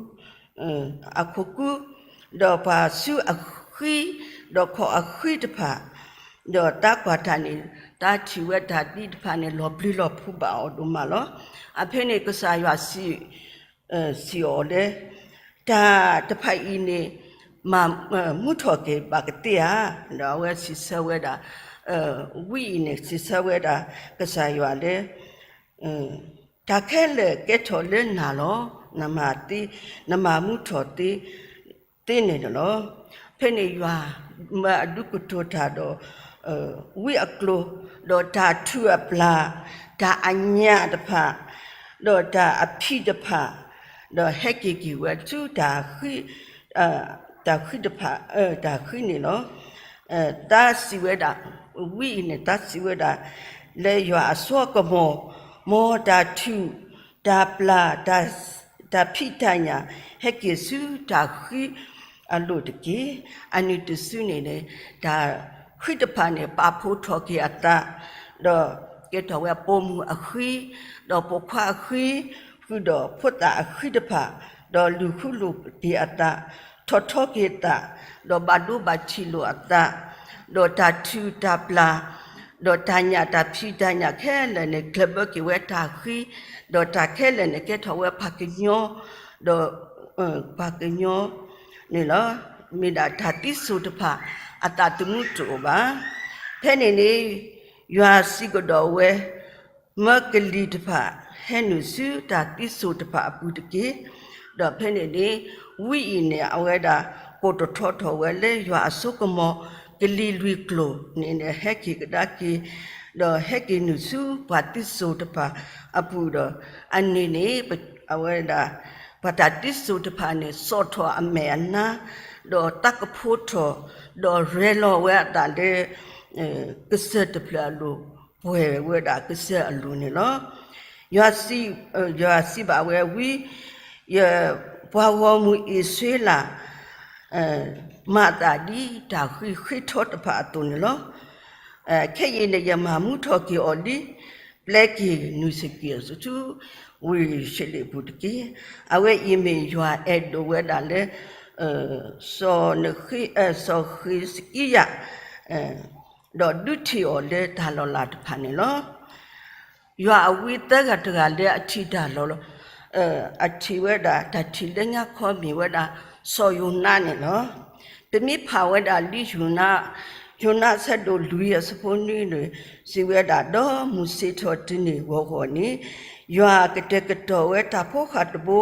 အခိၣ်ကူး, ဒီးပှၤစုအဃံ, ဒီးခီၣ်အဃံတဖၣ်, ဒီးတၢ်ကွၢ်တၢ်န့ၣ်, တၢ်ထံၣ်ဝဲတၢ်သ့ၣ်တဖၣ်န့ၣ် လီၤပျံၤလီၤဖုးဘၣ်အီၤဒိၣ်မးလီၤ. အဖဲန့ၣ်ကစၢ်ယွၤစံး, စံးအီၤလၢ တၢ်တဖၣ်အံၤန့ၣ် မၤမူထီၣ်က့ၤဘၣ်ကသ့ဧါ. ဒီးအဝဲစံးဆၢဝဲဒၣ်, ဝံအံၤန့ၣ် စံးဆၢဝဲဒၣ် ကစၢ်ယွၤလၢ တၢ်ခဲလၢာ်ကဲထီၣ်လၢနၤလီၤ. နမၤသ့, နမၤမူထီၣ်သ့, သ့န့ၣ်လီၤ. ဖဲန့ၣ်ယွၤမၢအဒုးကတိၤတၢ်ဒီး ဝံအကျိၤ, ဒီးတၢ်ထုးအပျၢ်, တၢ်အညၣ်တဖၣ်, ဒီးတၢ်အဖံးတဖၣ်, ဒီးဟဲက့ၤက့ၤဝဲဆူ တၢ်ဃံတဖၣ်, တၢ်ဃံန့ၣ်လီၤ. သးစံးဝဲဒၣ်, ဝံအံၤန့ၣ် သးစံးဝဲဒၣ် လၢယွၤအစိအကမီၤ, မ်တၢ်ထုး, တၢ်ပျၢ်, တၢ်ဖံးတၢ်ညၣ် ဟဲက့ၤဆူတၢ်ဃံအလိၤတက့ၢ်. အနံၤတစုန့ၣ်န့ၣ် တၢ်ဃံတဖၣ်န့ၣ် ပာ်ဖှိၣ်ထီၣ်က့ၤအသး, ဒီးကဲထီၣ်ဝဲပိာ်မုၣ်အဃံ, ဒီးပိာ်ခွါအဃံ, ဃုာ်ဒီးဖိသၣ်အဃံတဖၣ်, ဒီးလူၤဃူလိာ်က့ၤအသး, ထီၣ်ထီက့ၤအသး, ဒီးဘၣ်ဒိဘၣ်ထံးလိာ်အသး, ဒီးတၢ်ထုးတၢ်ပျၢ်, ဒီးတၢ်ညၣ်တၢ်ဖံးတၢ်ညၣ်ခဲလၢာ်န့ၣ် ကျၢၢ်ဘၢက့ၤဝဲတၢ်ဃံ, ဒီးတၢ်ခဲလၢာ်န့ၣ် ကဲထီၣ်ဝဲပှၤကညီ, ဒီးပှၤကညီန့ၣ်လီၤ. မ့ၢ်ဒၣ်တၢ်သံစိၤတဖၣ် အသးသမူတအိၣ်ဘၣ်. ဖဲန့ၣ်န့ၣ် ယွၤစံးကဒီးဝဲ, မၢကလံၤတဖၣ်ဟဲနုာ်ဆူတၢ်သံစိၤတဖၣ်အပူၤတက့ၢ်. ဒီးဖဲန့ၣ်န့ၣ် ဝံအံၤန့ၣ် အဝဲဒၣ်ကိးတထီထီၣ်ဝဲလၢယွၤအစိကမီၤ, ကလံၤလွံၢ်ကျိာ်န့ၣ် ဟဲက့ၤကဒါက့ၤ ဒီးဟဲက့ၤနုာ်ဆူပှၤသံစိၤတဖၣ်အပူၤဒီး အန့ၣ်န့ၣ် အဝဲဒၣ် ပှၤတၢ်သံစိၤတဖၣ်န့ၣ် စိာ်ထီၣ်အမဲာ်အနါ ဒီးတၢ်ကဖိထီၣ် ဒီးရဲၣ်လီၤဝဲအသးလၢ ကစၢၢ်တဖျၢၣ်အလိၤ ပှဲၤဝဲဒၣ်ကစၢၢ်အလိၤန့ၣ်လီၤ. ယွၤစံး ယွၤစံးဘၣ်ဝဲဝံၤ, ယပှၤဂီၢ်မုၢ်အံၣ်စရ့လး မၤအသးဒ်တၢ်ဃံးဃ့ထီတဖၣ်အသိးန့ၣ်လီၤ. ခဲအံၤန့ၣ် ယမၤမူထီၣ်က့ၤအီၤလံ, ပျဲက့ၤနုာ်ဆံးက့ၤအီၤဆူ ဝ့ၢ်ယရူၤၡလ့ၣ်ပူၤတက့ၢ်. အဝဲအံၤမ့ၢ်ယွၤအဲၣ်ဒိးဝဲဒၣ်လၢ စီၤဃ့းစကံယၤ ဒီးဒုးထံၣ်အီၤလၢတၢ်လီၤလးတဖၣ်န့ၣ်လီၤ. ယွၤအဝံသၢဂၤတဂၤလၢအထံၣ်တၢ်လီၤ အထံၣ်ဝဲဒၣ်တၢ်ထံၣ်လၢညါခီမ့ၢ်ဝဲဒၣ် စီၤယိၤနါန့ၣ်လီၤ. ပမ့ၢ်ဖးဝဲဒၣ်လံာ်ယိၤနါ, ယိၤနါအဆၢဒိၣ်လွံၢ်အဆၢဖိနွံန့ၣ် စံးဝဲဒၣ် ဒီးမုၢ်ဆ့ၣ်ထီၣ်တနံၤဂီၤဂီၤန့ၣ် ယွၤကတဲာ်ကတီၤဝဲတၢ်ဖိဃၢ်တဘိ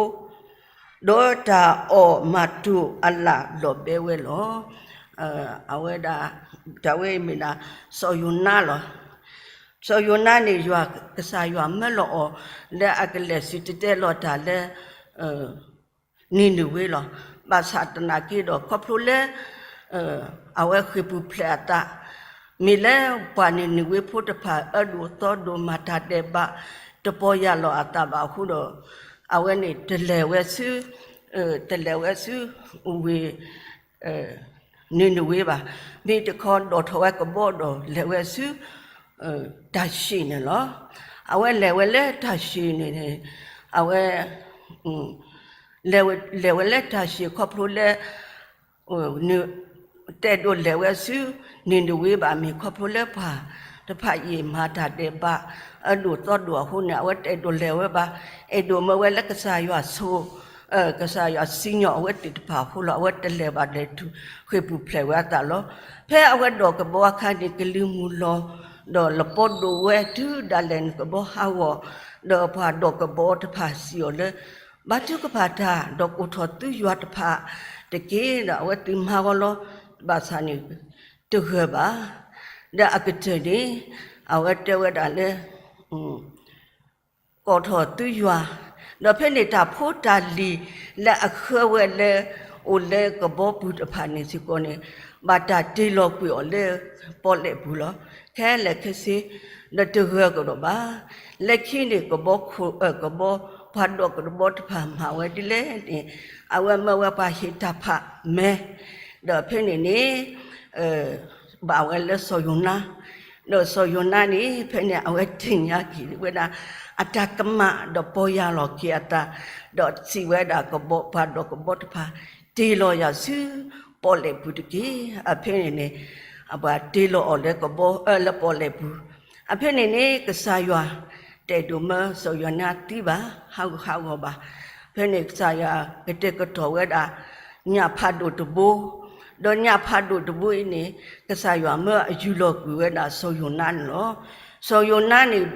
ဒီးတၢ်အီၣ်မၤတိာ်အလၣ်လီၤဘဲဝဲလီၤ. အဝဲဒၣ် တၢ်ဝဲအံၤမ့ၢ်ဒၣ် စီၤယိၤနါလီၤ. စီၤယိၤနါန့ၣ် ယွၤကစၢ်ယွၤမၢလီၤအီၤ လၢအကလဲၤစံၣ်တဲၤတဲလီၤတၢ်လၢ နံၤနဝ့လီၤ. ဘၣ်ဆၣ်သနာ်က့ဒီး ခီဖျိလၢ အဝဲဃ့ၢ်ပူၤဖျဲးအသး, မ့ၢ်လၢပှၤနံၤနဝ့ဖိတဖၣ် အၢဒိၣ်သီဒိၣ် မၤတၢ်ဒဲးဘး တပီၢ်ယၢ်လီၤအသးဘၣ်အဃိဒီး အဝဲန့ၣ်တလဲၤဝဲဆူ တလဲၤဝဲဆူ ဝ့ၢ် နံၤနဝ့ဘၣ်. မ့ၢ်တခီဒိးထီၣ်ဝဲကဘီဒီးလဲၤဝဲဆူ တၢ်ၡံးန့ၣ်လီၤ. အဝဲလဲၤဝဲလၢတၢ်ၡံးန့ၣ်န့ၣ် အဝဲ လဲၤဝဲလၢတၢ်ၡံးခီဖျိလၢ တအဲၣ်ဒိးလဲၤဝဲဆူ နံၤနဝ့ဘၣ် မ့ၢ်ခီဖျိလၢပှၤတဖၣ်အံၤမၤတၢ်ဒဲးဘး အၢဒိၣ်သီဒိၣ်အဃိန့ၣ် အဝဲတအဲၣ်ဒိးလဲၤဝဲဘၣ်. အဲၣ်ဒိးမၢဝဲလၢကစၢ်ယွၤဆိ ကစၢ်ယွၤစံၣ်ညီၣ်အဝဲသ့ၣ်တဖၣ်အဃိလီၤ. အဝဲတလဲၤဘၣ်လဲၤတုၤ ဃ့ၢ်ပူၤဖျဲးဝဲအသးလီၤ. ဖဲအဝဲဒိးကဘီအခါန့ၣ် ကလံၤမုၢ်လီၤ ဒီးလပီဒိၣ်ဝဲတုၤဒၣ်လဲာ်န့ၣ် ကဘီဟးဂီၤ, ဒီးပှၤဒိးကဘီတဖၣ်စံးအီၤလၢ ဘါထုကဖၣ်တၢ် ဒီးကိးထီၣ်သုယွၤတဖၣ်တက့ၢ်. ဒီးအဝဲသ့ၣ်မၤဂီၤလီၤ ဘၣ်ဆၣ်န့ၣ် တဂၢၢ်ဘၣ်. ဒီးအကတၢၢ်န့ၣ် အဝဲတဲဝဲဒၣ်လၢ ကိးထီၣ်သုယွၤ, ဒီးဖဲန့ၣ်တၢ်ဖိတၢ်လံၤလၢအဃၢဝဲလၢ အိၣ်လၢကဘီပူၤတဖၣ်န့ၣ်စ့ၢ်ကီးန့ၣ် ဘၣ်တၢ်တ့လီၤကွံာ်အီၤလၢပီၣ်လဲၣ်ပူၤလီၤ. ခဲလၢာ်ခဲဆ့ ဒီးတဂၢၢ်ကဒီးဘၣ်. လၢခံန့ၣ် ကဘီခိၣ် ကဘီ ပှၤဒိးကဘီတဖၣ်မၤဝဲဒ်လဲၣ်န့ၣ် အဝဲမၢဝဲပှၤဟ့ၣ်တၢ်ဖးမဲ ဒီးဖဲန့ၣ်န့ၣ် ဘၣ်ဝဲလၢစီၤယိၤနါ, ဒီးစီၤယိၤနါန့ၣ် ဖဲန့ၣ် အဝဲသ့ၣ်ညါက့ၤဝဲဒၣ် အတၢ်ကမၣ်ဒီးပီၢ်ယၢ်လီၤက့ၤအသး, ဒီးစံးဝဲဒၣ်ကဘီ ပှၤဒိးကဘီတဖၣ် တ့လီၤယၤဆူပီၣ်လဲၣ်ပူၤတက့ၢ်. အဖဲန့ၣ်န့ၣ် အပှၤတ့လီၤအီၤလၢကဘီ လၢပီၣ်လဲၣ်ပူၤ. အဖဲန့ၣ်န့ၣ် ကစၢ်ယွၤ တအဲၣ်ဒိးမၢစီၤယိၤနါသံဘၣ်, ဟးဂူာ်ဟးဂီၤဘၣ်. ဖဲန့ၣ်ကစၢ်ယွၤကတဲာ်ကတီၤဝဲဒၣ် ညၣ်ဖးဒိၣ်တဘိ, ဒီးညၣ်ဖးဒိၣ်တဘိအံၤန့ၣ် ကစၢ်ယွၤမၢအယူၢ်လီၤကွံာ်ဝဲဒၣ်စီၤယိၤနါန့ၣ်လီၤ. စီၤယိၤနါန့ၣ်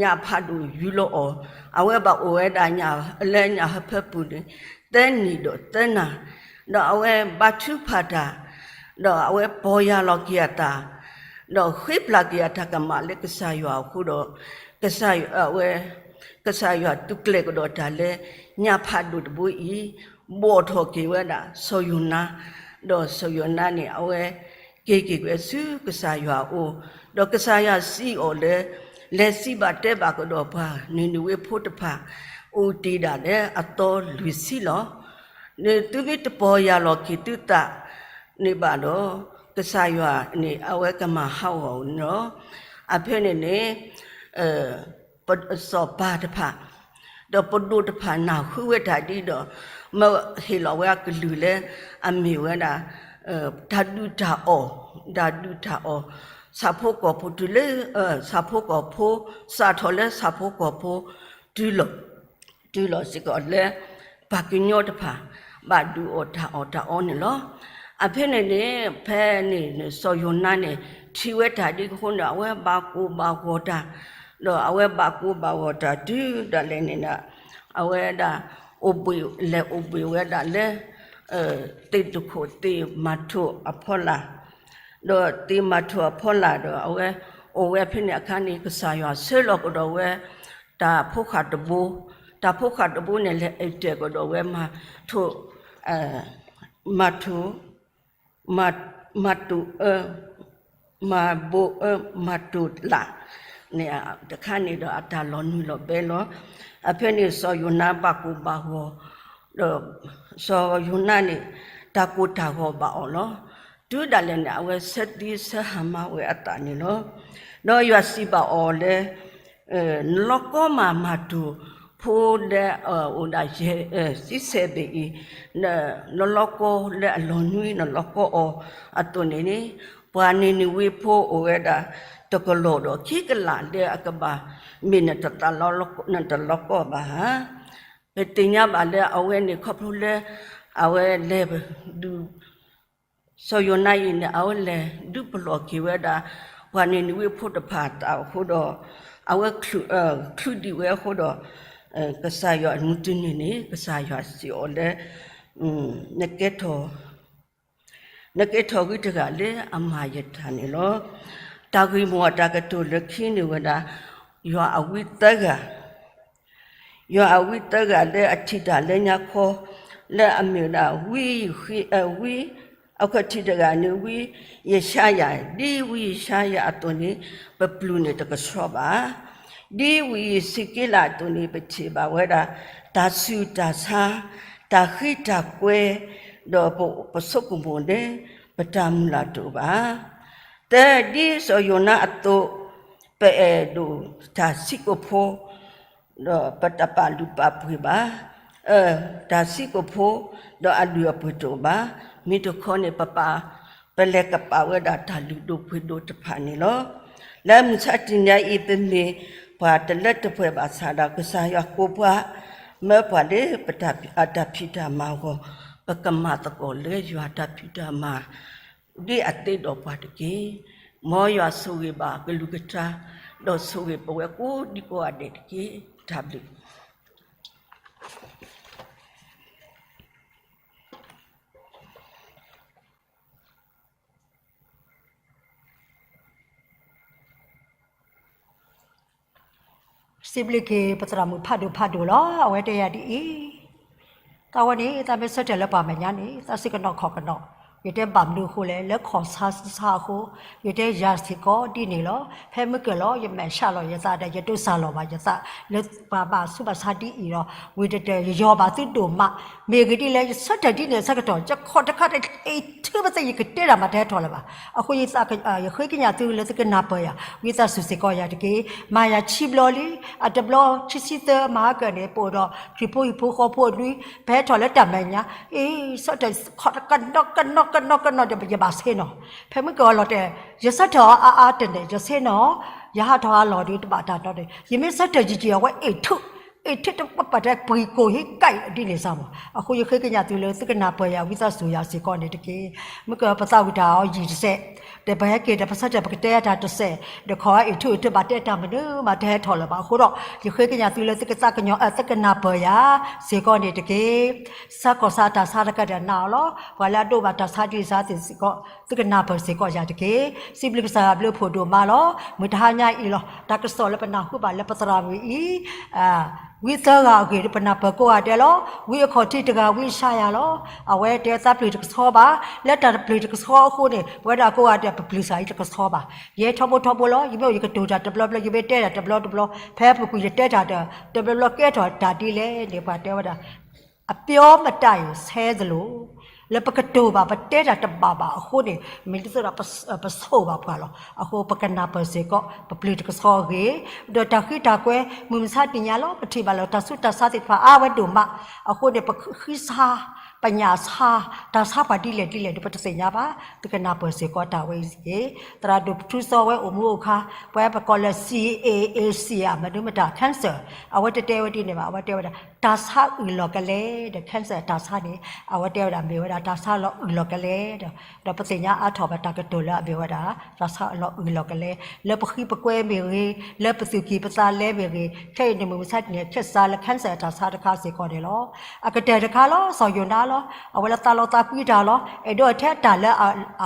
ညၣ်ဖးဒိၣ်ယူၢ်လီၤအီၤ, အဝဲဘၣ်အိၣ်ဝဲဒၣ်ညၣ်လၢညၣ်ဟၢဖၢပူၤန့ၣ် သၢနံၣ်ဒီးသၢနၤ, ဒီးအဝဲဘါထုကဖၣ်တၢ်, ဒီးအဝဲပီၢ်ယၢ်လီၤက့ၤအသး, ဒီးဃ့ပျၢ်က့ၤအတၢ်ကမၣ်လၢကစၢ်ယွၤအဃိဒီး ကစၢ်ယွၤ အဝဲ ကစၢ်ယွၤသူၣ်ကျဲၤကဒီးတၢ်လၢ ညၣ်ဖးဒိၣ်တဘိအံၤ ဘီၣ်ထီၣ်က့ၤဝဲဒၣ်စီၤယိၤနါ, ဒီးစီၤယိၤနါန့ၣ် အဝဲက့ၤက့ၤဝဲဆူကစၢ်ယွၤအအိၣ်, ဒီးကစၢ်ယွၤစံးအီၤလၢ လဲၤစံးဘၣ်တဲဘၣ်ကဒီးပှၤနံၤနဝ့ဖိတဖၣ် အိၣ်တ့ၢ်ဒၣ်လၢအသီလွံၢ်ဆံလီၤ. သုမ့ၢ်တပီၢ်ယၢ်လီၤက့ၤသုသး န့ၣ်ဘၣ်ဒီး ကစၢ်ယွၤန့ၣ် အဝဲကမၤဟးဂီၤန့ၣ်လီၤ. အဖဲန့ၣ်န့ၣ် စီၤပၤတဖၣ် ဒီးပဒိၣ်တဖၣ်နၢ်ဟူဝဲတၢ်ဒ်ဒီး မၢဟ့ၣ်လီၤဝဲအကလုၢ်လၢ အမ့ၢ်ဝဲဒၣ် တၢ်ဒုၣ်တၢ်အီၣ်, တၢ်ဒုၣ်တၢ်အီၣ်, ဆၣ်ဖိကီၢ်ဖိတုၤလၢ ဆၣ်ဖိကီၢ်ဖိ, စးထီၣ်လၢဆၣ်ဖိကီၢ်ဖိ တုၤလီၤ တုၤလီၤစ့ၢ်ကီးလၢ ပှၤကညီတဖၣ် ဘၣ်ဒုးအီၣ်တၢ်အီၣ်တၢ်အီန့ၣ်လီၤ. အဖဲန့ၣ်န့ၣ် ဖဲန့ၣ်န့ၣ် စီၤယိၤနါန့ၣ် ထံၣ်ဝဲတၢ်ဒ်အဃိန့ၣ် အဝဲဘၣ်ကိၢ်ဘၣ်ဂီၤတၢ်, ဒီးအဝဲဘၣ်ကိၢ်ဘၣ်ဂီၤတၢ်တုၤဒၣ်လဲာ်န့ၣ်ဒီး အဝဲဒၣ် အိၣ်ဘှံး လဲၤအိၣ်ဘှံးဝဲဒၣ်လၢ သ့ၣ်တခိၣ် သ့ၣ်မၤထိၣ်အဖီလာ်, ဒီးသ့ၣ်မၤထိၣ်အဖီလာ်ဒီး အဝဲ အိၣ်ဝဲဖဲန့ၣ်အခါန့ၣ် ကစၢ်ယွၤဆှၢလီၤကဒီးဝဲ တၢ်ဖိဃၢ်တဘိ, တၢ်ဖိဃၢ်တဘိန့ၣ် လဲၤအုၣ်တဲာ်ကဒီးဝဲ မၤထူး, မၤထူး, မၤ, မၤတူၢ်အၢ, မၤဘိးအၢ, မၤတူၢ်လၢ်န့ၣ်တခါန့ၣ်ဒီး အတၢ်လီၤနုာ်လီၤဘဲလီၤ. အဖဲန့ၣ်စီၤယိၤနါဘၣ်ကိၢ်ဘၣ်ဂီၤ, ဒီးစီၤယိၤနါန့ၣ် တၢ်ကိၢ်တၢ်ဂီၤဘၣ်အီၤလီၤ. တုၤဒၣ်လဲာ်န့ၣ် အဝဲဆၢသံဆၢဟါမၢ်ဝဲအသးန့ၣ်လီၤ. ဒီးယွၤစံးဘၣ်အီၤလၢ နလီၤကီမး မၤတူၢ်ဖိလၢအအိၣ်ဒၣ်ယဲၢ်, သံဆဲးဘ့ၣ်အံၤ, နလီၤကီလၢအလီၤနွံ နလီၤကီအီၤအသိးန့ၣ်န့ၣ်, ပှၤနံၤနဝ့ဖိအိၣ်ဝဲဒၣ် တကလီၢ်ဒီးခံကလးလၢအကဘၣ်မ့ၢ်နတလီၤကီ, နတလီၤကီဘၣ်ဧါ. ပသ့ၣ်ညါဘၣ်လၢအဝဲန့ၣ် ခီဖျိလၢ အဝဲလဲၤဒုး စီၤယိၤနါအံၤန့ၣ် အဝဲလဲၤဒုးပလီၢ်က့ၤဝဲဒၣ် ပှၤနံၤနဝ့ဖိတဖၣ်အသးအဃိဒီး, အဝဲချုးဒံးဝဲအဃိဒီး, ကစၢ်ယွၤမုၢ်တနံၤန့ၣ် ကစၢ်ယွၤစံးအီၤလၢ နကဲထီၣ်, နကဲထီၣ်ဝံတဂၤလၢအမၤယတၢ်န့ၣ်လီၤ. တၢ်ဂ့ၢ်မိၢ်အတၢ်ကတိၤလၢခံန့ၣ်ဝဲဒၣ် ယွၤအဝံသၢဂၤ ယွၤအဝံသၢဂၤလၢအထံၣ်တၢ်လၢညါခီ, လၢအမ့ၢ်ဝဲဒၣ်ဝံယဃ့, ဝံ, အခီၣ်ထံးတဂၤန့ၣ် ဝံယၡါယၤ, ဒ်ဝံယၡါယၤအသိးန့ၣ် ပပျုၤန့ၣ်တကဆှီဘၣ်. ဒ်ဝံယစံးက့လးအသိးန့ၣ် ပထံၣ်ဘၣ်ဝဲဒၣ် တၢ်ဆူးတၢ်ဆါ, တၢ်ဃံတၢ်ကွဲ, ဒီးပဆိကမိၣ်န့ၣ် ပတၢ်မုၢ်လၢ်တအိၣ်ဘၣ်. သၢ, ဒ်စီၤယိၤနါအသိး ပအဲၣ်ဒိၣ်တၢ်ဆံးကိာ်ဖိ ဒီးပတပာ်လုၢ်ပာ်ပှ့ၤဘၣ်, တၢ်ဆံးကိာ်ဖိ ဒီးအလုၢ်အပှ့ၤတအိၣ်ဘၣ်. မ့ၢ်တခီန့ၣ် ပပာ်, ပလဲၤကပာ်ဝဲဒၣ်တၢ်လုၢ်ဒိၣ်ပှ့ၤဒိၣ်တဖၣ်န့ၣ်လီၤ. လၢမုၢ်ဆါတနံၤအံၤ ပမ့ၢ်ပှၤတလၢတပှဲၤဘၣ်ဆၣ်ဒီး ကစၢ်ယွၤကိးပှၤ, မၢပှၤလၢပတၢ်ဖံးတၢ်မၤအဂီၢ်, ပကမၤသကိးလၢယွၤတၢ်ဖံးတၢ်မၤ ဒ်အသ့ဒီးပှၤတက့ၢ်. မ်ယွၤဆိၣ်ဂ့ၤဘၣ်ကလုၢ်ကထါ, ဒီးဆိၣ်ဂ့ၤပဝဲကိးဒံကိးဂၤဒဲးတက့ၢ်. တၢ်ဘျုး စံးဘျုးက့ၤပသရၣ်မုၣ်ဖးဒိၣ်ဖးဒိၣ်လီၤ. အဝဲတဲယၤဒ်အံၤ, သးဝဲန့ၣ် သးမ့ၢ်ဆၢထၢၣ်လၢပှၤမဲာ်ညါန့ၣ် သးစ့ၢ်ကနီၤခီၣ်ကနီၤ, ယတဲဘၣ်မနုၤအဃိလဲၣ်, လၢခီၣ်ဆါဆါအဃိ, ယတဲယၤစ့ၢ်ကီးဒ်န့ၣ်လီၤ. ဖဲမုၢ်ကၢၢ်လီၤ ယမဲာ်ဆှးလီၤယသးဒီး ယတိစၢ်လီၤဘၣ်ယသး လၢပှၤဘၣ်ဆူးဘၣ်ဆါဒ်အံၤဒီး ဝံၤတတၢၢ် ယယီၤဘၣ်သုဒိၣ်မး, မ့ၢ်ဂ့ၤဒ်လဲၣ် ယဆၢထၢၣ်ဒ်န့ၣ်အဆၢကတီၢ် ယခီၣ်တခါတအံၤထုးပသ့ၣ် ယကတဲတၢ်မၤတဟဲထီၣ်လၢၤဘၣ်. အဃိ ယဃ့ကညးသုလၢသုကနၢ်ပၢၢ်ယၤ, ဝံသးစူၤစ့ၢ်ကီးယၤတက့ၢ်. မၤယၤခံဘျီလံ, အတဘျီခံဆံသၢ မၤဟါကၢၣ်န့ၣ် ပအိၣ်ဒီးခရံာ်ဖိဟံၣ်ဖိဃီဖိအနွံ, ပဟဲထီၣ်လၢတၢ်မဲာ်ညါ, အ့ ဆၢထၢၣ်ခီၣ်တကနီၤကနီၤကနီၤကနီၤဒီး ယဘၣ်ဆ့ၣ်နီၤ, ဖဲမုၢ်ကၢၢ်အလီၤတဲာ် ယဆၢထၢၣ်အီၤအါအါတန့ၢ် ယဆ့ၣ်နီၤ, ယဟးထီၣ်အလီၢ်ဒီးတဘၣ်တၢ်တီန့ၣ် ယမ့ၢ်ဆၢထၢၣ်ယံာ်ယံာ် အဝဲအ့ၣ်ထုး, အ့ၣ်ထုးတပှၢ်ပှၢ်တဲပှ့ၤကိၢ်ဟံးကဲအံၤဒ်န့ၣ်စ့ၢ်မး. အဃိယဃ့ကညးသုလၢသုကနၢ်ပၢၢ်ယၤ ဝံသးစူၤယၤစ့ၢ်ကီးန့ၣ်တက့ၢ်. မုၢ်ကၢၢ်ပသးဝံၣ်တၢ်အီၤယံာ်တစဲး, ဒီးပဟဲက့ၤဒီးပဆၢထၢၣ်ပကတဲတၢ်တစဲး, ဒီးခီအ့ၣ်ထုးအ့ၣ်ထုးဘၣ်တဲတၢ်မနုၤမးတဟဲထီၣ်လၢၤဘၣ်အဃိဒီး ယဃ့ကညးသုလၢသုကသးကညီၤ သုကနၢ်ပၢၢ်ယၤစ့ၢ်ကီးန့ၣ်တက့ၢ်. ဆၢကီၢ်ဆၢတၢ်ဆါတကးဒီးနာ်အီၤလီၤ. ပှၤလၢအဒိးဘၣ်တၢ်ဆါဒ်န့ၣ်စ့ၢ်ကီး သုကနၢ်ပၢၢ်စ့ၢ်ကီးယၤတက့ၢ်. စံးဘျုးကစၢ်ယွၤဘျုးဖှိၣ်ဒိၣ်မးလီၤ. မုၢ်တဟါညါအံၤလီၤ တၢ်ကစီၣ်လၢပနၢ်ဟူဘၣ်လၢပသရၣ်မုၣ်အံၤ ဝံသၢဂၤအဂ့ၢ်ဒီး ပနၢ်ပၢၢ်ကိးဂၤဒဲးလီၤ. ဝံအခီၣ်ထံးတဂၤ ဝံယၡါယၤလီၤ. အဝဲတဲသးပျုၤတကဆှီဘၣ်, လၢတၢ်တပျုၤတကဆှီအဃိန့ၣ် ပဝဲဒၣ်ကိးဂၤဒဲး ပပျုၤစ့ၢ်အံၤတကဆှီဘၣ်. ယဲထီဘိထီဘိလီၤ. ယမ့ၢ်အိၣ်ယကတိၤတၢ်တဘျီဘျီ, ယမ့ၢ်တဲတၢ်တဘျီတဘျီ, ဖဲပူၤကွံာ်ယတဲတၢ်တဘျီဘျီ ကဲထီၣ်တၢ်ဒ်လဲၣ်န့ၣ် ပှၤတဲဝဲဒၣ် အပြောမတတ်ရင် ဆဲသလို, လၢပကတိၤဘၣ် ပတဲတၢ်တဘၣ်ဘၣ်အဃိန့ၣ် မ့ၢ်ဒ်သိးဒီး ပဆိၣ်ဘၣ်ပှၤလီၤ. အဃိပကနၢ်ပၢၢ်စ့ၢ်ကီး ပပျုၤတကဆှီအဂ့ၢ်, ဒီးတၢ်ဃံတၢ်ကွဲ မုၢ်မဆါတနံၤညါလီၤ ပထံၣ်ဘၣ်လၢ တၢ်ဆူးတၢ်ဆါသ့ၣ်တဖၣ်အါဝဲဒိၣ်မး, အဃိန့ၣ် ပဃံဆါ ပညၣ်ဆါ တၢ်ဆါပှၤဒ်လဲၣ်ဒ်လဲၣ်န့ၣ် ပတသ့ၣ်ညါဘၣ်. သုကနၢ်ပၢၢ်စ့ၢ်ကီးတၢ်ဝဲအံၤတက့ၢ်. သရၣ်ဒိၣ်ထူစီဝဲအိၣ်မူအိၣ်ခါ ပဝဲပကိးလၢ C A A C မနုၤမတၤ cancer အဝဲတတဲဝဲဒ်န့ၣ်ဘၣ်. အဝဲတဲဝဲဒၣ် တၢ်ဆါအုၣ်လီၤကလဲ ဒီး cancer တၢ်ဆါန့ၣ် အဝဲတဲဝဲဒၣ် မ့ၢ်ဝဲဒၣ်တၢ်ဆါလီၤအုၣ်လီၤကလဲဒီး ဒီးပသ့ၣ်ညါအါထီၣ်ဘၣ်တၢ်ကတိၤလၢအမ့ၢ်ဝဲဒၣ် တၢ်ဆါလီၤအုၣ်လီၤကလဲ လၢပဃံပကွဲမ့ၢ်ဂ့ၤ, လၢပသူၣ်ကံၢ်ပသးလဲမ့ၢ်ဂ့ၤ, ခဲအံၤန့ၣ်မုၢ်မဆါတနံၤ cancer လၢ cancer တၢ်ဆါတခါစ့ၢ်ကီးန့ၣ်လီၤ. အကတၢၢ်တခါလီၤ စီၤယိၤနါလီၤ. အဝဲလၢသးလီသးကွံတၢ်လီၤ. အဲၣ်ဒိးထဲတၢ်လၢအ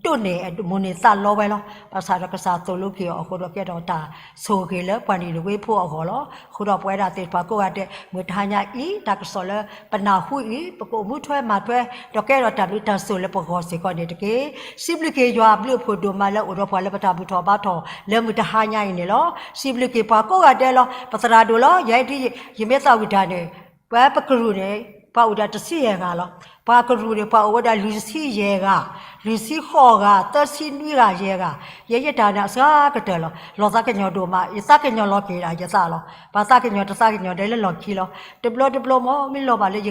ဒိၣ်န့ၢ်အမိၢ်န့ၢ်သးလီဝဲလီၤ. ဘၣ်ဆၣ်ဒီးကစၢ်သိၣ်လိက့ၤအီၤအဃိဒီး ကဲထီၣ်တၢ်ဆိၣ်ဂ့ၤလၢပှၤနံၤနဝ့ဖိအဂီၢ်လီၤ. အဃိဒီးပဝဲဒၣ်သ့ၣ်တဖၣ်ကိးဂၤဒဲး မုၢ်တဟါညါအံၤ တၢ်ကစီၣ်လၢပနၢ်ဟူအံၤ ပကအိၣ်မူထွဲမၤထွဲ ဒီးကဲထီၣ်တၢ်ဘျုးတၢ်ဆိၣ်ဂ့ၤလၢပဂီၢ်စ့ၢ်ကီးန့ၣ်တက့ၢ်. စံးဘျုးက့ၤယွၤအဘျုးအဖှိၣ်ဒိၣ်မးလၢအိၣ်ဒီးပှၤလၢပတၢ်ဘူၣ်ထီၣ်ဘါထီၣ်လၢမုၢ်တဟါညါအံၤန့ၣ်လီၤ. စံးဘျုးက့ၤပှၤကိးဂၤဒဲးလီၤ. ပသရၣ်ဒိၣ်လီၤ. ယဲဒ် ယမ့ၢ်သးဝံၣ်တၢ်န့ၣ် ပှၤပကရူၢ်န့ၣ် ပှၤအိၣ်ဒၣ်တဆံယဲၢ်ဂၤလီၤ. ပှၤကရူၢ်န့ၣ် ပှၤအိၣ်ဝဲဒၣ်လွံၢ်ဆံယဲၢ်ဂၤ, လွံၢ်ဆံဃိးဂၤ, သၢဆံနွံဂၤ ယဲၢ်ဂၤ, ယဲယတၢ်န့ၣ်အစှၤကတၢၢ်လီၤ. လီၤသးကညီၤဒိၣ်မး, ယသးကညီၤလီၤက့ၤဒၣ်ယသးလီၤ. ပှၤသးကညီၤတသးကညီၤဒဲးလၢလီၢ်ခံလီၤ. တဘျီတဘျီမ့ၢ် မ့ၢ်လီၤဘၣ်လၢ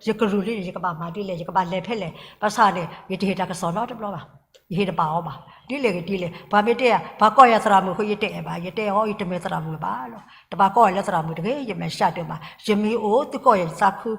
ယကရူၢ်လံန့ၣ် ယကဘၣ်မၤဒ်လဲၣ်, ယကဘၣ်လဲၤဖဲလဲၣ်. ဘၣ်ဆၣ်န့ၣ် ယတဟ့ၣ်တၢ်ကစီၣ်နီတဘျီဘၣ်. ယဟ့ၣ်တဘၣ်အီၤဘၣ်. ဒ်လဲၣ်ဂ့ၤဒ်လဲၣ်, ပှၤမ့ၢ်တဲ ပှၤကိးယၤသရၣ်မုၣ်အဃိ ယတအဲၣ်ဘၣ်, ယတဲအီၤ ယတမ့ၢ်သရၣ်မုၣ်ဘၣ်လီၤ. တဘၣ်ကိးယၤလၢသရၣ်မုၣ်တဂ့ၤ, ယမဲာ်ဆှးဒိၣ်မး, ယမံၤအိၣ် သုကိးယၤယသးခု.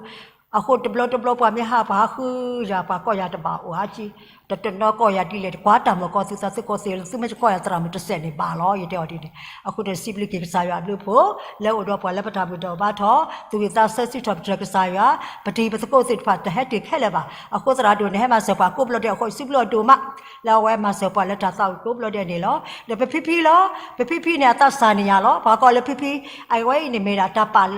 အဃိတဘျီတဘျီပှၤမ့ၢ်ဟးပှၤဟးဃုယၤ ပှၤကိးယၤတဘၣ်အိၣ်အါကံ, တတနီၤကိးယၤဒ်လဲၣ်, တကွၢ်တၢ်မုာ်ကီၢ်သုသး သုကိးသ့လၢ သုမ့ၢ်တကိးယၤသရၣ်မုၣ်တစဲးန့ၣ်ဘၣ်လီၤ, ယတဲအီၤဒ်န့ၣ်. အဃိန့ၣ် စံးဘျုးက့ၤကစၢ်ယွၤအဘျုးအဖှိၣ် လၢအိၣ်ဒီးပှၤလၢပတၢ်ဘူၣ်ထီၣ်ဘါထီၣ် သူၣ်ဝံၣ်သးဆၢစုၣ်ထီၣ်ပတြၢၤကစၢ်ယွၤ, ပတံၤပသကိးသ့ၣ်တဖၣ်တဟဲတ့ၢ်ခဲလၢာ်ဘၣ်. အဃိသရၣ်ဒိၣ်န့ၣ် ဟဲမၤစၢၤပှၤကိးဘျီဒဲးအဃိ စံးဘျုးအီၤဒိၣ်မး လၢအဝဲမၤစၢၤပှၤလၢတၢ်သးဝံၣ်ကိးဘျီဒဲးန့ၣ်လီၤ. ဒီးပဖံဖံလီၤ. ပဖံဖံန့ၣ် အသးစၢ်န့ၢ်ယၤလီၤ. ပှၤကိးလၢဖံဖံ, အဝဲအံၤန့ၣ်မ့ၢ်ဒၣ်တၢ်ပာ်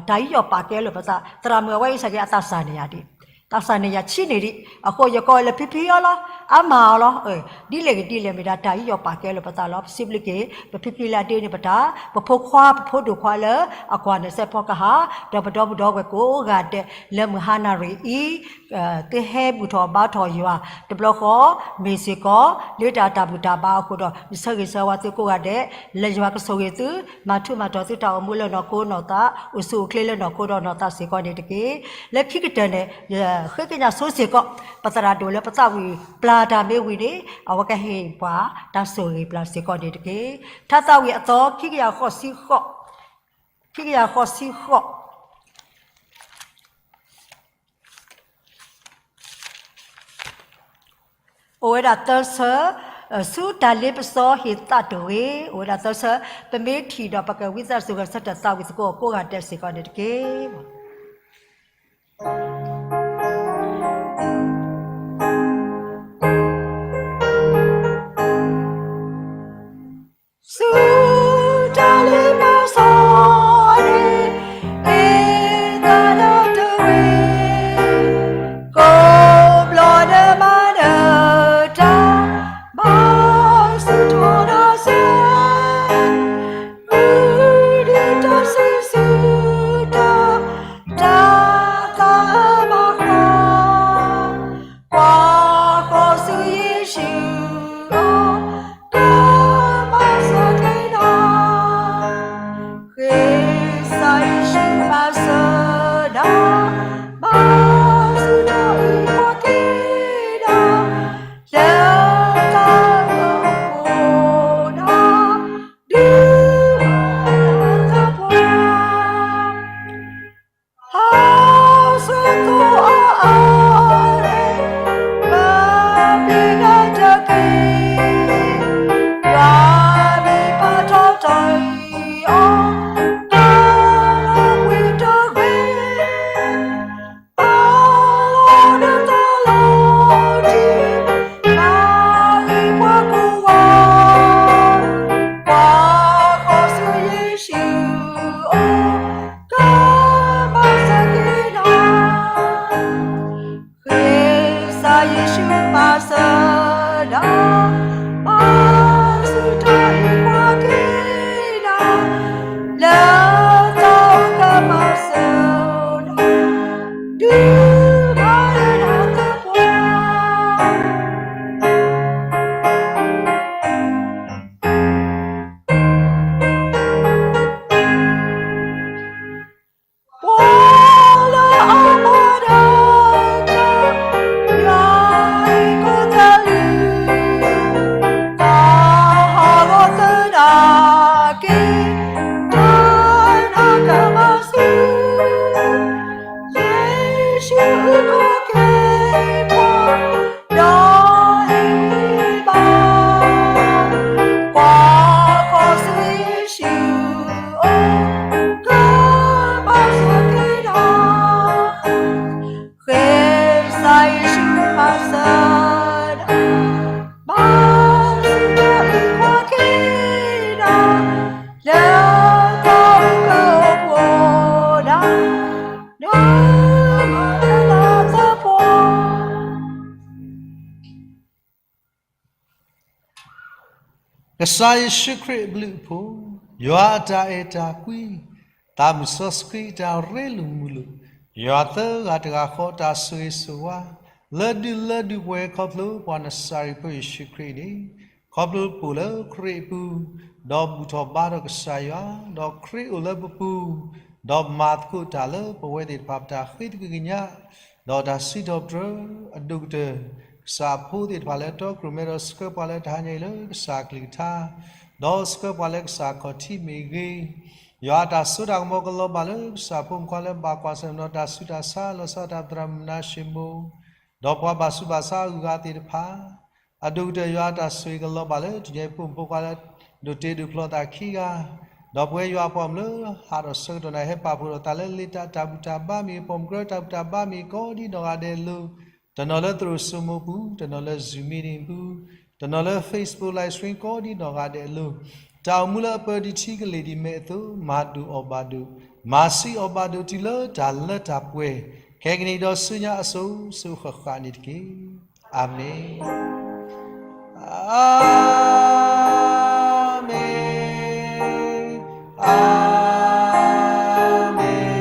တၢ်ယူးယီၣ်ပာ်ကဲလိာ်ပသး, သရၣ်မုၣ်အဝဲအံၤစ့ၢ်ကီး အသးစၢ်န့ၢ်ယၤဒ်, သးစၢ်န့ၢ်ယၤဆံးန့ၣ်ဒ်, အဃိယကိးလၢဖံဖံအီၤလီၤ. အမၤအီၤလီၤ. ဒ်လဲၣ်ဂ့ၤဒ်လဲၣ် မ့ၢ်ဒၣ်တၢ်ယူးယီၣ်ပာ်ကဲလိာ်ပသးလီၤ. ပစံးဘျုးက့ၤ ပဖံဖံလၢအဒ့န့ၢ်ပတၢ်, ပဖိခွါ ပဖိဒိၣ်ခွါလၢအကွၢ်န့ၣ် စဲးဖီကဟၣ်, ဒီးပဒီပုၢ်ဒီဝဲၢ်ကိးဂၤဒဲး လၢမုၢ်ဟါနၣ်ရံၣ်အံၤ သုဟဲဘူၣ်ထီၣ်ဘါထီၣ်ယွၤတဘျီဃီ မ့ၢ်စ့ၢ်ကီး လၢတၢ်တၢ်ဘူၣ်တၢ်ဘါအဃိဒီး ယဆၢဂ့ၤဆၢဝါသုကိးဂၤဒဲး လၢယွၤကဆိၣ်ဂ့ၤသု, မၤထူးမၤတီၤသုတၢ်အိၣ်မူလၢနီၢ်ခိနီၢ်သး, အိၣ်ဆူၣ်အိၣ်ချ့လၢနီၢ်ခိဒီးနီၢ်သးစ့ၢ်ကီးန့ၣ်တက့ၢ်. လၢခံကတၢၢ်န့ၣ် ယဃ့ကညးဆိစ့ၢ်ကီး ပသရၣ်ဒိၣ်လၢပသးဝံၣ်ပျၢ်တၢ်မ့ၢ်ဝံၤန့ၣ် အဝဲကဟ့ၣ်ပှၤတၢ်ဆိၣ်ဂ့ၤပျၢ်စ့ၢ်ကီးန့ၣ်တက့ၢ်. ထါသးဝံၣ်အသီ ခံကယၤဃိးဆံဃိး, ခံကယၤဃိးဆံဃိး အိၣ်ဝဲဒၣ်သၢဆၢ, ဆူတၢ်လ့ပစီဟ့ၣ်သးတဂ့ၤ, အိၣ်ဝဲဒၣ်သၢဆၢ, ပမ့ၢ်ထံၣ်ဒီးပကဝံသးစူၤဂဲၤဆၢထၢၣ်သးဝံၣ်သကိးကိးဂၤဒဲးစ့ၢ်ကီးန့ၣ်တက့ၢ်. ဆူတၢ်လ့ပစီန့ၣ် ဟ့ၣ်သးဒီးတဂ့ၤ, ကိးဘျီဒဲးမၤနၢၤတၢ် ဘၣ်ဆူထီဒီးစဲး မုၢ်ဒုးတၢ်စံးဆူတၢ်, တၢ်သးအၢ ကစၢ်ယ့ၣ်ၡူးခရံာ်အဘျုးအဖှိၣ်, ယွၤအတၢ်အဲၣ်တၢ်ကွံ, သးမုၢ်စီဆှံအတၢ်ရ့လိာ်မုာ်လိာ်, ယွၤသၢဂၤတဂၤဃီအတၢ်ဆိၣ်ဂ့ၤဆိၣ်ဝါ, လၢဒုၣ်လၢဒုၣ်ပဝဲခီဖျိပှၤနစၤရ့းဖိယ့ၣ်ၡူးခရံာ်န့ၣ်, ခီဖျိပအိၣ်လၢခရံာ်အပူၤ, ဒီးဘူၣ်ထီၣ်ဘါထီၣ်ကစၢ်ယွၤ, ဒီးခရံာ်အိၣ်လၢပပူၤ, ဒီးမၤသကိးတၢ်လၢပဝဲသ့ၣ်တဖၣ်ပတၢ်ဃ့သကွံၢ်ကညး, ဒီးတၢ်စံးထီၣ်ပတြၢၤ, အဒိၣ်ကတၢၢ် ကစၢ်အဖိသ့ၣ်တဖၣ်လၢတီခိၣ်ရိၣ်မဲဒီး ဆှၢပှၤလၢတဟါညါအံၤလၢကစၢ်အကလုၢ်ကထါ, ဒီးဆှၢပှၤလၢကစၢ်အခီၣ်ထံးမ့ၢ်ဂ့ၤ, ယွၤအတၢ်စိတၢ်ကမီၤကလီၤဘၣ်လၢကစၢ်အဖိမုၣ်ခွါလၢဘၣ်ကွၢ်ဆၢၣ်မဲာ်ဒီးတၢ်ဆူးတၢ်ဆါ လီၤဆီဒၣ်တၢ်သရၣ်မုၣ်မနၤၡ့မိၢ်, ဒီးပှၤဘၣ်ဆူးဘၣ်ဆါအဂုၤအဂၤသ့ၣ်တဖၣ်, အဒိၣ်ကတၢၢ်ယွၤအတၢ်ဆိၣ်ဂ့ၤကလီၤဘၣ်လၢတနံၤအံၤဖိမုၣ်ဖိခွါလၢ ဒိၣ်တ့ဒိၣ်ဖျီသးခံဂၤ, ဒီးပဝဲယွၤအပှၤမုၣ်လၢဟးထီၣ်ဆၢကတီၢ်နၤ ဟဲပာ်ဖှိၣ်ထီၣ်သးလၢလ့တၢ်တၢ်ဘူၣ်တၢ်ဘါမ့ၢ်ဂ့ၤ, ပိာ်မုၣ်ကရၢတၢ်ဘူၣ်တၢ်ဘါမ့ၢ်ဂ့ၤ ကိးဒ်နီၢ်ဂၤဒဲးအလိၤ, တနီၤလၢသရိာ်စိမိပူၤ, တနီၤလၢ Zoom meeting ပူၤ, တနီၤလၢ Facebook live stream ကိးဒ်နီၢ်ဂၤဒဲးအလိၤ, တၢ်အိၣ်မူလၢအပၢဒံးထံကလ့ၢ်ဒံးမဲာ်အသိး မၤဒိၣ်အီၣ်ဘၣ်ဒိၣ်, မၤဆံးအီၣ်ဘၣ်ဒိၣ်တုၤလၢတၢ်လၢတၢ်ပှဲၤ, ခဲကနံၣ်ဒီးဆူညါအစိၤစိၤဃၣ်ဃၣ်န့ၣ်တက့ၢ်. အၤမ့ၣ်, အၤမ့ၣ်, အၤမ့ၣ်,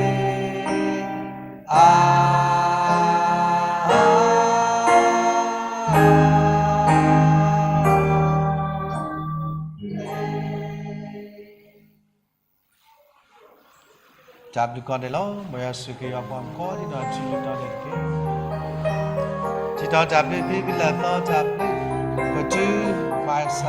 အၤမ့ၣ်. တၢ်ဘျုးကီးဒဲးလီၤ. မ်ယွၤဆိၣ်ဂ့ၤယွၤပှၤကိးဒ်နီၢ်ထံလၢတီၤန့ၣ်တက့ၢ်. ထံၣ်တီၤတၢ်ဘျုးဖဲဖဲလၢအသီတၢ်ဘျုး, ပတုၤမၤစၢ